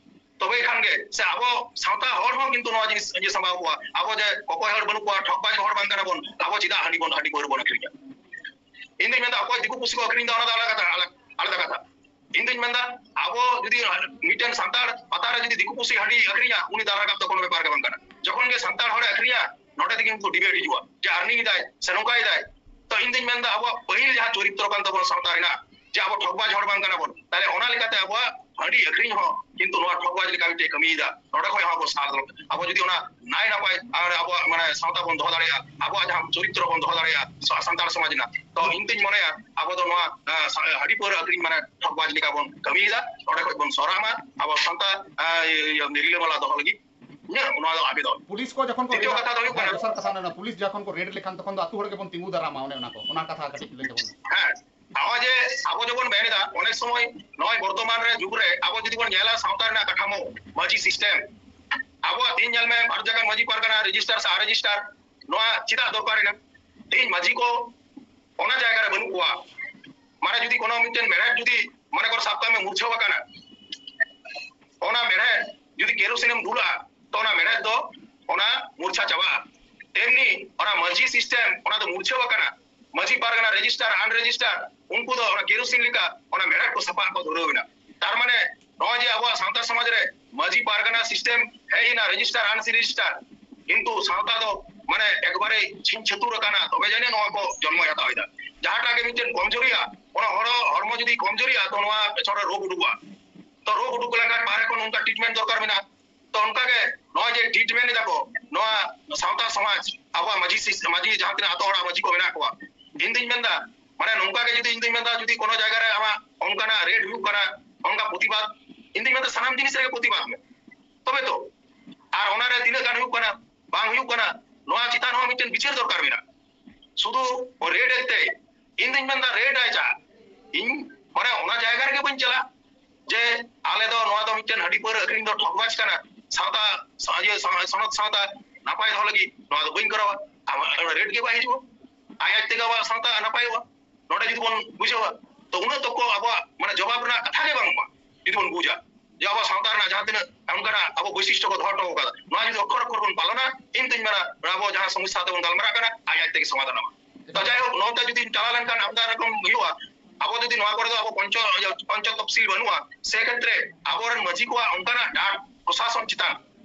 ᱛᱚᱵᱮ ᱠᱷᱟᱱ ᱜᱮ ᱥᱮ ᱟᱵᱚ ᱥᱟᱶᱛᱟ ᱦᱚᱲ ᱦᱚᱸ ᱠᱤᱱᱛᱩ ᱱᱚᱣᱟ ᱡᱤᱱᱤᱥ ᱤᱭᱟᱹ ᱥᱟᱢᱵᱟᱣ ᱠᱚᱣᱟ, ᱟᱵᱚ ᱡᱮ ᱠᱚᱠᱚᱭ ᱦᱚᱲ ᱵᱟᱹᱱᱩᱜ ᱠᱚᱣᱟ, ᱴᱷᱚᱜᱽᱵᱟᱡᱽ ᱦᱚᱲ ᱵᱟᱝ ᱠᱟᱱᱟ ᱵᱚᱱ, ᱟᱵᱚ ᱪᱮᱫᱟᱜ ᱦᱟᱺᱰᱤ ᱵᱚᱱ, ᱦᱟᱺᱰᱤ ᱯᱟᱹᱣᱨᱟᱹ ᱵᱚᱱ ᱟᱹᱠᱷᱨᱤᱧᱟ? ᱤᱧ ᱫᱩᱧ ᱢᱮᱱᱫᱟ ᱚᱠᱚᱭ ᱫᱤᱠᱩ ᱯᱩᱥᱤ ᱠᱚ ᱟᱹᱠᱷᱨᱤᱧ ᱮᱫᱟ ᱚᱱᱟ ᱫᱚ ᱟᱞᱟᱫᱟ ᱠᱟᱛᱷᱟ, ᱟᱞᱟᱫᱟ, ᱟᱞᱟᱫᱟ ᱠᱟᱛᱷᱟ᱾ ᱤᱧ ᱫᱩᱧ ᱢᱮᱱᱫᱟ ᱟᱵᱚ ᱡᱩᱫᱤ ᱢᱤᱫᱴᱮᱱ ᱥᱟᱱᱛᱟᱲ ᱯᱟᱛᱟ ᱨᱮ ᱡᱩᱫᱤ ᱫᱤᱠᱩ ᱯᱩᱥᱤ ᱦᱟᱺᱰᱤ ᱟᱹᱠᱷᱨᱤᱧᱟ, ᱩᱱᱤ ᱫᱟᱨᱟ ᱨᱟᱠᱟᱵ ᱫᱚ ᱠᱳᱱᱳ ᱵᱮᱯᱟᱨ ᱜᱮ ᱵᱟᱝ ᱠᱟᱱᱟ᱾ ᱡᱚᱠᱷᱚᱱ ᱜᱮ ᱥᱟᱱᱛᱟᱲ ᱦᱚᱲᱮ ᱟᱹᱠᱷᱨᱤᱧᱟ, ᱱᱚᱰᱮ ᱛᱮᱜᱮ ᱩᱱᱠᱩ ᱰᱤᱵᱮᱴ ᱦᱤᱡᱩᱜᱼᱟ ᱡᱮ earning ᱮᱫᱟᱭ ᱥᱮ ᱱᱚᱝᱠᱟᱭ ᱮᱫᱟᱭ᱾ ᱛᱚ ᱤᱧ ᱫᱩᱧ ᱢᱮᱱᱫᱟ ᱟᱵᱚᱣᱟᱜ ᱯᱟᱹᱦᱤᱞ ᱡᱟᱦᱟᱸ ᱪᱚᱨᱤᱛᱨᱚ ᱠᱟᱱ ᱛᱟᱵᱚᱱᱟ ᱥᱟᱶᱛᱟ ᱨᱮᱱᱟᱜ, ᱡᱮ ᱟᱵᱚ ᱴᱷᱚᱜᱽᱵᱟᱡᱽ ᱦᱚᱲ ᱵᱟᱝ ᱠᱟᱱᱟ ᱵᱚᱱ, ᱛᱟᱦᱞᱮ ᱚᱱᱟ ᱞᱮᱠᱟᱛᱮ ᱟᱵᱚᱣᱟᱜ ᱦᱟᱺᱰᱤ ᱟᱹᱠᱷᱨᱤᱧ ᱦᱚᱸ ᱠᱤᱱᱛᱩ ᱱᱚᱣᱟ ᱴᱷᱚᱜᱽᱵᱟᱡᱽ ᱞᱮᱠᱟ ᱢᱤᱫᱴᱮᱡ ᱠᱟᱹᱢᱤᱭᱮᱫᱟ᱾ ᱱᱚᱰᱮ ᱠᱷᱚᱱ ᱦᱚᱸ ᱟᱵᱚ ᱥᱟᱦᱟ ᱫᱚᱨᱠᱟᱨ᱾ ᱟᱵᱚ ᱡᱩᱫᱤ ᱚᱱᱟ ᱱᱟᱭ ᱱᱟᱯᱟᱭ ᱟᱨ ᱟᱵᱚᱣᱟᱜ ᱢᱟᱱᱮ ᱥᱟᱶᱛᱟ ᱵᱚᱱ ᱫᱚᱦᱚ ᱫᱟᱲᱮᱭᱟᱜᱼᱟ, ᱟᱵᱚᱣᱟᱜ ᱡᱟᱦᱟᱸ ᱪᱚᱨᱤᱛᱨᱚ ᱵᱚᱱ ᱫᱚᱦᱚ ᱫᱟᱲᱮᱭᱟᱜᱼᱟ ᱥᱟ-, ᱥᱟᱱᱛᱟᱲ ᱥᱚᱢᱟᱡᱽ ᱨᱮᱱᱟᱜ, ᱛᱚ ᱤᱧ ᱫᱩᱧ ᱢᱚᱱᱮᱭᱟ ᱟᱵᱚ ᱫᱚ ᱱᱚᱣᱟ, ᱟᱸ, ᱥᱟ-, ᱦᱟᱺᱰᱤ ᱯᱟᱹᱣᱨᱟᱹ ᱟᱹᱠᱷᱨᱤᱧ ᱢᱟᱱᱮ ᱴᱷᱚᱜᱽᱵᱟᱡᱽ ᱞᱮᱠᱟ ᱵᱚᱱ ᱠᱟᱹᱢᱤᱭᱮᱫᱟ᱾ ᱚᱸᱰᱮ ᱠᱷᱚᱱ ᱵᱚᱱ ᱥᱚᱨᱟᱜ ᱢᱟ ᱟᱵᱚ ᱥᱟᱶᱛᱟ, ᱟᱸ, ᱤᱭᱟᱹ, ᱨᱤᱞᱟᱹᱢᱟᱞᱟ ᱫᱚᱦᱚ ᱞᱟᱹᱜᱤᱫ᱾ ᱤᱧᱟᱹᱜ ᱱᱚᱣᱟ ᱫᱚ ᱟᱵᱮᱫᱚᱱ᱾ ᱯᱩᱞᱤᱥ ᱠᱚ ᱡᱚᱠᱷᱚᱱ ᱠᱚ ᱫᱤᱛᱤᱭᱚ ᱨᱮᱰ, ᱠᱟᱛᱷᱟ ᱫᱚ ᱦᱩᱭᱩᱜ ᱦᱮᱸ, ᱠᱟᱱᱟ ᱫᱚᱥᱟᱨ ᱠᱟᱛᱷᱟ ᱚᱱᱟ, ᱯᱩᱞᱤᱥ ᱡᱚᱠᱷᱚᱱ ᱠᱚ ᱨᱮᱰ ᱞᱮᱠᱷᱟᱱ ᱛᱚᱠᱷᱚᱱ ᱫᱚ ᱟᱹᱛᱩ ᱦᱚᱲ ᱜᱮᱵᱚᱱ ᱛᱤᱸᱜᱩ ᱫᱟᱨᱟᱢᱟ ᱚᱱᱮ ᱚᱱᱟ ᱠᱚ, ᱚᱱᱟ ᱠᱟᱛᱷᱟ ᱠᱟᱹᱴᱤᱡ ᱞᱟᱹᱭ ᱛᱟᱵᱚᱱ ᱢᱮ᱾ ᱦᱮᱸ, ᱱᱚᱜᱼᱚᱭ ᱡᱮ ᱟᱵᱚ ᱡᱮᱵᱚᱱ ᱢᱮᱱ ᱮᱫᱟ, ᱚᱱᱮᱠ ᱥᱚᱢᱚᱭ ᱱᱚᱜᱼᱚᱭ ᱵᱚᱨᱛᱚᱢᱟᱱ ᱨᱮ ᱡᱩᱜᱽ ᱨᱮ ᱟᱵᱚ ᱡᱩᱫᱤ ᱵᱚᱱ ᱧᱮᱞᱟ ᱥᱟᱶᱛᱟ ᱨᱮᱱᱟᱜ ᱠᱟᱴᱷᱟᱢᱳ, ᱢᱟᱹᱡᱷᱤ ᱥᱤᱥᱴᱮᱢ, ᱟᱵᱚᱣᱟᱜ ᱛᱮᱦᱮᱧ ᱧᱮᱞ ᱢᱮ ᱵᱷᱟᱨᱚᱛ ᱡᱟᱠᱟᱛ ᱢᱟᱹᱡᱷᱤ ᱯᱟᱨᱜᱟᱱᱟ ᱨᱮᱡᱤᱥᱴᱟᱨ ᱥᱮ ᱟᱱᱨᱮᱡᱤᱥᱴᱟᱨ, ᱱᱚᱣᱟ ᱪᱮᱫᱟᱜ ᱫᱚᱨᱠᱟᱨ ᱮᱱᱟ? ᱛᱮᱦᱮᱧ ᱢᱟᱹᱡᱷᱤ ᱠᱚ ᱚᱱᱟ ᱡᱟᱭᱜᱟ ᱨᱮ ᱵᱟᱹᱱᱩᱜ ᱠᱚᱣᱟ᱾ ᱢᱟᱱᱮ ᱡᱩᱫᱤ ᱠᱳᱱᱳ ᱢᱤᱫᱴᱮᱱ ᱢᱮᱲᱦᱮᱫ ᱡᱩᱫᱤ ᱢᱚᱱᱮ ᱠᱚᱨ ᱥᱟᱵ ᱠᱟᱜ ᱢᱮ ᱢᱩᱨᱪᱷᱟᱹᱣ ᱟᱠᱟᱱᱟ, ᱚᱱᱟ ᱢᱮᱲᱦᱮᱫ ᱡᱩᱫᱤ ᱠᱮᱨᱳᱥᱤᱱ ᱮᱢ ᱫᱩᱞᱟ, ᱛᱚ ᱚᱱᱟ ᱢᱮᱲᱦᱮᱫ ᱫᱚ ᱚᱱᱟ ᱢᱩᱨᱪᱷᱟ ᱪᱟᱵᱟᱜᱼᱟ᱾ ᱛᱮᱢᱱᱤ ᱚᱱᱟ ᱢᱟᱹᱡᱷᱤ ᱥᱤᱥᱴᱮᱢ ᱚᱱᱟ ᱫᱚ ᱢᱩᱨᱪᱷᱟᱹᱣ ᱟᱠᱟᱱᱟ᱾ ᱢᱟᱹᱡᱷᱤ ᱯᱟᱨᱜᱟᱱᱟ ᱨᱮᱡᱤᱥᱴᱟᱨ ᱟᱱᱨᱮᱡᱤᱥᱴᱟᱨ, ᱩᱱᱠᱩ ᱫᱚ ᱚᱱᱟ ᱠᱮᱨᱳᱥᱤᱱ ᱞᱮᱠᱟ ᱚᱱᱟ ᱢᱮᱲᱦᱮᱫ ᱠᱚ ᱥᱟᱯᱷᱟ ᱠᱚ ᱫᱷᱩᱨᱟᱹᱣ ᱮᱱᱟ᱾ ᱛᱟᱨ ᱢᱟᱱᱮ ᱱᱚᱜᱼᱚᱭ ᱡᱮ ᱟᱵᱚᱣᱟᱜ ᱥᱟᱶᱛᱟ ᱥᱚᱢᱟᱡᱽ ᱨᱮ ᱢᱟᱹᱡᱷᱤ ᱯᱟᱨᱜᱟᱱᱟ ᱥᱤᱥᱴᱮᱢ ᱦᱮᱡ ᱮᱱᱟ, ᱨᱮᱡᱤᱥᱴᱟᱨ ᱟᱱᱨᱮᱡᱤᱥᱴᱟᱨ, ᱠᱤᱱᱛᱩ ᱥᱟᱶᱛᱟ ᱫᱚ ᱢᱟᱱᱮ ᱮᱠᱵᱟᱨᱮ ᱪᱷᱤᱝ ᱪᱷᱟᱹᱛᱩᱨ ᱟᱠᱟᱱᱟ, ᱛᱚᱵᱮ ᱡᱟᱹᱱᱤᱡ ᱱᱚᱣᱟ ᱠᱚ ᱡᱚᱱᱢᱚᱭ ᱦᱟᱛᱟᱣ ᱮᱫᱟ᱾ ᱡᱟᱦᱟᱸᱴᱟᱜ ᱜᱮ ᱢᱤᱫᱴᱮᱱ ᱠᱚᱢᱡᱳᱨᱤᱭᱟ, ᱚᱱᱟ ᱦᱚᱲ, ᱦᱚᱲᱢᱚ ᱡᱩᱫᱤ ᱠᱚᱢᱡᱳᱨᱤᱭᱟ, ᱛᱚ ᱱᱚᱣᱟ ᱯᱮᱪᱷᱚᱱ ᱨᱮ ᱨᱳᱜᱽ ᱩᱰᱩᱠᱚᱜᱼᱟ᱾ ᱛᱚ ᱨᱳᱜᱽ ᱩᱰᱩᱠ ᱞᱮᱱᱠᱷᱟᱱ ᱵᱟᱦᱨᱮ ᱠᱷᱚᱱ ᱚᱱᱠᱟ ᱴᱨᱤᱴᱢᱮᱱᱴ ᱫᱚᱨᱠᱟᱨ ᱢᱮᱱᱟᱜᱼᱟ᱾ ᱛᱚ ᱚᱱᱠᱟᱜᱮ ᱱᱚᱜᱼᱚᱭ ᱡᱮ ᱴᱨᱤᱴᱢᱮᱱᱴ ᱮᱫᱟ ᱠᱚ ᱱᱚᱣᱟ ᱥᱟᱶᱛᱟ ᱥᱚᱢᱟᱡᱽ, ᱟᱵᱚᱣᱟᱜ ᱢᱟᱹᱡᱷᱤ ᱥᱤᱥ-, ᱢᱟᱹᱡᱷᱤ ᱡᱟᱦᱟᱸ ᱛᱤᱱᱟᱹᱜ ᱟᱛᱳ ᱦᱚᱲᱟᱜ ᱢᱟᱹᱡᱷᱤ ᱠᱚ ᱢᱮᱱᱟᱜ ᱠᱚᱣᱟ, ᱤᱧ ᱫᱩᱧ ᱢᱮᱱᱫᱟ ᱢᱟᱱᱮ ᱱᱚᱝᱠᱟ ᱜᱮ ᱡᱩᱫᱤ ᱤᱧ ᱫᱩᱧ ᱢᱮᱱᱫᱟ ᱡᱩᱫᱤ ᱠᱳᱱᱳ ᱡᱟᱭᱜᱟ ᱨᱮ ᱟᱢᱟᱜ ᱚᱱᱠᱟᱱᱟᱜ ᱨᱮᱰ ᱦᱩᱭᱩᱜ ᱠᱟᱱᱟ, ᱚᱱᱠᱟ ᱯᱨᱚᱛᱤᱵᱟᱫ, ᱤᱧ ᱫᱩᱧ ᱢᱮᱱᱫᱟ ᱥᱟᱱᱟᱢ ᱡᱤᱱᱤᱥ ᱨᱮᱜᱮ ᱯᱨᱚᱛᱤᱵᱟᱫ ᱢᱮ, ᱛᱚᱵᱮ ᱛᱚ᱾ ᱟᱨ ᱚᱱᱟᱨᱮ ᱛᱤᱱᱟᱹᱜ ᱜᱟᱱ ᱦᱩᱭᱩᱜ ᱠᱟᱱᱟ ᱵᱟᱝ ᱦᱩᱭᱩᱜ ᱠᱟᱱᱟ, ᱱᱚᱣᱟ ᱪᱮᱛᱟᱱ ᱦᱚᱸ ᱢᱤᱫᱴᱮᱱ ᱵᱤᱪᱟᱹᱨ ᱫᱚᱨᱠᱟᱨ ᱢᱮᱱᱟᱜᱼᱟ᱾ ᱥᱩᱫᱷᱩ ᱨᱮᱰ ᱮᱱᱛᱮ ᱤᱧ ᱫᱩᱧ ᱢᱮᱱᱫᱟ ᱨᱮᱰ ᱟᱭ ᱪᱟ, ᱤᱧ ᱢᱟᱱᱮ ᱚᱱᱟ ᱡᱟᱭᱜᱟ ᱨᱮᱜᱮ ᱵᱟᱹᱧ ᱪᱟᱞᱟᱜᱼᱟ᱾ ᱡᱮ ᱟᱞᱮ ᱫᱚ ᱱᱚᱣᱟ ᱫᱚ ᱢᱤᱫᱴᱮᱱ ᱦᱟᱺᱰᱤ ᱯᱟᱹᱣᱨᱟᱹ ᱟᱹᱠᱷᱨᱤᱧ ᱫᱚ ᱴᱷᱚᱠᱵᱟᱡᱽ ᱠᱟᱱᱟ, ᱥᱟᱶᱛᱟ ᱥᱟ-, ᱤᱭᱟᱹ ᱥᱟ-, ᱥᱚᱱᱚᱛ ᱥᱟᱶᱛᱟ ᱱᱟᱯᱟᱭ ᱫᱚᱦᱚ ᱞᱟᱹᱜᱤᱫ ᱱᱚᱣᱟ ᱫᱚ ᱵᱟᱹᱧ ᱠᱚᱨᱟᱣᱟ᱾ ᱟᱢᱟᱜ ᱨᱮᱰ ᱜᱮ ᱵᱟᱭ ᱦᱤᱡᱩᱜᱼᱟ, ᱟᱡ ᱟᱡ ᱛᱮᱜᱮ ᱟᱵᱚᱣᱟᱜ ᱥᱟᱶᱛᱟ ᱱᱟᱯᱟᱭᱚᱜᱼᱟ᱾ ᱱᱚᱰᱮ ᱡᱩᱫᱤ ᱵᱚᱱ ᱵᱩᱡᱷᱟᱹᱣᱟ, ᱛᱚ ᱩᱱᱟᱹᱜ ᱛᱚᱠᱚ ᱟᱵᱚᱣᱟᱜ ᱢᱟᱱᱮ ᱡᱚᱵᱟᱵ ᱨᱮᱱᱟᱜ ᱠᱟᱛᱷᱟ ᱜᱮ ᱵᱟᱹᱱᱩᱜᱼᱟ᱾ ᱡᱩᱫᱤ ᱵᱚᱱ ᱵᱩᱡᱟ ᱡᱮ ᱟᱵᱚ ᱥᱟᱶᱛᱟ ᱨᱮᱱᱟᱜ ᱡᱟᱦᱟᱸ ᱛᱤᱱᱟᱹᱜ ᱚᱱᱠᱟᱱᱟᱜ ᱟᱵᱚ ᱵᱳᱭᱥᱤᱥᱴᱚ ᱠᱚ ᱫᱚᱦᱚ ᱦᱚᱴᱚ ᱟᱠᱟᱫᱟ, ᱱᱚᱣᱟ ᱡᱩᱫᱤ ᱚᱠᱷᱚᱨ ᱚᱠᱷᱚᱨ ᱵᱚᱱ ᱯᱟᱞᱚᱱᱟ, ᱤᱧ ᱫᱩᱧ ᱢᱮᱱᱟ ᱟᱵᱚ ᱡᱟᱦᱟᱸ ᱥᱚᱢᱚᱥᱥᱟ ᱛᱮᱵᱚᱱ ᱜᱟᱞᱢᱟᱨᱟᱜ ᱠᱟᱱᱟ, ᱟᱡ ᱟᱡ ᱛᱮᱜᱮ ᱥᱚᱢᱟᱫᱷᱟᱱᱚᱜᱼᱟ᱾ ᱛᱚ ᱡᱟᱭᱦᱳᱠ, ᱱᱚᱣᱟ ᱡᱩᱫᱤ ᱪᱟᱞᱟᱣ ᱞᱮᱱᱠᱷᱟᱱ ᱟᱢᱫᱟ ᱨᱚᱠᱚᱢ ᱦᱩᱭᱩᱜᱼᱟ᱾ ᱟᱵᱚ ᱡᱩᱫᱤ ᱱᱚᱣᱟ ᱠᱚᱨᱮ ᱫᱚ ᱟᱵᱚ ᱯᱚᱧᱪᱚ ᱯᱚᱧᱪᱚ ᱛᱚᱯᱥᱤᱞ ᱵᱟᱹᱱᱩᱜᱼᱟ, ᱥᱮ ᱠᱷᱮᱛᱨᱮ ᱟᱵᱚᱨᱮᱱ ᱢᱟᱹᱡᱷᱤ ᱠᱚᱣᱟᱜ ᱚᱱᱠᱟᱱᱟᱜ ᱰᱟᱦᱟᱨ ᱯᱨᱚᱥᱟᱥᱚᱱ ᱪᱮᱛᱟᱱ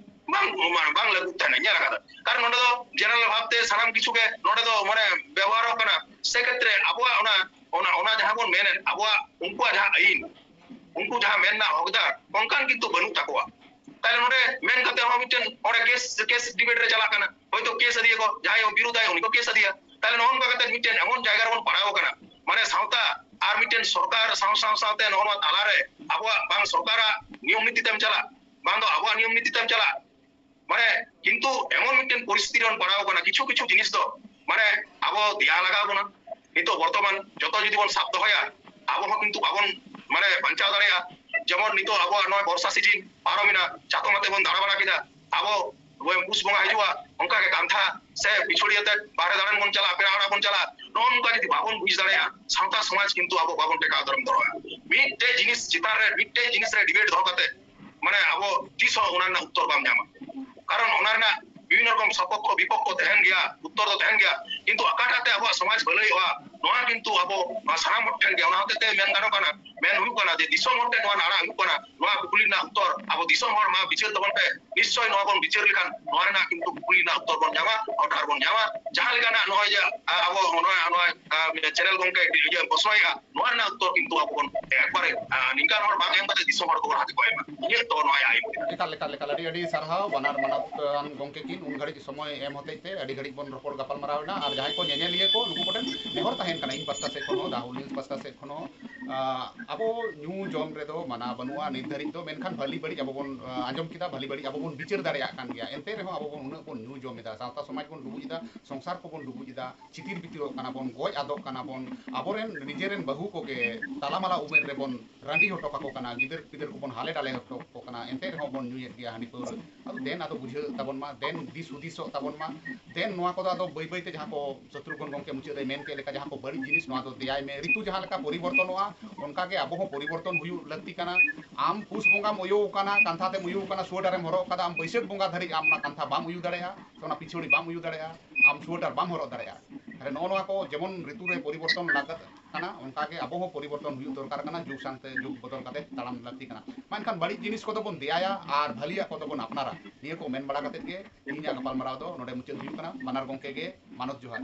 ᱵᱟᱝ ᱵᱟᱝ ᱞᱟᱹᱜᱩᱜ ᱛᱟᱦᱮᱱᱟ, ᱧᱮᱞ ᱟᱠᱟᱫᱟ᱾ ᱠᱟᱨᱚᱱ ᱱᱚᱰᱮ ᱫᱚ ᱡᱮᱱᱟᱨᱮᱞ ᱵᱷᱟᱵᱛᱮ ᱥᱟᱱᱟᱢ ᱠᱤᱪᱷᱩ ᱜᱮ ᱱᱚᱰᱮ ᱫᱚ ᱢᱟᱱᱮ ᱵᱮᱵᱚᱦᱟᱨᱚᱜ ᱠᱟᱱᱟ᱾ ᱥᱮ ᱠᱷᱮᱛᱨᱮ ᱟᱵᱚᱣᱟᱜ ᱚᱱᱟ ᱚᱱᱟ ᱚᱱᱟ ᱡᱟᱦᱟᱸ ᱵᱚᱱ ᱢᱮᱱᱮᱫ, ᱟᱵᱚᱣᱟᱜ ᱩᱱᱠᱩᱣᱟᱜ ᱡᱟᱦᱟᱸ ᱟᱹᱭᱤᱱ, ᱩᱱᱠᱩ ᱡᱟᱦᱟᱸ ᱢᱮᱱ ᱨᱮᱱᱟᱜ ᱦᱚᱠᱫᱟᱨ, ᱚᱱᱠᱟᱱ ᱠᱤᱱᱛᱩ ᱵᱟᱹᱱᱩᱜ ᱛᱟᱠᱚᱣᱟ᱾ ᱛᱟᱦᱞᱮ ᱱᱚᱰᱮ ᱢᱮᱱ ᱠᱟᱛᱮ ᱦᱚᱸ ᱢᱤᱫᱴᱮᱱ ᱚᱸᱰᱮ ᱠᱮᱥ ᱠᱮᱥ ᱰᱤᱵᱮᱴ ᱨᱮ ᱪᱟᱞᱟᱜ ᱠᱟᱱᱟ, ᱦᱚᱭᱛᱳ ᱠᱮᱥ ᱟᱫᱮᱭᱟ ᱠᱚ, ᱡᱟᱦᱟᱸᱭ ᱵᱤᱨᱩᱫᱟᱭ ᱩᱱᱤ ᱠᱚ ᱠᱮᱥ ᱟᱫᱮᱭᱟ᱾ ᱛᱟᱦᱞᱮ ᱱᱚᱜᱼᱚ ᱱᱚᱝᱠᱟ ᱠᱟᱛᱮ ᱢᱤᱫᱴᱮᱱ ᱮᱢᱚᱱ ᱡᱟᱭᱜᱟ ᱨᱮᱵᱚᱱ ᱯᱟᱲᱟᱣ ᱟᱠᱟᱱᱟ, ᱢᱟᱱᱮ ᱥᱟᱶᱛᱟ ᱟᱨ ᱢᱤᱫᱴᱮᱱ ᱥᱚᱨᱠᱟᱨ ᱥᱟᱶ ᱥᱟᱶ ᱥᱟᱶᱛᱮ ᱱᱚᱜᱼᱚ ᱱᱚᱣᱟ ᱛᱟᱞᱟᱨᱮ ᱟᱵᱚᱣᱟᱜ ᱵᱟᱝ ᱥᱚᱨᱠᱟᱨᱟᱜ ᱱᱤᱭᱚᱢ ᱱᱤᱛᱤ ᱛᱮᱢ ᱪᱟᱞᱟᱜ, ᱵᱟᱝ ᱫᱚ ᱟᱵᱚᱣᱟᱜ ᱱᱤᱭᱚᱢ ᱱᱤᱛᱤ ᱛᱮᱢ ᱪᱟᱞᱟᱜ, ᱢᱟᱱᱮ ᱠᱤᱱᱛᱩ ᱮᱢᱚᱱ ᱢᱤᱫᱴᱮᱱ ᱯᱚᱨᱤᱥᱛᱷᱤᱛᱤ ᱨᱮᱵᱚᱱ ᱯᱟᱲᱟᱣ ᱟᱠᱟᱱᱟ᱾ ᱠᱤᱪᱷᱩ ᱠᱤᱪᱷᱩ ᱡᱤᱱᱤᱥ ᱫᱚ ᱢᱟᱱᱮ ᱟᱵᱚ ᱫᱮᱭᱟ ᱞᱟᱜᱟᱣ ᱵᱚᱱᱟ᱾ ᱱᱤᱛᱚᱜ ᱵᱚᱨᱛᱚᱢᱟᱱ ᱡᱚᱛᱚ ᱡᱩᱫᱤ ᱵᱚᱱ ᱥᱟᱵ ᱫᱚᱦᱚᱭᱟ, ᱟᱵᱚ ᱦᱚᱸ ᱠᱤᱱᱛᱩ ᱵᱟᱵᱚᱱ ᱢᱟᱱᱮ ᱵᱟᱧᱪᱟᱣ ᱫᱟᱲᱮᱭᱟᱜᱼᱟ᱾ ᱡᱮᱢᱚᱱ ᱱᱤᱛᱚᱜ ᱟᱵᱚᱣᱟᱜ ᱱᱚᱣᱟ ᱵᱚᱨᱥᱟ ᱥᱤᱡᱤᱱ ᱯᱟᱨᱚᱢᱮᱱᱟ, ᱪᱟᱛᱚᱢ ᱟᱛᱮ ᱵᱚᱱ ᱫᱟᱬᱟ ᱵᱟᱲᱟ ᱠᱮᱫᱟ, ᱟᱵᱚ ᱯᱩᱥ ᱵᱚᱸᱜᱟ ᱦᱤᱡᱩᱜᱼᱟ, ᱚᱱᱠᱟ ᱜᱮ ᱠᱟᱱᱛᱷᱟ ᱥᱮ ᱯᱤᱪᱷᱩᱲᱤ ᱟᱛᱮ ᱵᱟᱦᱨᱮ ᱫᱟᱬᱟᱱ ᱵᱚᱱ ᱪᱟᱞᱟᱜᱼᱟ, ᱯᱮᱲᱟ ᱚᱲᱟᱜ ᱵᱚᱱ ᱪᱟᱞᱟᱜᱼᱟ᱾ ᱱᱚᱜᱼᱚ ᱱᱚᱝᱠᱟ ᱡᱩᱫᱤ ᱵᱟᱵᱚᱱ ᱵᱩᱡᱽ ᱫᱟᱲᱮᱭᱟᱜᱼᱟ, ᱥᱟᱶᱛᱟ ᱥᱚᱢᱟᱡᱽ ᱠᱤᱱᱛᱩ ᱟᱵᱚ ᱵᱟᱵᱚᱱ ᱴᱮᱠᱟᱣ ᱫᱟᱨᱟᱢ ᱫᱟᱲᱮᱭᱟᱜᱼᱟ᱾ ᱢᱤᱫᱴᱮᱡ ᱡᱤᱱᱤᱥ ᱪᱮᱛᱟᱱ ᱨᱮ, ᱢᱤᱫᱴᱮᱡ ᱡᱤᱱᱤᱥ ᱨᱮ ᱰᱤᱵᱮᱴ ᱫᱚᱦᱚ ᱠᱟᱛᱮ ᱢᱟᱱᱮ ᱟᱵᱚ ᱛᱤᱥ ᱦᱚᱸ ᱚᱱᱟ ᱨᱮᱱᱟᱜ ᱩᱛᱛᱚᱨ ᱵᱟᱢ ᱧᱟᱢᱟ᱾ ᱠᱟᱨᱚᱱ ᱚᱱᱟ ᱨᱮᱱᱟᱜ ᱵᱤᱵᱷᱤᱱᱱᱚ ᱨᱚᱠᱚᱢ ᱥᱚᱯᱚᱠᱠᱷᱚ ᱵᱤᱯᱚᱠᱠᱷᱚ ᱛᱟᱦᱮᱱ ᱜᱮᱭᱟ, ᱩᱛᱛᱚᱨ ᱫᱚ ᱛᱟᱦᱮᱱ ᱜᱮᱭᱟ, ᱠᱤᱱᱛᱩ ᱚᱠᱟᱴᱟᱜ ᱛᱮ ᱟᱵᱚᱣᱟᱜ ᱥᱚᱢᱟᱡᱽ ᱵᱷᱟᱹᱞᱟᱹᱭᱚᱜᱼᱟ, ᱱᱚᱣᱟ ᱠᱤᱱᱛᱩ ᱟᱵᱚ ᱱᱚᱣᱟ ᱥᱟᱱᱟᱢ ᱦᱚᱲ ᱴᱷᱮᱱ ᱜᱮ᱾ ᱚᱱᱟ ᱦᱚᱛᱮᱡ ᱛᱮ ᱢᱮᱱ ᱜᱟᱱᱚᱜ ᱠᱟᱱᱟ, ᱢᱮᱱ ᱦᱩᱭᱩᱜ ᱠᱟᱱᱟ ᱡᱮ ᱫᱤᱥᱚᱢ ᱦᱚᱲ ᱴᱷᱮᱱ ᱱᱚᱣᱟ ᱱᱟᱲᱟ ᱦᱩᱭᱩᱜ ᱠᱟᱱᱟ, ᱱᱚᱣᱟ ᱠᱩᱠᱞᱤ ᱨᱮᱱᱟᱜ ᱩᱛᱛᱚᱨ ᱟᱵᱚ ᱫᱤᱥᱚᱢ ᱦᱚᱲ ᱢᱟ ᱵᱤᱪᱟᱹᱨ ᱛᱟᱵᱚᱱ ᱯᱮ᱾ ᱱᱤᱥᱪᱚᱭ ᱱᱚᱣᱟ ᱵᱚᱱ ᱵᱤᱪᱟᱹᱨ ᱞᱮᱠᱷᱟᱱ ᱱᱚᱣᱟ ᱨᱮᱱᱟᱜ ᱠᱤᱱᱛᱩ ᱠᱩᱠᱞᱤ ᱨᱮᱱᱟᱜ ᱩᱛᱛᱚᱨ ᱵᱚᱱ ᱧᱟᱢᱟ, ᱚᱰᱟᱨ ᱵᱚᱱ ᱧᱟᱢᱟ᱾ ᱡᱟᱦᱟᱸ ᱞᱮᱠᱟᱱᱟᱜ ᱱᱚᱜᱼᱚᱭ ᱡᱮ, ᱟ, ᱟᱵᱚ ᱱᱚᱣᱟ, ᱱᱚᱣᱟ, ᱟ, ᱪᱮᱱᱮᱞ ᱜᱚᱢᱠᱮ ᱤᱭᱟᱹ ᱯᱨᱚᱥᱱᱚᱭᱮᱫᱼᱟ, ᱱᱚᱣᱟ ᱨᱮᱱᱟᱜ ᱩᱛᱛᱚᱨ ᱠᱤᱱᱛᱩ ᱟᱵᱚ ᱵᱚᱱ ᱮᱠᱵᱟᱨᱮ, ᱟ, ᱱᱤᱝᱠᱟᱱ ᱦᱚᱲ ᱵᱟᱝ ᱮᱢ ᱠᱟᱛᱮ ᱫᱤᱥᱚᱢ ᱦᱚᱲ ᱠᱚ ᱦᱟᱛᱮ ᱠᱚ ᱮᱢᱟ᱾ ᱤᱧᱟᱹᱜ ᱛᱚ ᱱᱚᱣᱟ ᱟᱭ ᱩᱭᱦᱟᱹᱨ᱾ ᱮᱠᱟᱞ, ᱮᱠᱟᱞ, ᱮᱠᱟᱞ᱾ ᱟᱹᱰᱤ, ᱟᱹᱰᱤ ᱥᱟᱨᱦᱟᱣ ᱵᱟᱱᱟᱨ ᱢᱟᱱᱚᱛᱟᱱ ᱜᱚᱢᱠᱮ ᱠᱤᱱ ᱩᱱ ᱜᱷᱟᱹᱲᱤᱡ ᱥᱚᱢᱚᱭ ᱮᱢ ᱦᱚᱛᱮᱡ ᱛᱮ ᱟᱹᱰᱤ ᱜᱷᱟᱹᱲᱤᱡ ᱵᱚᱱ ᱨᱚᱯᱚᱲ ᱜᱟᱯᱟᱞ ᱢᱟᱨᱟᱣ ᱮᱱᱟ᱾ ᱟᱨ ᱡᱟᱦᱟᱸᱭ ᱠᱚ ᱧᱮᱧᱮᱞᱤᱭᱟᱹ ᱠᱚ, ᱱᱩᱠᱩ ᱠᱚᱴᱷᱮᱱ ᱱᱮᱦᱚᱨ ᱛᱟᱦᱮᱱ ᱠᱟᱱᱟ, ᱤᱧ ᱯᱟᱥᱴᱟ ᱥᱮᱫ ᱠᱷᱚᱱ ᱦᱚᱸ, ᱫᱟ ᱦᱩᱞ ᱱᱤᱭᱩᱡᱽ ᱯᱟᱥᱴᱟ ᱥᱮᱫ ᱠᱷᱚᱱ ᱦᱚᱸ, ᱟ, ᱟᱵᱚ ᱧᱩ ᱡᱚᱢ ᱨᱮᱫᱚ ᱢᱟᱱᱟ ᱵᱟᱹᱱᱩᱜᱼᱟ ᱱᱤᱛ ᱫᱷᱟᱹᱨᱤᱡ ᱫᱚ, ᱢᱮᱱᱠᱷᱟᱱ ᱵᱷᱟᱹᱞᱤ ᱵᱟᱹᱲᱤᱡ ᱟᱵᱚ ᱵᱚᱱ, ᱟ, ᱟᱸᱡᱚᱢ ᱠᱮᱫᱟ, ᱵᱷᱟᱹᱞᱤ ᱵᱟᱹᱲᱤᱡ ᱟᱵᱚ ᱵᱚᱱ ᱵᱤᱪᱟᱹᱨ ᱫᱟᱲᱮᱭᱟᱜ ᱠᱟᱱ ᱜᱮᱭᱟ᱾ ᱮᱱᱛᱮ ᱨᱮᱦᱚᱸ ᱟᱵᱚ ᱵᱚᱱ ᱩᱱᱟᱹᱜ ᱵᱚᱱ ᱧᱩ ᱡᱚᱢ ᱮᱫᱟ, ᱥᱟᱶᱛᱟ ᱥᱚᱢᱟᱡᱽ ᱵᱚᱱ ᱰᱩᱵᱩᱡ ᱮᱫᱟ, ᱥᱚᱝᱥᱟᱨ ᱠᱚᱵᱚᱱ ᱰᱩᱵᱩᱡ ᱮᱫᱟ, ᱪᱤᱛᱤᱨ ᱵᱤᱛᱤᱨᱚᱜ ᱠᱟᱱᱟ ᱵᱚᱱ, ᱜᱚᱡ ᱟᱫᱚᱜ ᱠᱟᱱᱟ ᱵᱚᱱ, ᱟᱵᱚᱨᱮᱱ ᱱᱤᱡᱮᱨᱮᱱ ᱵᱟᱹᱦᱩ ᱠᱚᱜᱮ ᱛᱟᱞᱟᱢᱟᱞᱟ ᱩᱢᱮᱨ ᱨᱮᱵᱚᱱ ᱨᱟᱺᱰᱤ ᱦᱚᱴᱚ ᱠᱟᱠᱚ ᱠᱟᱱᱟ, ᱜᱤᱫᱟᱹᱨ ᱯᱤᱫᱟᱹᱨ ᱠᱚᱵᱚᱱ ᱦᱟᱞᱮ ᱰᱟᱞᱮ ᱦᱚᱴᱚ ᱠᱟᱠᱚ ᱠᱟᱱᱟ, ᱮᱱᱛᱮ ᱨᱮᱦᱚᱸ ᱵᱚᱱ ᱧᱩᱭᱮᱫ ᱜᱮᱭᱟ ᱦᱟᱺᱰᱤ ᱯᱟᱹᱣᱨᱟᱹ᱾ ᱟᱫᱚ ᱫᱮᱱ ᱟᱫᱚ ᱵᱩᱡᱷᱟᱹᱣ ᱛᱟᱵᱚᱱ ᱢᱟ, ᱫᱮᱱ ᱫᱤᱥ ᱦᱩᱫᱤᱥᱚᱜ ᱛᱟᱵᱚᱱ ᱢᱟ, ᱫᱮᱱ ᱱᱚᱣᱟ ᱠᱚᱫᱚ ᱟᱫᱚ ᱵᱟᱹᱭ ᱵᱟᱹᱭᱛᱮ ᱡᱟᱦᱟᱸ ᱠᱚ ᱥᱚᱛᱨᱩᱜᱷᱚᱱ ᱜᱚᱢᱠᱮ ᱢᱩᱪᱟᱹᱫ ᱨᱮ ᱢᱮᱱ ᱠᱮᱫ ᱞᱮᱠᱟ, ᱡᱟᱦᱟᱸ ᱠᱚ ᱵᱟᱹᱲᱤᱡ ᱡᱤᱱᱤᱥ, ᱱᱚᱣᱟ ᱫᱚ ᱫᱮᱭᱟᱭ ᱢᱮ᱾ ᱨᱤᱛᱩ ᱡᱟᱦᱟᱸ ᱞᱮᱠᱟ ᱯᱚᱨᱤᱵᱚᱨᱛᱚᱱᱚᱜᱼᱟ, ᱚᱱᱠᱟ ᱜᱮ ᱟᱵᱚ ᱦᱚᱸ ᱯᱚᱨᱤᱵᱚᱨᱛᱚᱱ ᱦᱩᱭᱩᱜ ᱞᱟᱹᱠᱛᱤ ᱠᱟᱱᱟ᱾ ᱟᱢ ᱯᱩᱥ ᱵᱚᱸᱜᱟᱢ ᱩᱭᱩ ᱟᱠᱟᱱᱟ, ᱠᱟᱱᱛᱷᱟ ᱛᱮᱢ ᱩᱭᱩ ᱟᱠᱟᱱᱟ, ᱥᱩᱣᱮᱴᱟᱨᱮᱢ ᱦᱚᱨᱚᱜ ᱠᱟᱫᱟ, ᱟᱢ ᱵᱟᱹᱭᱥᱟᱹᱠᱷ ᱵᱚᱸᱜᱟ ᱫᱷᱟᱹᱨᱤᱡ ᱟᱢ ᱚᱱᱟ ᱠᱟᱱᱛᱷᱟ ᱵᱟᱢ ᱩᱭᱩ ᱫᱟᱲᱮᱭᱟᱜᱼᱟ, ᱥᱮ ᱚᱱᱟ ᱯᱤᱪᱷᱩᱲᱤ ᱵᱟᱢ ᱩᱭᱩ ᱫᱟᱲᱮᱭᱟᱜᱼᱟ, ᱟᱢ ᱥᱩᱣᱮᱴᱟᱨ ᱵᱟᱢ ᱦᱚᱨᱚᱜ ᱫᱟᱲᱮᱭᱟᱜᱼᱟ᱾ ᱱᱚᱜᱼᱚ ᱱᱚᱣᱟ ᱠᱚ ᱡᱮᱢᱚᱱ ᱨᱤᱛᱩ ᱨᱮ ᱯᱚᱨᱤᱵᱚᱨᱛᱚᱱ ᱞᱟᱜᱟᱜ ᱠᱟᱱᱟ, ᱚᱱᱠᱟ ᱜᱮ ᱟᱵᱚ ᱦᱚᱸ ᱯᱚᱨᱤᱵᱚᱨᱛᱚᱱ ᱦᱩᱭᱩᱜ ᱫᱚᱨᱠᱟᱨ ᱠᱟᱱᱟ, ᱡᱩᱜᱽ ᱥᱟᱶᱛᱮ ᱡᱩᱜᱽ ᱵᱚᱫᱚᱞ ᱠᱟᱛᱮ ᱛᱟᱲᱟᱢ ᱞᱟᱹᱠᱛᱤ ᱠᱟᱱᱟ᱾ ᱢᱮᱱᱠᱷᱟᱱ ᱵᱟᱹᱲᱤᱡ ᱡᱤᱱᱤᱥ ᱠᱚᱫᱚ ᱵᱚᱱ ᱫᱮᱭᱟᱭᱟ ᱟᱨ ᱵᱷᱟᱹᱞᱤᱭᱟᱜ ᱠᱚᱫᱚ ᱵᱚᱱ ᱟᱯᱱᱟᱨᱟ᱾ ᱱᱤᱭᱟᱹ ᱠᱚ ᱢᱮᱱ ᱵᱟᱲᱟ ᱠᱟᱛᱮ ᱜᱮ ᱤᱧᱟᱹᱜ ᱜᱟᱯᱟᱞᱢᱟᱨᱟᱣ ᱫᱚ ᱱᱚᱰᱮ ᱢᱩᱪᱟᱹᱫ ᱦᱩᱭᱩᱜ ᱠᱟᱱᱟ᱾ ᱵᱟᱱᱟᱨ ᱜᱚᱢᱠᱮ ᱜᱮ ᱢᱟᱱᱚᱛ ᱡᱚᱦᱟᱨ᱾